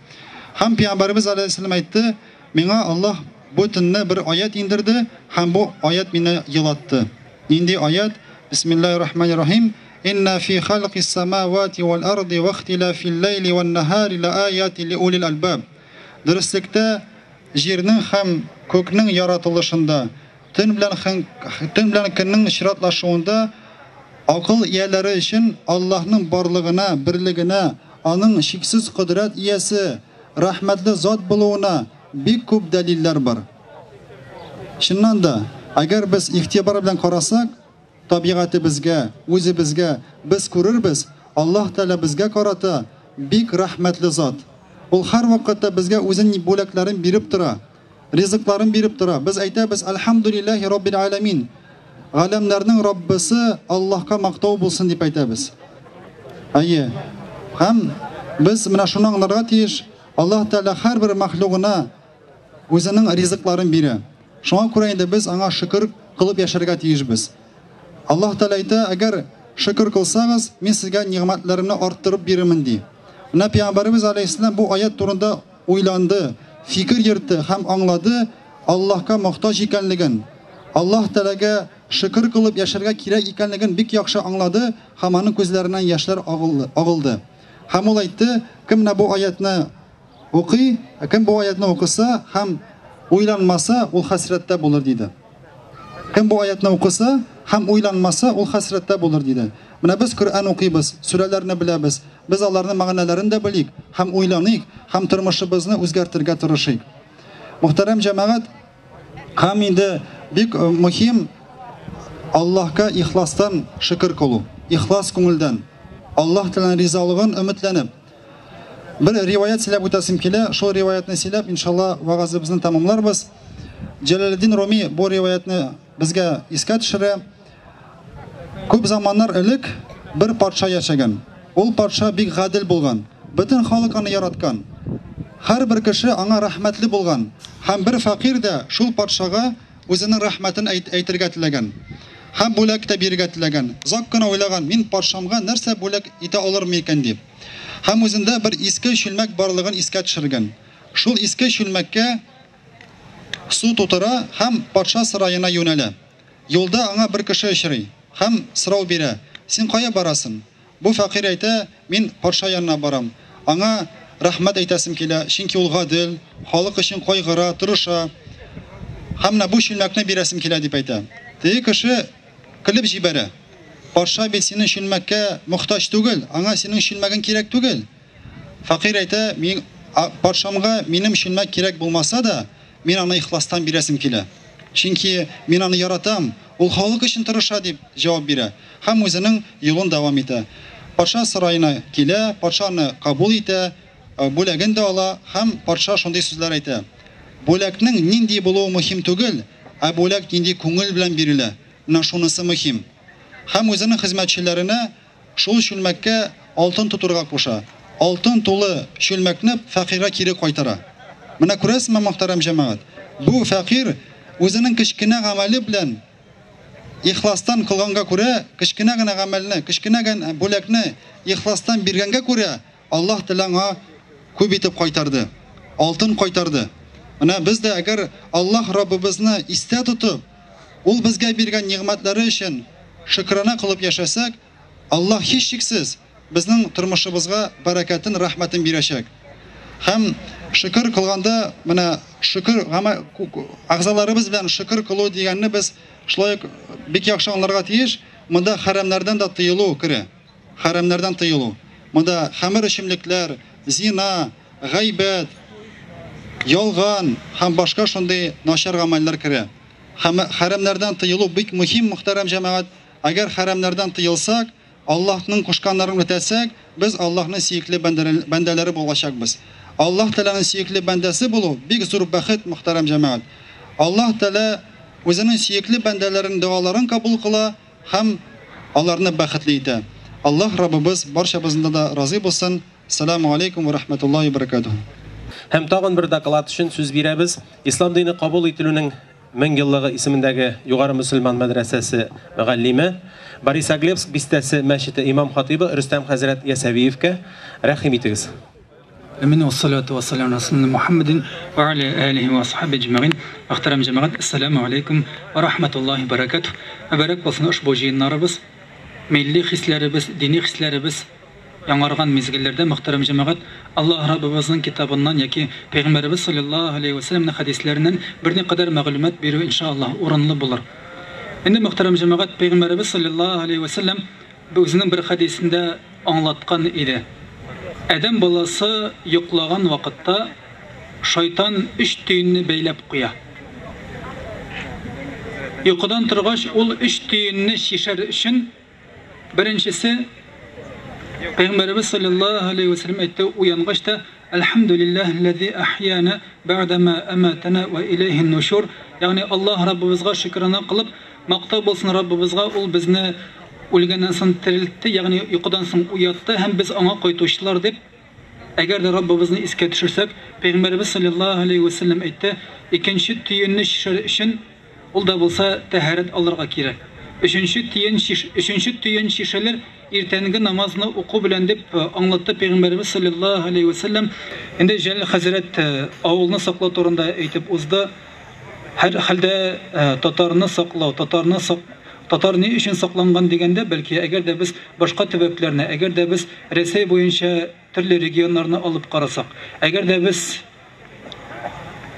Һәм Пәйгамбәребез алейһиссәлам әйтте: "Миңа Аллаһ бу төнне бер аят иңдерде һәм бу аят мине елатты." Нинди аят? Бисмиллаһир-рахманир-рахим. Инна фи халкис самавати вал арди ва ихтилафил лайли ван нахари лааятин лиулил албаб. Дөреслектә җирнең һәм күкнең яратылышында, төн белән көннең чиратлашуында акыл ияләре өчен Аллаһның барлыгына, берлегенә, аның чиксез кодрәт иясе, рәхмәтле зат булуына бик күп дәлилләр бар. Чыннан да, әгәр без игътибар белән карасак, табигатебезгә, үзебезгә, без күрербез, Аллаһ Тәгалә безгә карата бик рәхмәтле зат. Ул һәрвакытта безгә үзенең бүләкләрен биреп тора, ризыкларын биреп тора. Без әйтәбез, Әлхәмдүлилләһи Раббил аләмин. Галәмнәрнең Раббысы Аллаһка мактау булсын дип әйтәбез. Әйе. Һәм без менә шуны аңларга тиеш, Аллаһ Тәгалә һәрбер мәхлугына үзенең ризыкларын бирә. Шуңа күрә инде без аңа шөкер кылып яшәргә тиешбез. Аллаһ Тәгалә әйтә, әгәр шөкер кылсагыз, мин сезгә нигъмәтләремне арттырып бирермен, ди. Менә Пәйгамбәребез алейһиссәлам бу аят турында уйланды, фикер йөртте һәм аңлады Аллаһка мохтаҗ икәнлеген, Аллаһ Тәгаләгә шөкер кылып яшәргә кирәк икәнлеген бик яхшы аңлады һәм аның күзләреннән яшьләр агылды. Һәм ул әйтте, кем менә бу аятны укый, кем бу аятны укыса һәм уйланмаса, ул хәсрәттә булыр, диде. Кем бу аятны укыса һәм уйланмаса, ул хәсрәттә булыр, диде. Менә без Коръән укыйбыз, сүрәләрне беләбез. Без аларның мәгънәләрен дә белик һәм уйланыйк һәм тормышыбызны үзгәртергә тырышыйк. Мөхтәрәм җәмәгать, һәм инде бик мөһим Аллаһка ихластан шөкер кылу, ихлас күңелдән, Аллаһ Тәгаләнең ризалыгын өметләнеп. Бер риваять сөйләп үтәсем килә, шул риваятьне сөйләп, иншалла, вәгазебезне тәмамларбыз. Җәләлетдин Руми бу риваятьне безгә искә төшерә. Күп заманнар элек бер патша яшәгән. Ул патша бик гадел булган. Бөтен халык аны яраткан. Һәрбер кеше аңа рәхмәтле булган. Һәм бер фәкыйрь дә шул патшага үзенең рәхмәтен әйтергә теләгән. Һәм бүләк тә бирергә теләгән. Озак кына уйлаган, мин патшамга нәрсә бүләк итә алырмын икән дип. Һәм үзендә бер иске чүлмәк барлыгын искә төшергән. Шул иске чүлмәккә су тутыра һәм патша сараена юнәлә. Юлда аңа бер кеше очрый һәм сорау бирә, Син кая барасың? Бу фәкыйрь әйтә, Мин патша янына барам. Аңа рәхмәт әйтәсем килә, чөнки ул гадел, халык өчен кайгыра, тырыша. Һәм менә бу чүлмәкне бирәсем килә, дип әйтә. Теге кеше көлеп җибәрә. Патша бит синең чүлмәккә мохтаҗ түгел, аңа синең чүлмәгең кирәк түгел. Фәкыйрь әйтә, Мин патшамга минем чүлмәк кирәк булмаса да, мин аны ихластан бирәсем килә. Чөнки мин аны яратам, ул халык өчен тырыша, дип җавап бирә һәм үзенең юлын дәвам итә. Патша сараена килә, патша аны кабул итә, бүләген дә ала һәм патша шундый сүзләр әйтә, Бүләкнең нинди булуы мөһим түгел, ә бүләк нинди күңел белән бирелә, менә шунысы мөһим. Һәм үзенең хезмәтчеләренә шул чүлмәккә алтын тутырырга куша. Алтын тулы чүлмәкне фәкыйрьгә кире кайтара. Менә күрәсезме, мөхтәрәм җәмәгать, бу фәкыйрь үзенең кечкенә гамәле белән ихластан кылганга күрә, кечкенә генә гамәлне, кечкенә генә бүләкне ихластан биргәнгә күрә, Аллаһ Тәгалә аңа күп итеп кайтарды. Алтын кайтарды. Менә без дә әгәр Аллаһ Раббыбызны истә тотып, Ул безгә биргән нигъмәтләре өчен шөкрана кылып яшәсәк, Аллаһ һичшиксез безнең тормышыбызга бәрәкәтен, рәхмәтен бирәчәк. Һәм шөкер кылганда, менә шөкер әгъзаларыбыз белән шөкер кылу дигәнне без шулай ук бик яхшы аңларга тиеш. Монда хәрәмнәрдән дә тыелу керә. Хәрәмнәрдән тыелу. Монда хәмер эчемлекләр, зина, гайбәт, ялган һәм башка шундый начар гамәлләр керә. Һәм хәрәмнәрдән тыелу бик мөһим, мөхтәрәм җәмәгать. Әгәр хәрәмнәрдән тыелсак, Аллаһның кушканнарын үтәсәк, без Аллаһның сөекле бәндәләре булачакбыз. Аллаһ Тәгаләнең сөекле бәндәсе булу бик зур бәхет, мөхтәрәм җәмәгать. Аллаһ Тәгалә үзенең сөекле бәндәләренең догаларын кабул кыла һәм аларны бәхетле итә. Аллаһ Раббыбыз барчабызны да разый булсын. Әссәламү галәйкүм вә рахмәтуллаһи вә бәрәкәтүһ. Һәм тагын бер доклад өчен сүз бирәбез. Ислам дине кабул ителүнең 1000 еллыгы исемендәге Югары мөселман мәдрәсәсе мөгаллиме, Борисоглебск бистәсе мәчете имам-хатыйбы Рөстәм хәзрәт Ясәвиевкә рәхим итегез. Әмин, вассалату вассаляму аля расулина Мухаммадин ва аля алихи ва асхаби әҗмәгыйн. Мөхтәрәм җәмәгать, әссәламү алейкум ва рахматуллахи ва баракатуһ. Мөбарәк булсын ошбу җыеннарыбыз, милли хисләребез, дини хисләребез яңарган мизгелләрдә, мөхтәрәм җәмәгать, Аллаһ Раббыбызның китабыннан яки Пәйгамбәребез салләллаһу галәйһи вә сәлләмнең хәдисләреннән берникадәр мәгълүмат бирү, иншаАллаһ, урынлы булыр. Инде, мөхтәрәм җәмәгать, Пәйгамбәребез салләллаһу галәйһи вә сәлләм үзенең бер хәдисендә аңлаткан иде, Адәм баласы йоклаган вакытта шайтан өч төенне бәйләп куя. Йокыдан торгач, ул өч төенне чишәр өчен, Беренчесе, Пәйгамбәребез салләллаһу галәйһи вә сәлләм әйтте, уянгач та, Әлхәмдүлилләһилләзи әхьяна бәгъдәмә әмәтәнә вә иләйһин нушур, ягъни Аллаһ Раббыбызга шөкрана кылып, мактау булсын Раббыбызга, ул безне үлгәннән соң терелтте, ягъни йокыдан соң уятты һәм без аңа кайтучылар дип, әгәр дә Раббыбызны искә төшерсәк, Пәйгамбәребез салләллаһу галәйһи вә сәлләм әйтте, икенче төенне чишәр өчен, Ул да булса тәһарәт алырга кирәк. Өченче тиен чиш, өченче төен чишелер иртәнге намазны уку белән, дип аңлатты Пәйгамбәребез салләллаһу галәйһи вә сәлләм. Инде Җәлил хәзрәт авылны саклау турында әйтеп узды. Һәр хәлдә татарны саклау, татарны сак, татар ни өчен сакланган дигәндә, бәлки, әгәр дә без башка төбәкләрне, әгәр дә без Рәсәй буенча төрле регионнарны алып карасак, әгәр дә без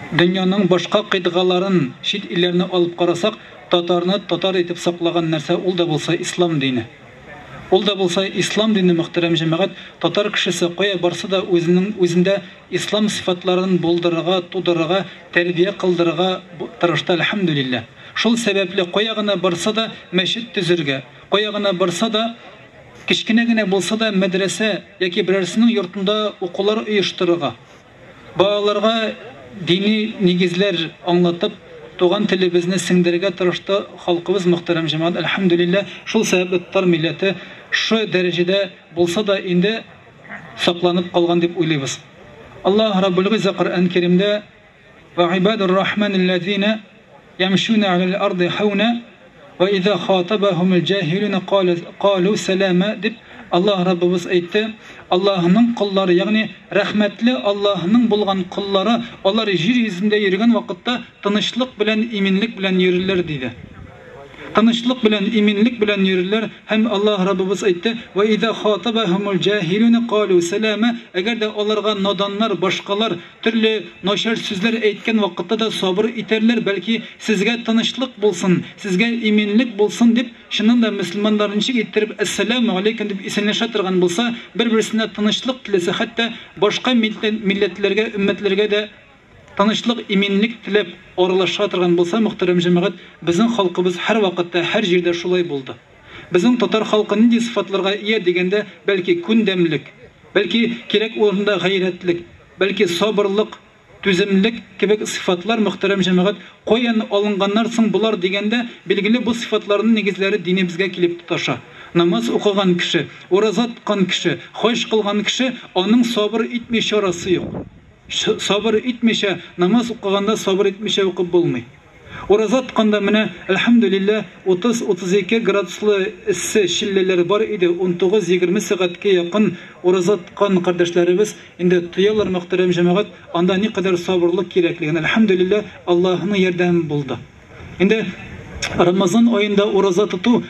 Дөньяның башка кыйтгаларын, чит илләрне алып карасак, татарны татар итеп саклаган нәрсә ул да булса ислам дине. Ул да булса ислам дине, мөхтәрәм җәмәгать, татар кешесе кая барса да үзенең үзендә ислам сыйфатларын булдырырга, тудырырга, тәрбия кылдырырга тырышты, әлхәмдүлилләһ. Шул сәбәпле кая гына барса да мәчет төзергә, кая гына барса да кечкенә генә булса да мәдрәсә яки берәрсенең йортында укулар оештырырга, Балаларга дини нигезләр аңлатып, туган телебезне сеңдерергә тырышты халкыбыз, мөхтәрәм җәмәгать, әлхәмдүлилләһ, шул сәбәпле татар милләте шу дәрәҗәдә булса да инде сакланып калган дип уйлыйбыз. Аллаһ Раббул Гыйззә Коръән Кәримдә Ва гыйбадур рахманилләзина ямшуна алал арды хауна ва иза хатабахумул җаһилуна калу салама дип Аллаһ Раббыбыз әйтте. Аллаһның коллары, ягъни рәхмәтле Аллаһның булган коллары, алар җир йөзендә йөргән вакытта тынычлык белән, иминлек белән йөрерләр диде. Тынычлык белән, иминлек белән йөрерләр һәм Аллаһ Раббыбыз әйтте, Вә иза хатабахумул җаһилуна калу салама, әгәр дә аларга наданнар, башкалар төрле начар сүзләр әйткән вакытта да сабыр итәрләр, бәлки сезгә тынычлык булсын, сезгә иминлек булсын дип, чыннан да мөселманнар ничек иттереп әссәламу алейкум дип исәнләшә торган булса, бер-берсенә тынычлык теләсә, хәтта башка милләтләргә, өммәтләргә дә тынычлык, иминлек теләп аралаша торган булса, мөхтәрәм җәмәгать, безнең халкыбыз һәрвакытта, һәр җирдә шулай булды. Безнең татар халкы нинди сыйфатларга ия дигәндә, бәлки күндәмлек, бәлки кирәк урында гайрәтлек, бәлки сабырлык, түземлек кебек сыйфатлар, мөхтәрәм җәмәгать, каян алынганнар соң болар дигәндә, билгеле бу сыйфатларның нигезләре динебезгә килеп тоташа. Намаз укыган кеше, ураза тоткан кеше, хаҗ кылган кеше, аның сабыр итми чарасы юк. Сабыр итмичә, намаз укыганда сабыр итмичә укып булмый. Ураза тотканда менә, әлхәмдүлилләһ, 30-32 градуслы эссе челләләр бар иде, 19-20 сәгатькә якын ураза тоткан кардәшләребез инде тоялар, мөхтәрәм җәмәгать, анда никадәр сабырлык кирәклеген. Әлхәмдүлилләһ, Аллаһының ярдәме булды. Инде Рамазан аенда ураза тоту,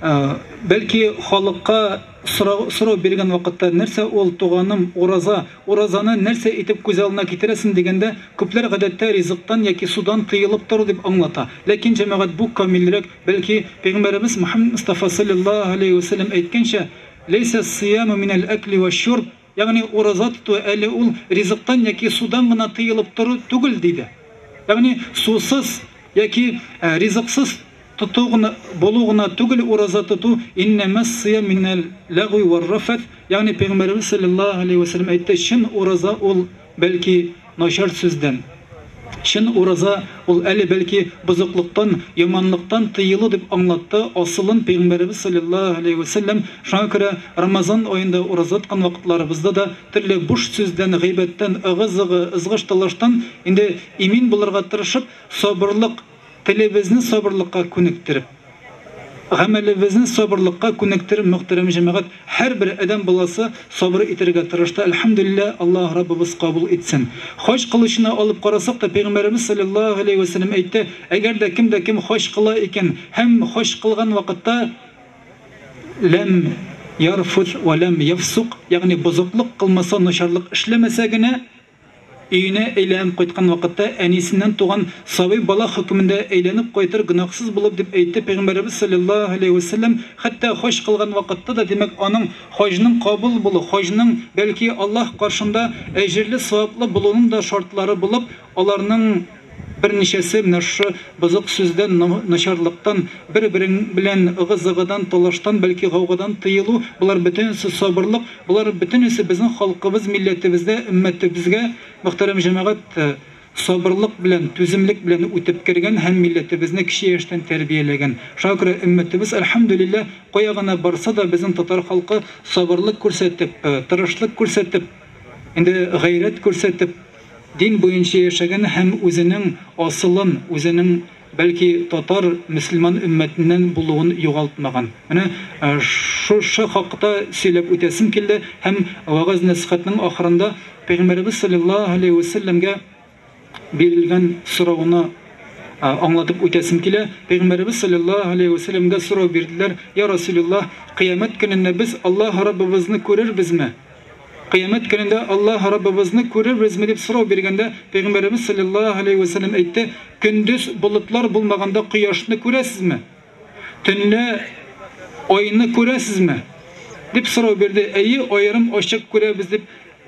бәлки халыкка сорау биргән вакытта, нәрсә ул, туганым, ураза, уразаны нәрсә итеп күз алдына китерәсең дигәндә, күпләр гадәттә ризыктан яки судан тыелып тору дип аңлата. Ләкин, җәмәгать, бу камилрәк, бәлки Пәйгамбәребез Мөхәммәд Мостафа салләллаһу алейһи вә сәлләм әйткәнчә, Ләйсә ссияму минәл әкли вә шурб, ягъни ураза тоту әле ул ризыктан яки судан гына тыелып тору түгел, диде. Ягъни сусыз яки ризыксыз тоту гына булу гына түгел ураза тоту, иннәмәс-сыям минәл ләгви вәр-рафәт, ягъни Пәйгамбәребез салләллаһу алейһи вә сәлләм әйтте, чын ураза ул бәлки начар сүздән, чын ураза ул әле бәлки бозыклыктан, яманлыктан тыелу дип аңлатты асылын Пәйгамбәребез салләллаһу алейһи вә сәлләм. Шуңа күрә Рамазан аенда ураза тоткан вакытларыбызда да төрле буш сүздән, гайбәттән, ыгы-зыгы, ызгыш-талаштан инде имин булырга тырышып, сабырлык, телебезне сабырлыкка күнектереп, гамәлебезне сабырлыкка күнектереп, мөхтәрәм җәмәгать, һәрбер адәм баласы сабыр итәргә тырышты. Әлхәмдүлилләһ, Аллаһ Раббыбыз кабул итсен. Хаҗ кылучыны алып карасак та, Пәйгамбәребез салләллаһу галәйһи вә сәлләм әйтте, әгәр дә кем дә кем хаҗ кыла икән һәм хаҗ кылган вакытта ләм ярфус вә ләм яфсук, ягъни бозыклык кылмаса, начарлык эшләмәсә генә, Өенә әйләнеп кайткан вакытта әнисеннән туган сабый бала хөкемендә әйләнеп кайтыр гөнаһсыз булып, дип әйтте Пәйгамбәребез салләллаһу галәйһи вә сәлләм. Хәтта хаҗ кылган вакытта да, димәк, аның хаҗның кабул булу, хаҗның, бәлки, Аллаһ каршында әҗерле-саваплы булуның да шартлары булып, аларның берничәсе менә шушы бозык сүздән, начарлыктан, бер-берең белән ыгы-зыгыдан, талаштан, бәлки гаугадан тыелу, болар бөтенесе сабырлык, болар бөтенесе безнең халкыбыз, милләтебездә, өммәтебезгә, мөхтәрәм җәмәгать, сабырлык белән, түземлек белән үтеп кергән һәм милләтебезне кече яшьтән тәрбияләгән. Шуңа күрә өммәтебез, әлхәмдүлилләһ, кая гына барса да, безнең татар халкы сабырлык күрсәтеп, тырышлык күрсәтеп, инде гайрәт күрсәтеп, Дин буенча яшәгән һәм үзенең асылын, үзенең, бәлки, татар, мөселман өммәтеннән булуын югалтмаган. Менә шушы хакта сөйләп үтәсем килде һәм вәгазь-нәсыйхәтнең ахырында Пәйгамбәребез салләллаһу галәйһи вә сәлләмгә бирелгән сорауны аңлатып үтәсем килә. Пәйгамбәребез салләллаһу галәйһи вә сәлләмгә сорау бирделәр, Я Расүлуллаһ, кыямәт көнендә без Аллаһ Раббыбызны күрербезме? Кыямәт көнендә Аллаһ Раббыбызны күрербезме дип сорау биргәндә, Пәйгамбәребез салләллаһу галәйһи вә сәлләм әйтте, Көндез болытлар булмаганда кояшны күрәсезме? Төнлә айны күрәсезме? Дип сорау бирде. Әйе, аерым ачык күрәбез дип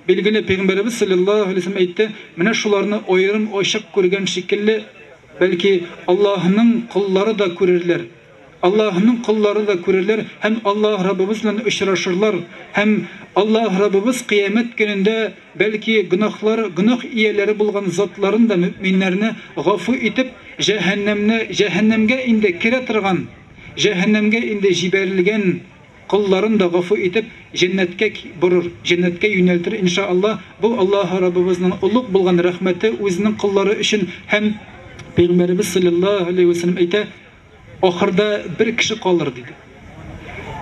билгеле Пәйгамбәребез салләллаһу галәйһи вә сәлләм әйтте, Менә шуларны аерым ачык күргән шикелле, бәлки Аллаһның коллары да күрерләр. Аллаһның коллары да күрерләр һәм Аллаһ Раббыбыз белән очрашырлар һәм Аллаһ Раббыбыз Кыямәт көнендә, бәлки, гөнаһлар, гөнаһ ияләре булган затларын да, мөэминнәрне гафу итеп, җәһәннәмне, җәһәннәмгә инде керә торган, җәһәннәмгә инде җибәрелгән колларын да гафу итеп, җәннәткә борыр, җәннәткә юнәлтер, иншаАллаһ. Бу Аллаһ Раббыбызның олуг булган рәхмәте үзенең коллары өчен һәм Пәйгамбәребез салләллаһу алейһи вә сәлләм әйтә, ахырда бер кеше калыр, диде.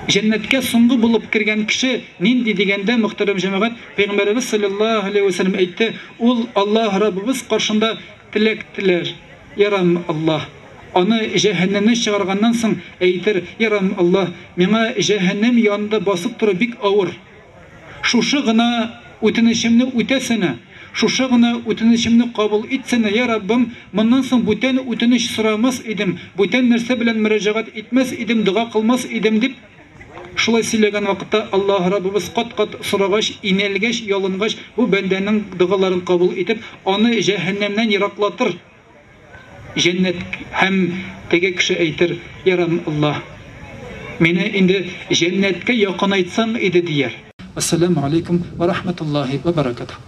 Җәннәткә соңгы булып кергән кеше нинди дигәндә, мөхтәрәм җәмәгать, Пәйгамбәребез салләллаһу алейһи вә сәлләм әйтте, ул Аллаһ Раббыбыз каршында теләк теләр, Я Раббым Аллаһ, аны җәһәннәмнән чыгарганнан соң әйтер, Я Раббым Аллаһ, миңа җәһәннәм янында басып тору бик авыр. Шушы гына үтенечемне үтәсәнә, шушы гына үтенечемне кабул итсәнә, я Раббым, моннан соң бүтән үтенеч сорамас идем, бүтән нәрсә белән мөрәҗәгать итмәс идем, дога кылмас идем, дип шулай сөйләгән вакытта Аллаһ Раббыбыз кат-кат сорагач, инәлгәч, ялынгач, бу бәндәнең догаларын кабул итеп, аны җәһәннәмнән ераклатыр. Җәннәт һәм теге кеше әйтер, Я Раббым Аллаһ, мине инде җәннәткә якынайтсаң иде, дияр. Вәссәламү алейкум вә рахмәтуллаһи вә бәрәкәтүһ.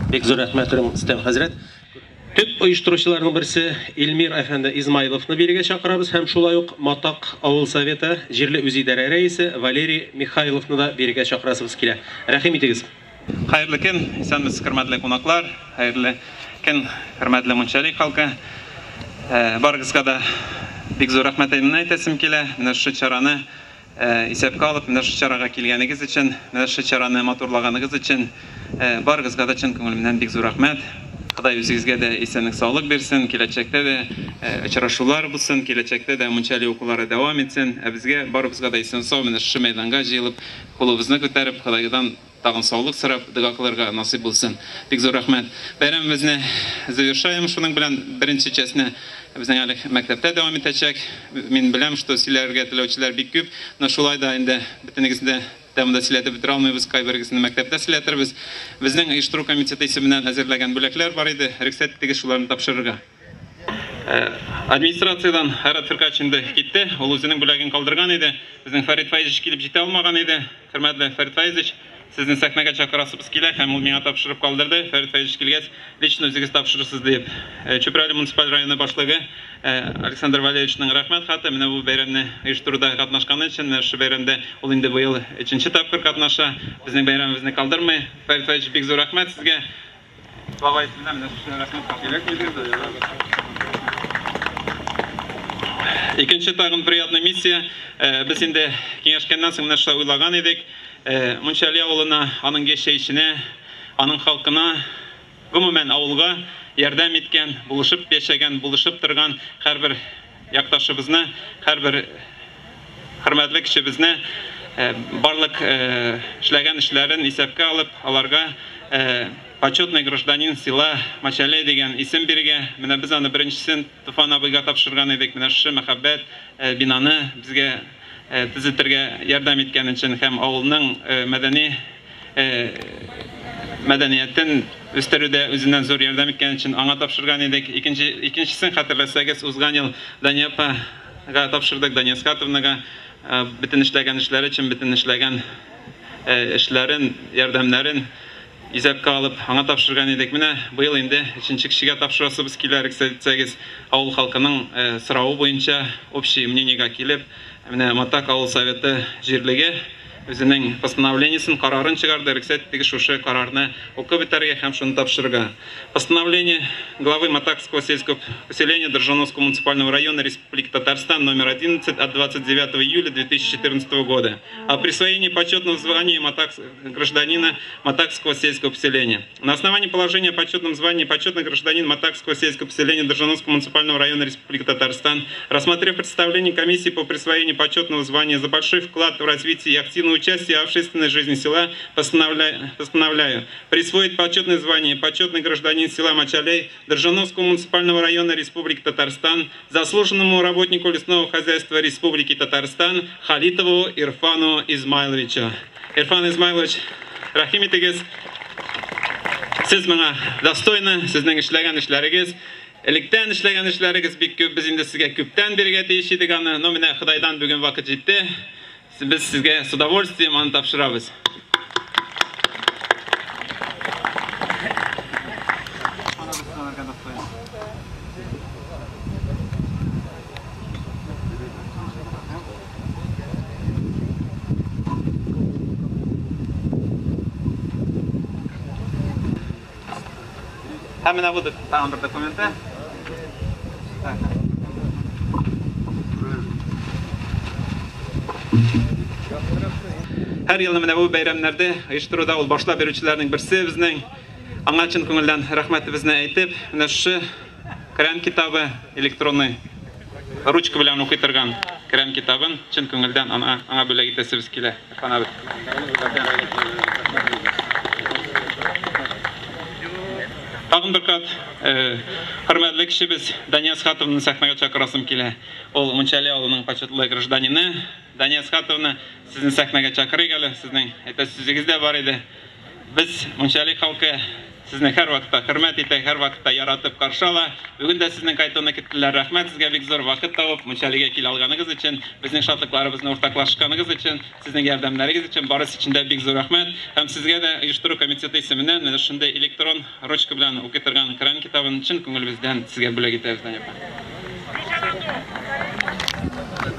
Бик зур рәхмәт, Рөстәм хәзрәт. Төп оештыручыларның берсе Илмир әфәнде Измайловны бирегә чакырабыз һәм шулай ук Матак авыл советы җирле үзидарә рәисе Валерий Михайловны да бирегә чакырасыбыз килә. Рәхим итегез. Хәерле көн, исәнмесез, хөрмәтле кунаклар, хәерле көн, хөрмәтле Мунчали халкы. Барыгызга да бик зур рәхмәтемне әйтәсем килә. Менә шушы чараны исәпкә алып, менә шушы чарага килгәнегез өчен, менә шушы чараны матурлаганыгыз өчен барыгызга да чын күңелемнән бик зур рәхмәт. Ходай үзегезгә дә исәнлек, саулык бирсен, киләчәктә дә очрашулар булсын, киләчәктә дә Мунчали укулары дәвам итсен. Ә безгә барыбызга да исән-сау менә шушы мәйданга җыелып, кулыбызны күтәреп, Ходайдан Тагын саулык сорап, дога кылырга насыйп булсын. Бик зур рәхмәт. Бәйрәмебезне завершаем. Шуның белән беренче частьне безнең әле мәктәптә дәвам итәчәк. Мин беләм, что сөйләргә теләүчеләр бик күп, но шулай да инде бөтенегезне дә монда сөйләтеп бетерә алмыйбыз, кайберегезне мәктәптә сөйләтербез. Безнең оештыру комитеты исеменнән әзерләгән бүләкләр бар иде. Рөхсәт итегез шуларны тапшырырга. Администрациядән Айрат Фиркач инде китте. Ул үзенең бүләген калдырган иде. Безнең Фәрит Фәизович килеп җитә алмаган иде. Хөрмәтле Фәрит Фәизович, сезне сәхнәгә чакырасыбыз килә һәм ул миңа тапшырып калдырды. Фәрит Фәизович килгәч, лично үзегез тапшырырсыз диеп. Чүпрәле муниципаль районы башлыгы Александр Валерьевичның рәхмәт хаты. Менә бу бәйрәмне оештыруда катнашканы өчен, менә шушы бәйрәмдә ул инде быел өченче тапкыр катнаша. Безнең бәйрәмебезне калдырмый. Фәрит Фәизович, бик зур рәхмәт сезгә. Бабай исеменнән менә шушы рәхмәт Икенче тагын приятный миссия. Без инде киңәшкәннән соң менә шулай уйлаган идек. Мунчали авылына, аның яшәешенә, аның халкына, гомумән авылга ярдәм иткән, булышып яшәгән, булышып торган һәрбер якташыбызны, һәрбер хөрмәтле кешебезне барлык эшләгән эшләрен исәпкә алып, аларга Почетный гражданин села Мачалей дигән исем бирергә. Менә без аны беренчесен Туфан абыйга тапшырган идек. Менә шушы мәхәббәт бинаны безгә төзетергә ярдәм иткән өчен һәм авылның мәдәни мәдәниятен үстерүдә үзеннән зур ярдәм иткән өчен аңа тапшырган идек. Икенче, икенчесен хәтерләсәгез, узган ел Дания апага тапшырдык, Дания Асхатовнага бөтен эшләгән эшләре өчен, бөтен эшләгән эшләрен, ярдәмнәрен исәпкә алып, аңа тапшырган идек. Менә быел инде өченче кешегә тапшырасыбыз килә, рөхсәт итсәгез, авыл халкының соравы буенча общий мнениегә килеп, менә Матак авыл советы җирлеге үзенең постановлениесен, карарын чыгарды, рөхсәт итегез шушы карарны укып бетәргә һәм шуны тапшырырга. Постановление главы Матакского сельского поселения Дрожжановского муниципального района Республики Татарстан номер 11 от 29 июля 2014 года о присвоении почетного звания гражданина Матакского сельского поселения. На основании положения о почетном звании почетный гражданин Матакского сельского поселения Дрожжановского муниципального района Республики Татарстан, рассмотрев представление комиссии по присвоению почетного звания за большой вклад в развитие и активное участие в общественной жизни села, постановляю присвоить почетное звание почетный гражданин села Мачалей Дрожжановского муниципального района Республики Татарстан, заслуженному работнику лесного хозяйства Республики Татарстан Халитову Ирфану Измайловичу. Ирфан Измайлович, рәхим итегез, сез моңа достойны, сезнең эшләгән эшләрегез, электән эшләгән эшләрегез бик күп, без инде сезгә күптән бирергә тиеш идек аны, но менә Ходайдан бүген вакыт җитте. Без сезгә с удовольствием аны тапшырабыз. Һәм менә бу тагын бер документы. Һәр елны менә бу бәйрәмнәрдә оештыруда ул башлап йөрүчеләрнең берсе безнең. Аңа чын күңелдән рәхмәтебезне әйтеп, менә шушы Коръән китабы электронный ручка белән укый торган Коръән китабын чын күңелдән аңа, аңа бүләк итәсебез килә. Ирфан абый. Тагын бер кат хөрмәтле кешебез Дания Асхатовны сәхнәгә чакырасым килә. Ул Мунчали авылының почетлы гражданины. Дания Асхатовна, сезне сәхнәгә чакырыйк әле. Сезнең әйтәсе сүзегез дә бар иде. Без, Мунчали халкы, сезне һәрвакытта хөрмәт итә, һәрвакытта яратып каршы ала. Бүген дә сезнең кайтуны көттеләр. Рәхмәт сезгә бик зур вакыт табып, Мунчалигә килә алганыгыз өчен, безнең шатлыкларыбызны уртаклашканыгыз өчен, сезнең ярдәмнәрегез өчен, барысы өчен дә бик зур рәхмәт. Һәм сезгә дә оештыру комитеты исеменнән менә шундый электрон ручка белән укый торган Коръән китабын чын күңелебездән сезгә бүләк итәбез, Дания апа.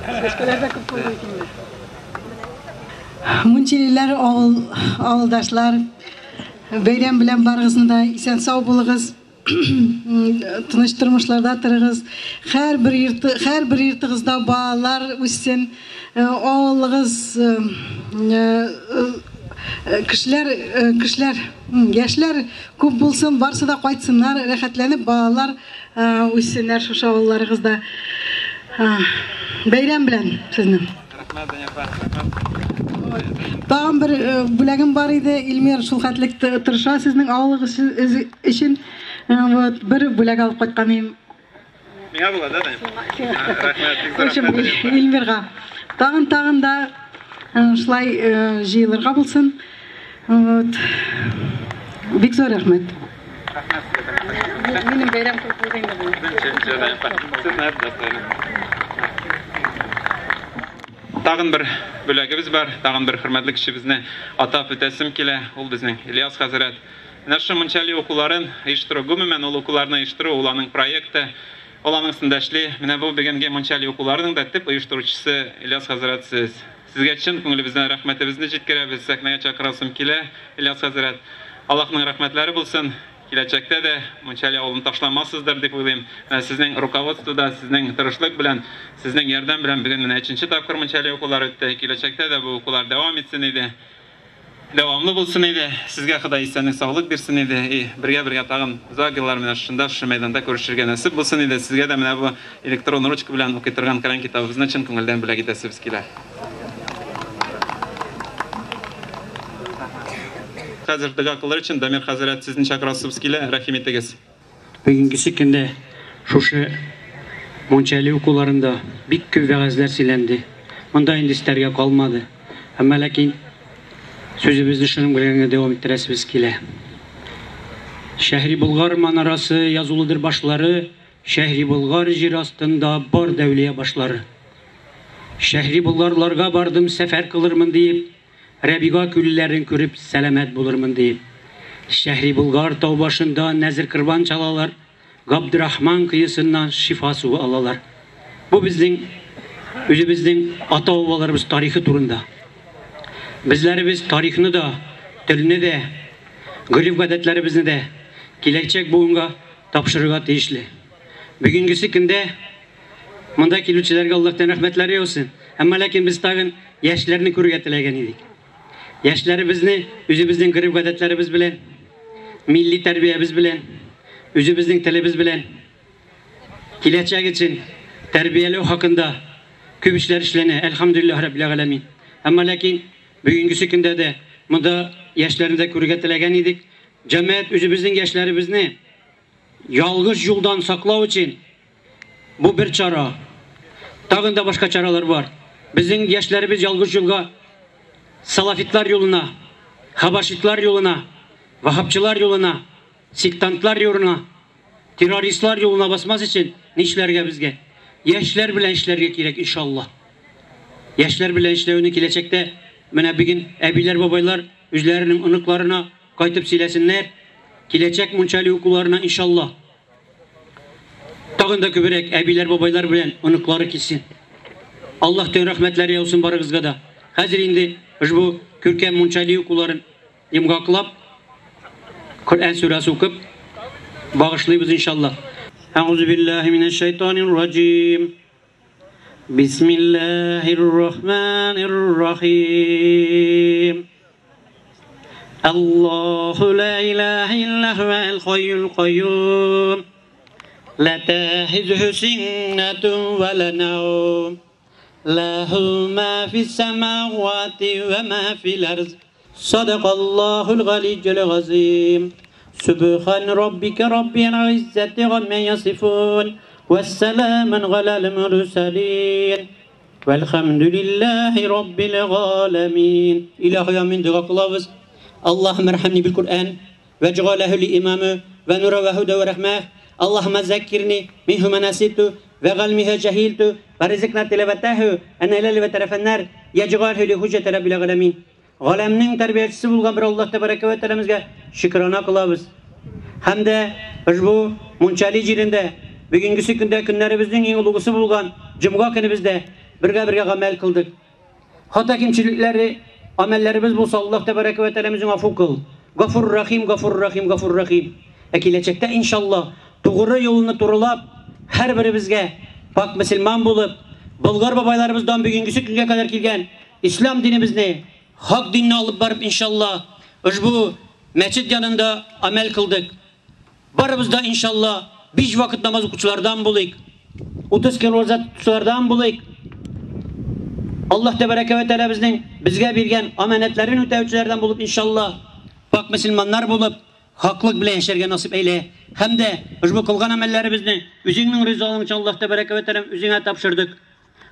Чәчкәләр дә күп булды икән. Мунчилиләр, авыл, авылдашлар, бәйрәм белән барыгызны да, исән-сау булыгыз, тыныч тормышларда торыгыз. Һәрбер йорты, һәрбер йортыгызда балалар үссен, авылыгыз кешеләр, кешеләр, яшьләр күп булсын, барсы да кайтсыннар, рәхәтләнеп балалар үссеннәр шушы авылларыгызда. Бәйрәм белән сезне. Рәхмәт, Дания апа, рәхмәт. Тагын бер бүләгем бар иде. Илмир шул хәтлек тырыша сезнең авылыгыз өчен. Вот, бер бүләк алып кайткан идем. Миңа була, да, Дания апа? Рәхмәт, бик зур рәхмәт. Илмирга. Тагын тагын да шулай җыелырга булсын. Вот. Бик зур рәхмәт. Рәхмәт сезгә, Дания апа. Минем бәйрәм кебек булды инде бу. Дания апа. Сезне Тагын бер бүләгебез бар, тагын бер хөрмәтле кешебезне атап үтәсем килә. Ул безнең Ильяс хәзрәт. Менә шушы Мунчали укуларын оештыру, гомумән ул укуларны оештыру, ул аның проекты, ул аның өстендә эшли. Менә бу бүгенге Мунчали укуларының да төп оештыручысы Ильяс хәзрәт сез. Сезгә чын күңелебездән рәхмәтебезне җиткерәбез, сәхнәгә чакырасым килә, Ильяс хәзрәт. Аллаһның рәхмәтләре булсын. Киләчәктә дә Мунчали авылын ташламассыздыр дип уйлыйм. Менә сезнең руководствода, сезнең тырышлык белән, сезнең ярдәм белән бүген менә өченче тапкыр Мунчали укулары үтте. Киләчәктә дә бу укулар дәвам итсен иде. Дәвамлы булсын иде. Сезгә Ходай исәнлек, саулык бирсен иде. И бергә-бергә тагын озак еллар менә шушында, шушы мәйданда күрешергә насыйп булсын иде. Сезгә дә менә бу электрон ручка белән укый торган Коръән китабыбызны чын күңелдән бүләк итәсебез килә. Хәзер дога кылыр өчен Дамир хәзрәт сезне чакырасыбыз килә, рәхим итегез. Бүгенгесе көндә шушы Мунчәли укуларында бик күп вәгазьләр сөйләнде. Монда инде өстәргә калмады. Әмма ләкин сүзебезне шуның белән генә дәвам иттерәсебез килә. Шәһри Болгар манарасы язулыдыр башлары, Шәһри Болгар җир астында бар дәүлия башлары. Шәһри Болгарларга бардым сәфәр кылырмын диеп, Рәбига күлләрен күреп сәламәт булырмын диеп. Шәһри Болгар тау башында нәзер корбан чалалар, Габдрахман коесыннан шифа суы алалар. Бу безнең үзебезнең ата-бабаларыбыз тарихы турында. Безләребез тарихны да, телне дә, гореф-гадәтләребезне дә киләчәк буынга тапшырырга тиешле. Бүгенгесе көндә Монда килүчеләргә Аллаһтан рәхмәтләре яусын. Әмма ләкин без тагын яшьләрне күрергә теләгән идек. Яшьләребезне үзебезнең гореф-гадәтләребез белән, милли тәрбиябез белән, үзебезнең телебез белән киләчәк өчен тәрбияләү хакында күп эшләр эшләнә, әлхәмдүлилләһ раббил галәмин. Әмма ләкин бүгенгесе көндә дә монда яшьләрне дә күрергә теләгән идек. Җәмәгать үзебезнең яшьләребезне ялгыш юлдан саклау өчен Бу бер чара. Тагын да башка чаралар бар. Безнең яшьләребез ялгыш юлга салафитлар юлына, хабашитлар юлына, вахабчылар юлына, сектантлар юлына, террористлар юлына басмас өчен нишләргә безгә? Яшьләр белән эшләргә кирәк, иншалла. Яшьләр белән эшләүне киләчәктә менә бүген әбиләр, бабайлар үзләренең оныкларына кайтып сөйләсеннәр. Киләчәк мунчали укуларына, иншалла. Тагын да күбрәк әбиләр, бабайлар белән оныклары килсен. Аллаһ тән рәхмәтләре яусын барыгызга да. Хәзер инде ошбу күркәм мунчали укуларын йомгаклап, Коръән сүрәсе укып, багышлыйбыз иншаллаһ. Әгъузу биллаһи минәш шайтанир раҗим. Бисмиллаһир рахманир рахим. Аллаһу ла илаһа илля хуал хайюл кайюм. Ла тахизуху синнатун ва ла наум. Лаху ма фис самавати ва ма фил арз. Садакаллахул галиyyul азим. Субхан раббика раббил иззати амма ясифун. Вассаламун алал мурсалин. Вальхамдулиллахи раббил аламин. Илаһи амин дуа кылабыз. Аллаһумма архамни бил Куръан ваджғалаху ли имама ва нура ва худа ва рахма. Аллаһумма заккирни минху ма наситу ва ғалмиха жахилту ва ризикна тилаватаху ана лали ва тарафаннар яджғалху ли худжата раббил аламин. Ғаламның тәрбиячесе булган бер Аллаһ тәбәрәкә вә тәгаләмезгә шөкрана кылабыз. Һәм дә ошбу Мунчали җирендә бүгенгесе көндә көннәребезнең иң олугысы булган җомга көнебездә бергә-бергә гамәл кылдык. Хата кимчелекләре амәлләребез булса Аллаһ тәбәрәкә вә тәгаләмезнең афу кыл. Гафур рахим, гафур рахим, гафур рахим. Ә киләчәктә иншаллаһ тугры юлны турылап һәр беребезгә пак мөселман булып, Болгар бабайларыбыздан бүгенгесе көнгә кадәр килгән ислам динебезне хак динне алып барып иншаллаһ ошбу мәчет янында амәл кылдык. Барыбыз да иншаллаһ 5 вакыт намаз укучылардан булыйк. 30 көн роза тотучылардан булыйк. Аллаһ тәбәрәкә вә тәгалә безнең безгә биргән аманәтләрен үтәүчеләрдән булып иншаллаһ пак мөселманнар булып хаклык белән яшәргә насыйп әйлә. Һәм дә ошбу кылган амәлләребезне үзеңнең ризалыгың өчен Аллаһ тәбәрәкә вә тәгалә үзеңә тапшырдык.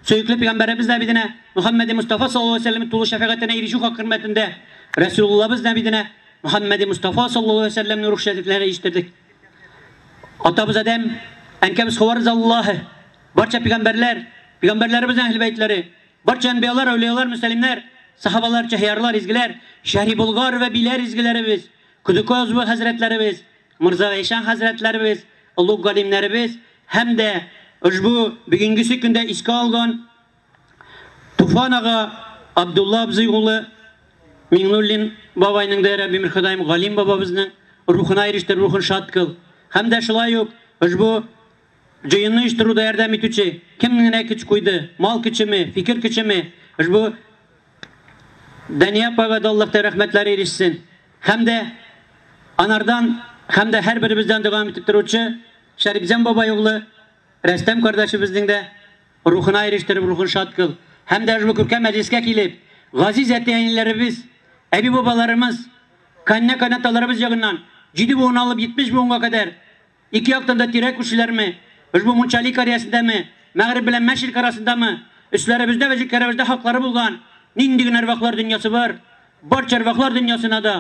Сөекле пәйгамбәребез нәбиденә Мөхәммәд Мустафа саллаллаһу алейһи ва сәлләм тулы шәфәгатенә ирешү хак хөрмәтендә Расулуллабыз нәбиденә Мөхәммәд Мустафа саллаллаһу алейһи ва сәлләмнең рух шәрифләре ишеттердек. Атабыз Адәм, әнкәбез Хава разияллаһу, барча пәйгамбәрләр, пәйгамбәрләребезнең әһле бәйтләре, барча әнбиялар, әүлиялар, мөсәлимнәр, сахабалар, чәһиярлар, изгеләр, шәһри Болгар вә биләр изгеләребез, Кудукоз вә хәзрәтләребез, Мирза Эйшан хәзрәтләребез, олуг галимнәребез һәм дә ошбу бүгенгесе көндә искә алган Туфан ага Абдулла абзый улы Миңнуллин бабайның да Раббим Ходаем галим бабабызның рухына ирештер, рухын шат кыл. Һәм дә шулай ук ошбу җыенны оештыруда ярдәм итүче кемнең генә көч куйды, мал көчеме, фикер көчеме, ошбу Дания апага да Аллаһ рәхмәтләре ирешсен. Һәм дә анардан, һәм дә һәр беребездән дәвам итеп торучы Шәрипҗан бабай углы Рәстәм кардәшебезнең дә рухына ирештереп, рухын шат кыл. Һәм дә ошбу күркәм мәҗлескә килеп, газиз әти-әниләребез, әби бабаларыбыз, канна-канаталарыбыз ягыннан 7 буын алып 70 буынга кадәр ике яктан да тирә күршеләрме, ошбу Мунчали карьясындамы, Мәгъриб белән Мәшрик арасындамы, өсләребездә вә җилкәләребездә хаклары булган нинди генә әрвахлар дөньясы бар, барча әрвахлар дөньясына да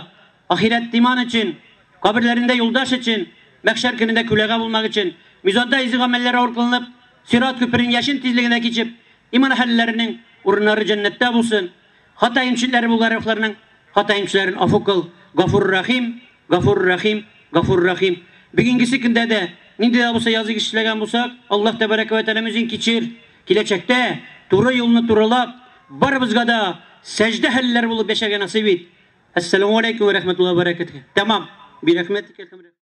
ахирәт иман өчен, каберләрендә юлдаш өчен, мәхшәр көнендә күләгә булмак өчен, мизанда изге гамәлләр авыр кылынып, сират күперен яшен тизлегенә кичеп, иман әһелләренең урыннары җәннәттә булсын. Хата имчеләре булган әрвахларның хата имчеләрен афу кыл. Гафур рахим, гафур рахим, гафур рахим. Бүгенгесе көндә дә нинди дә булса язык эшләгән булсак, Аллаһ тәбәрәкә вә тәгалә үзен кичер. Киләчәктә туры юлны турылап, барыбызга да сәҗдә хәлләр булып яшәргә насыйп ит. Ассаламу алейкум ва рахматуллаһи ва баракатуһ. Тамам. Бирәхмәтикә.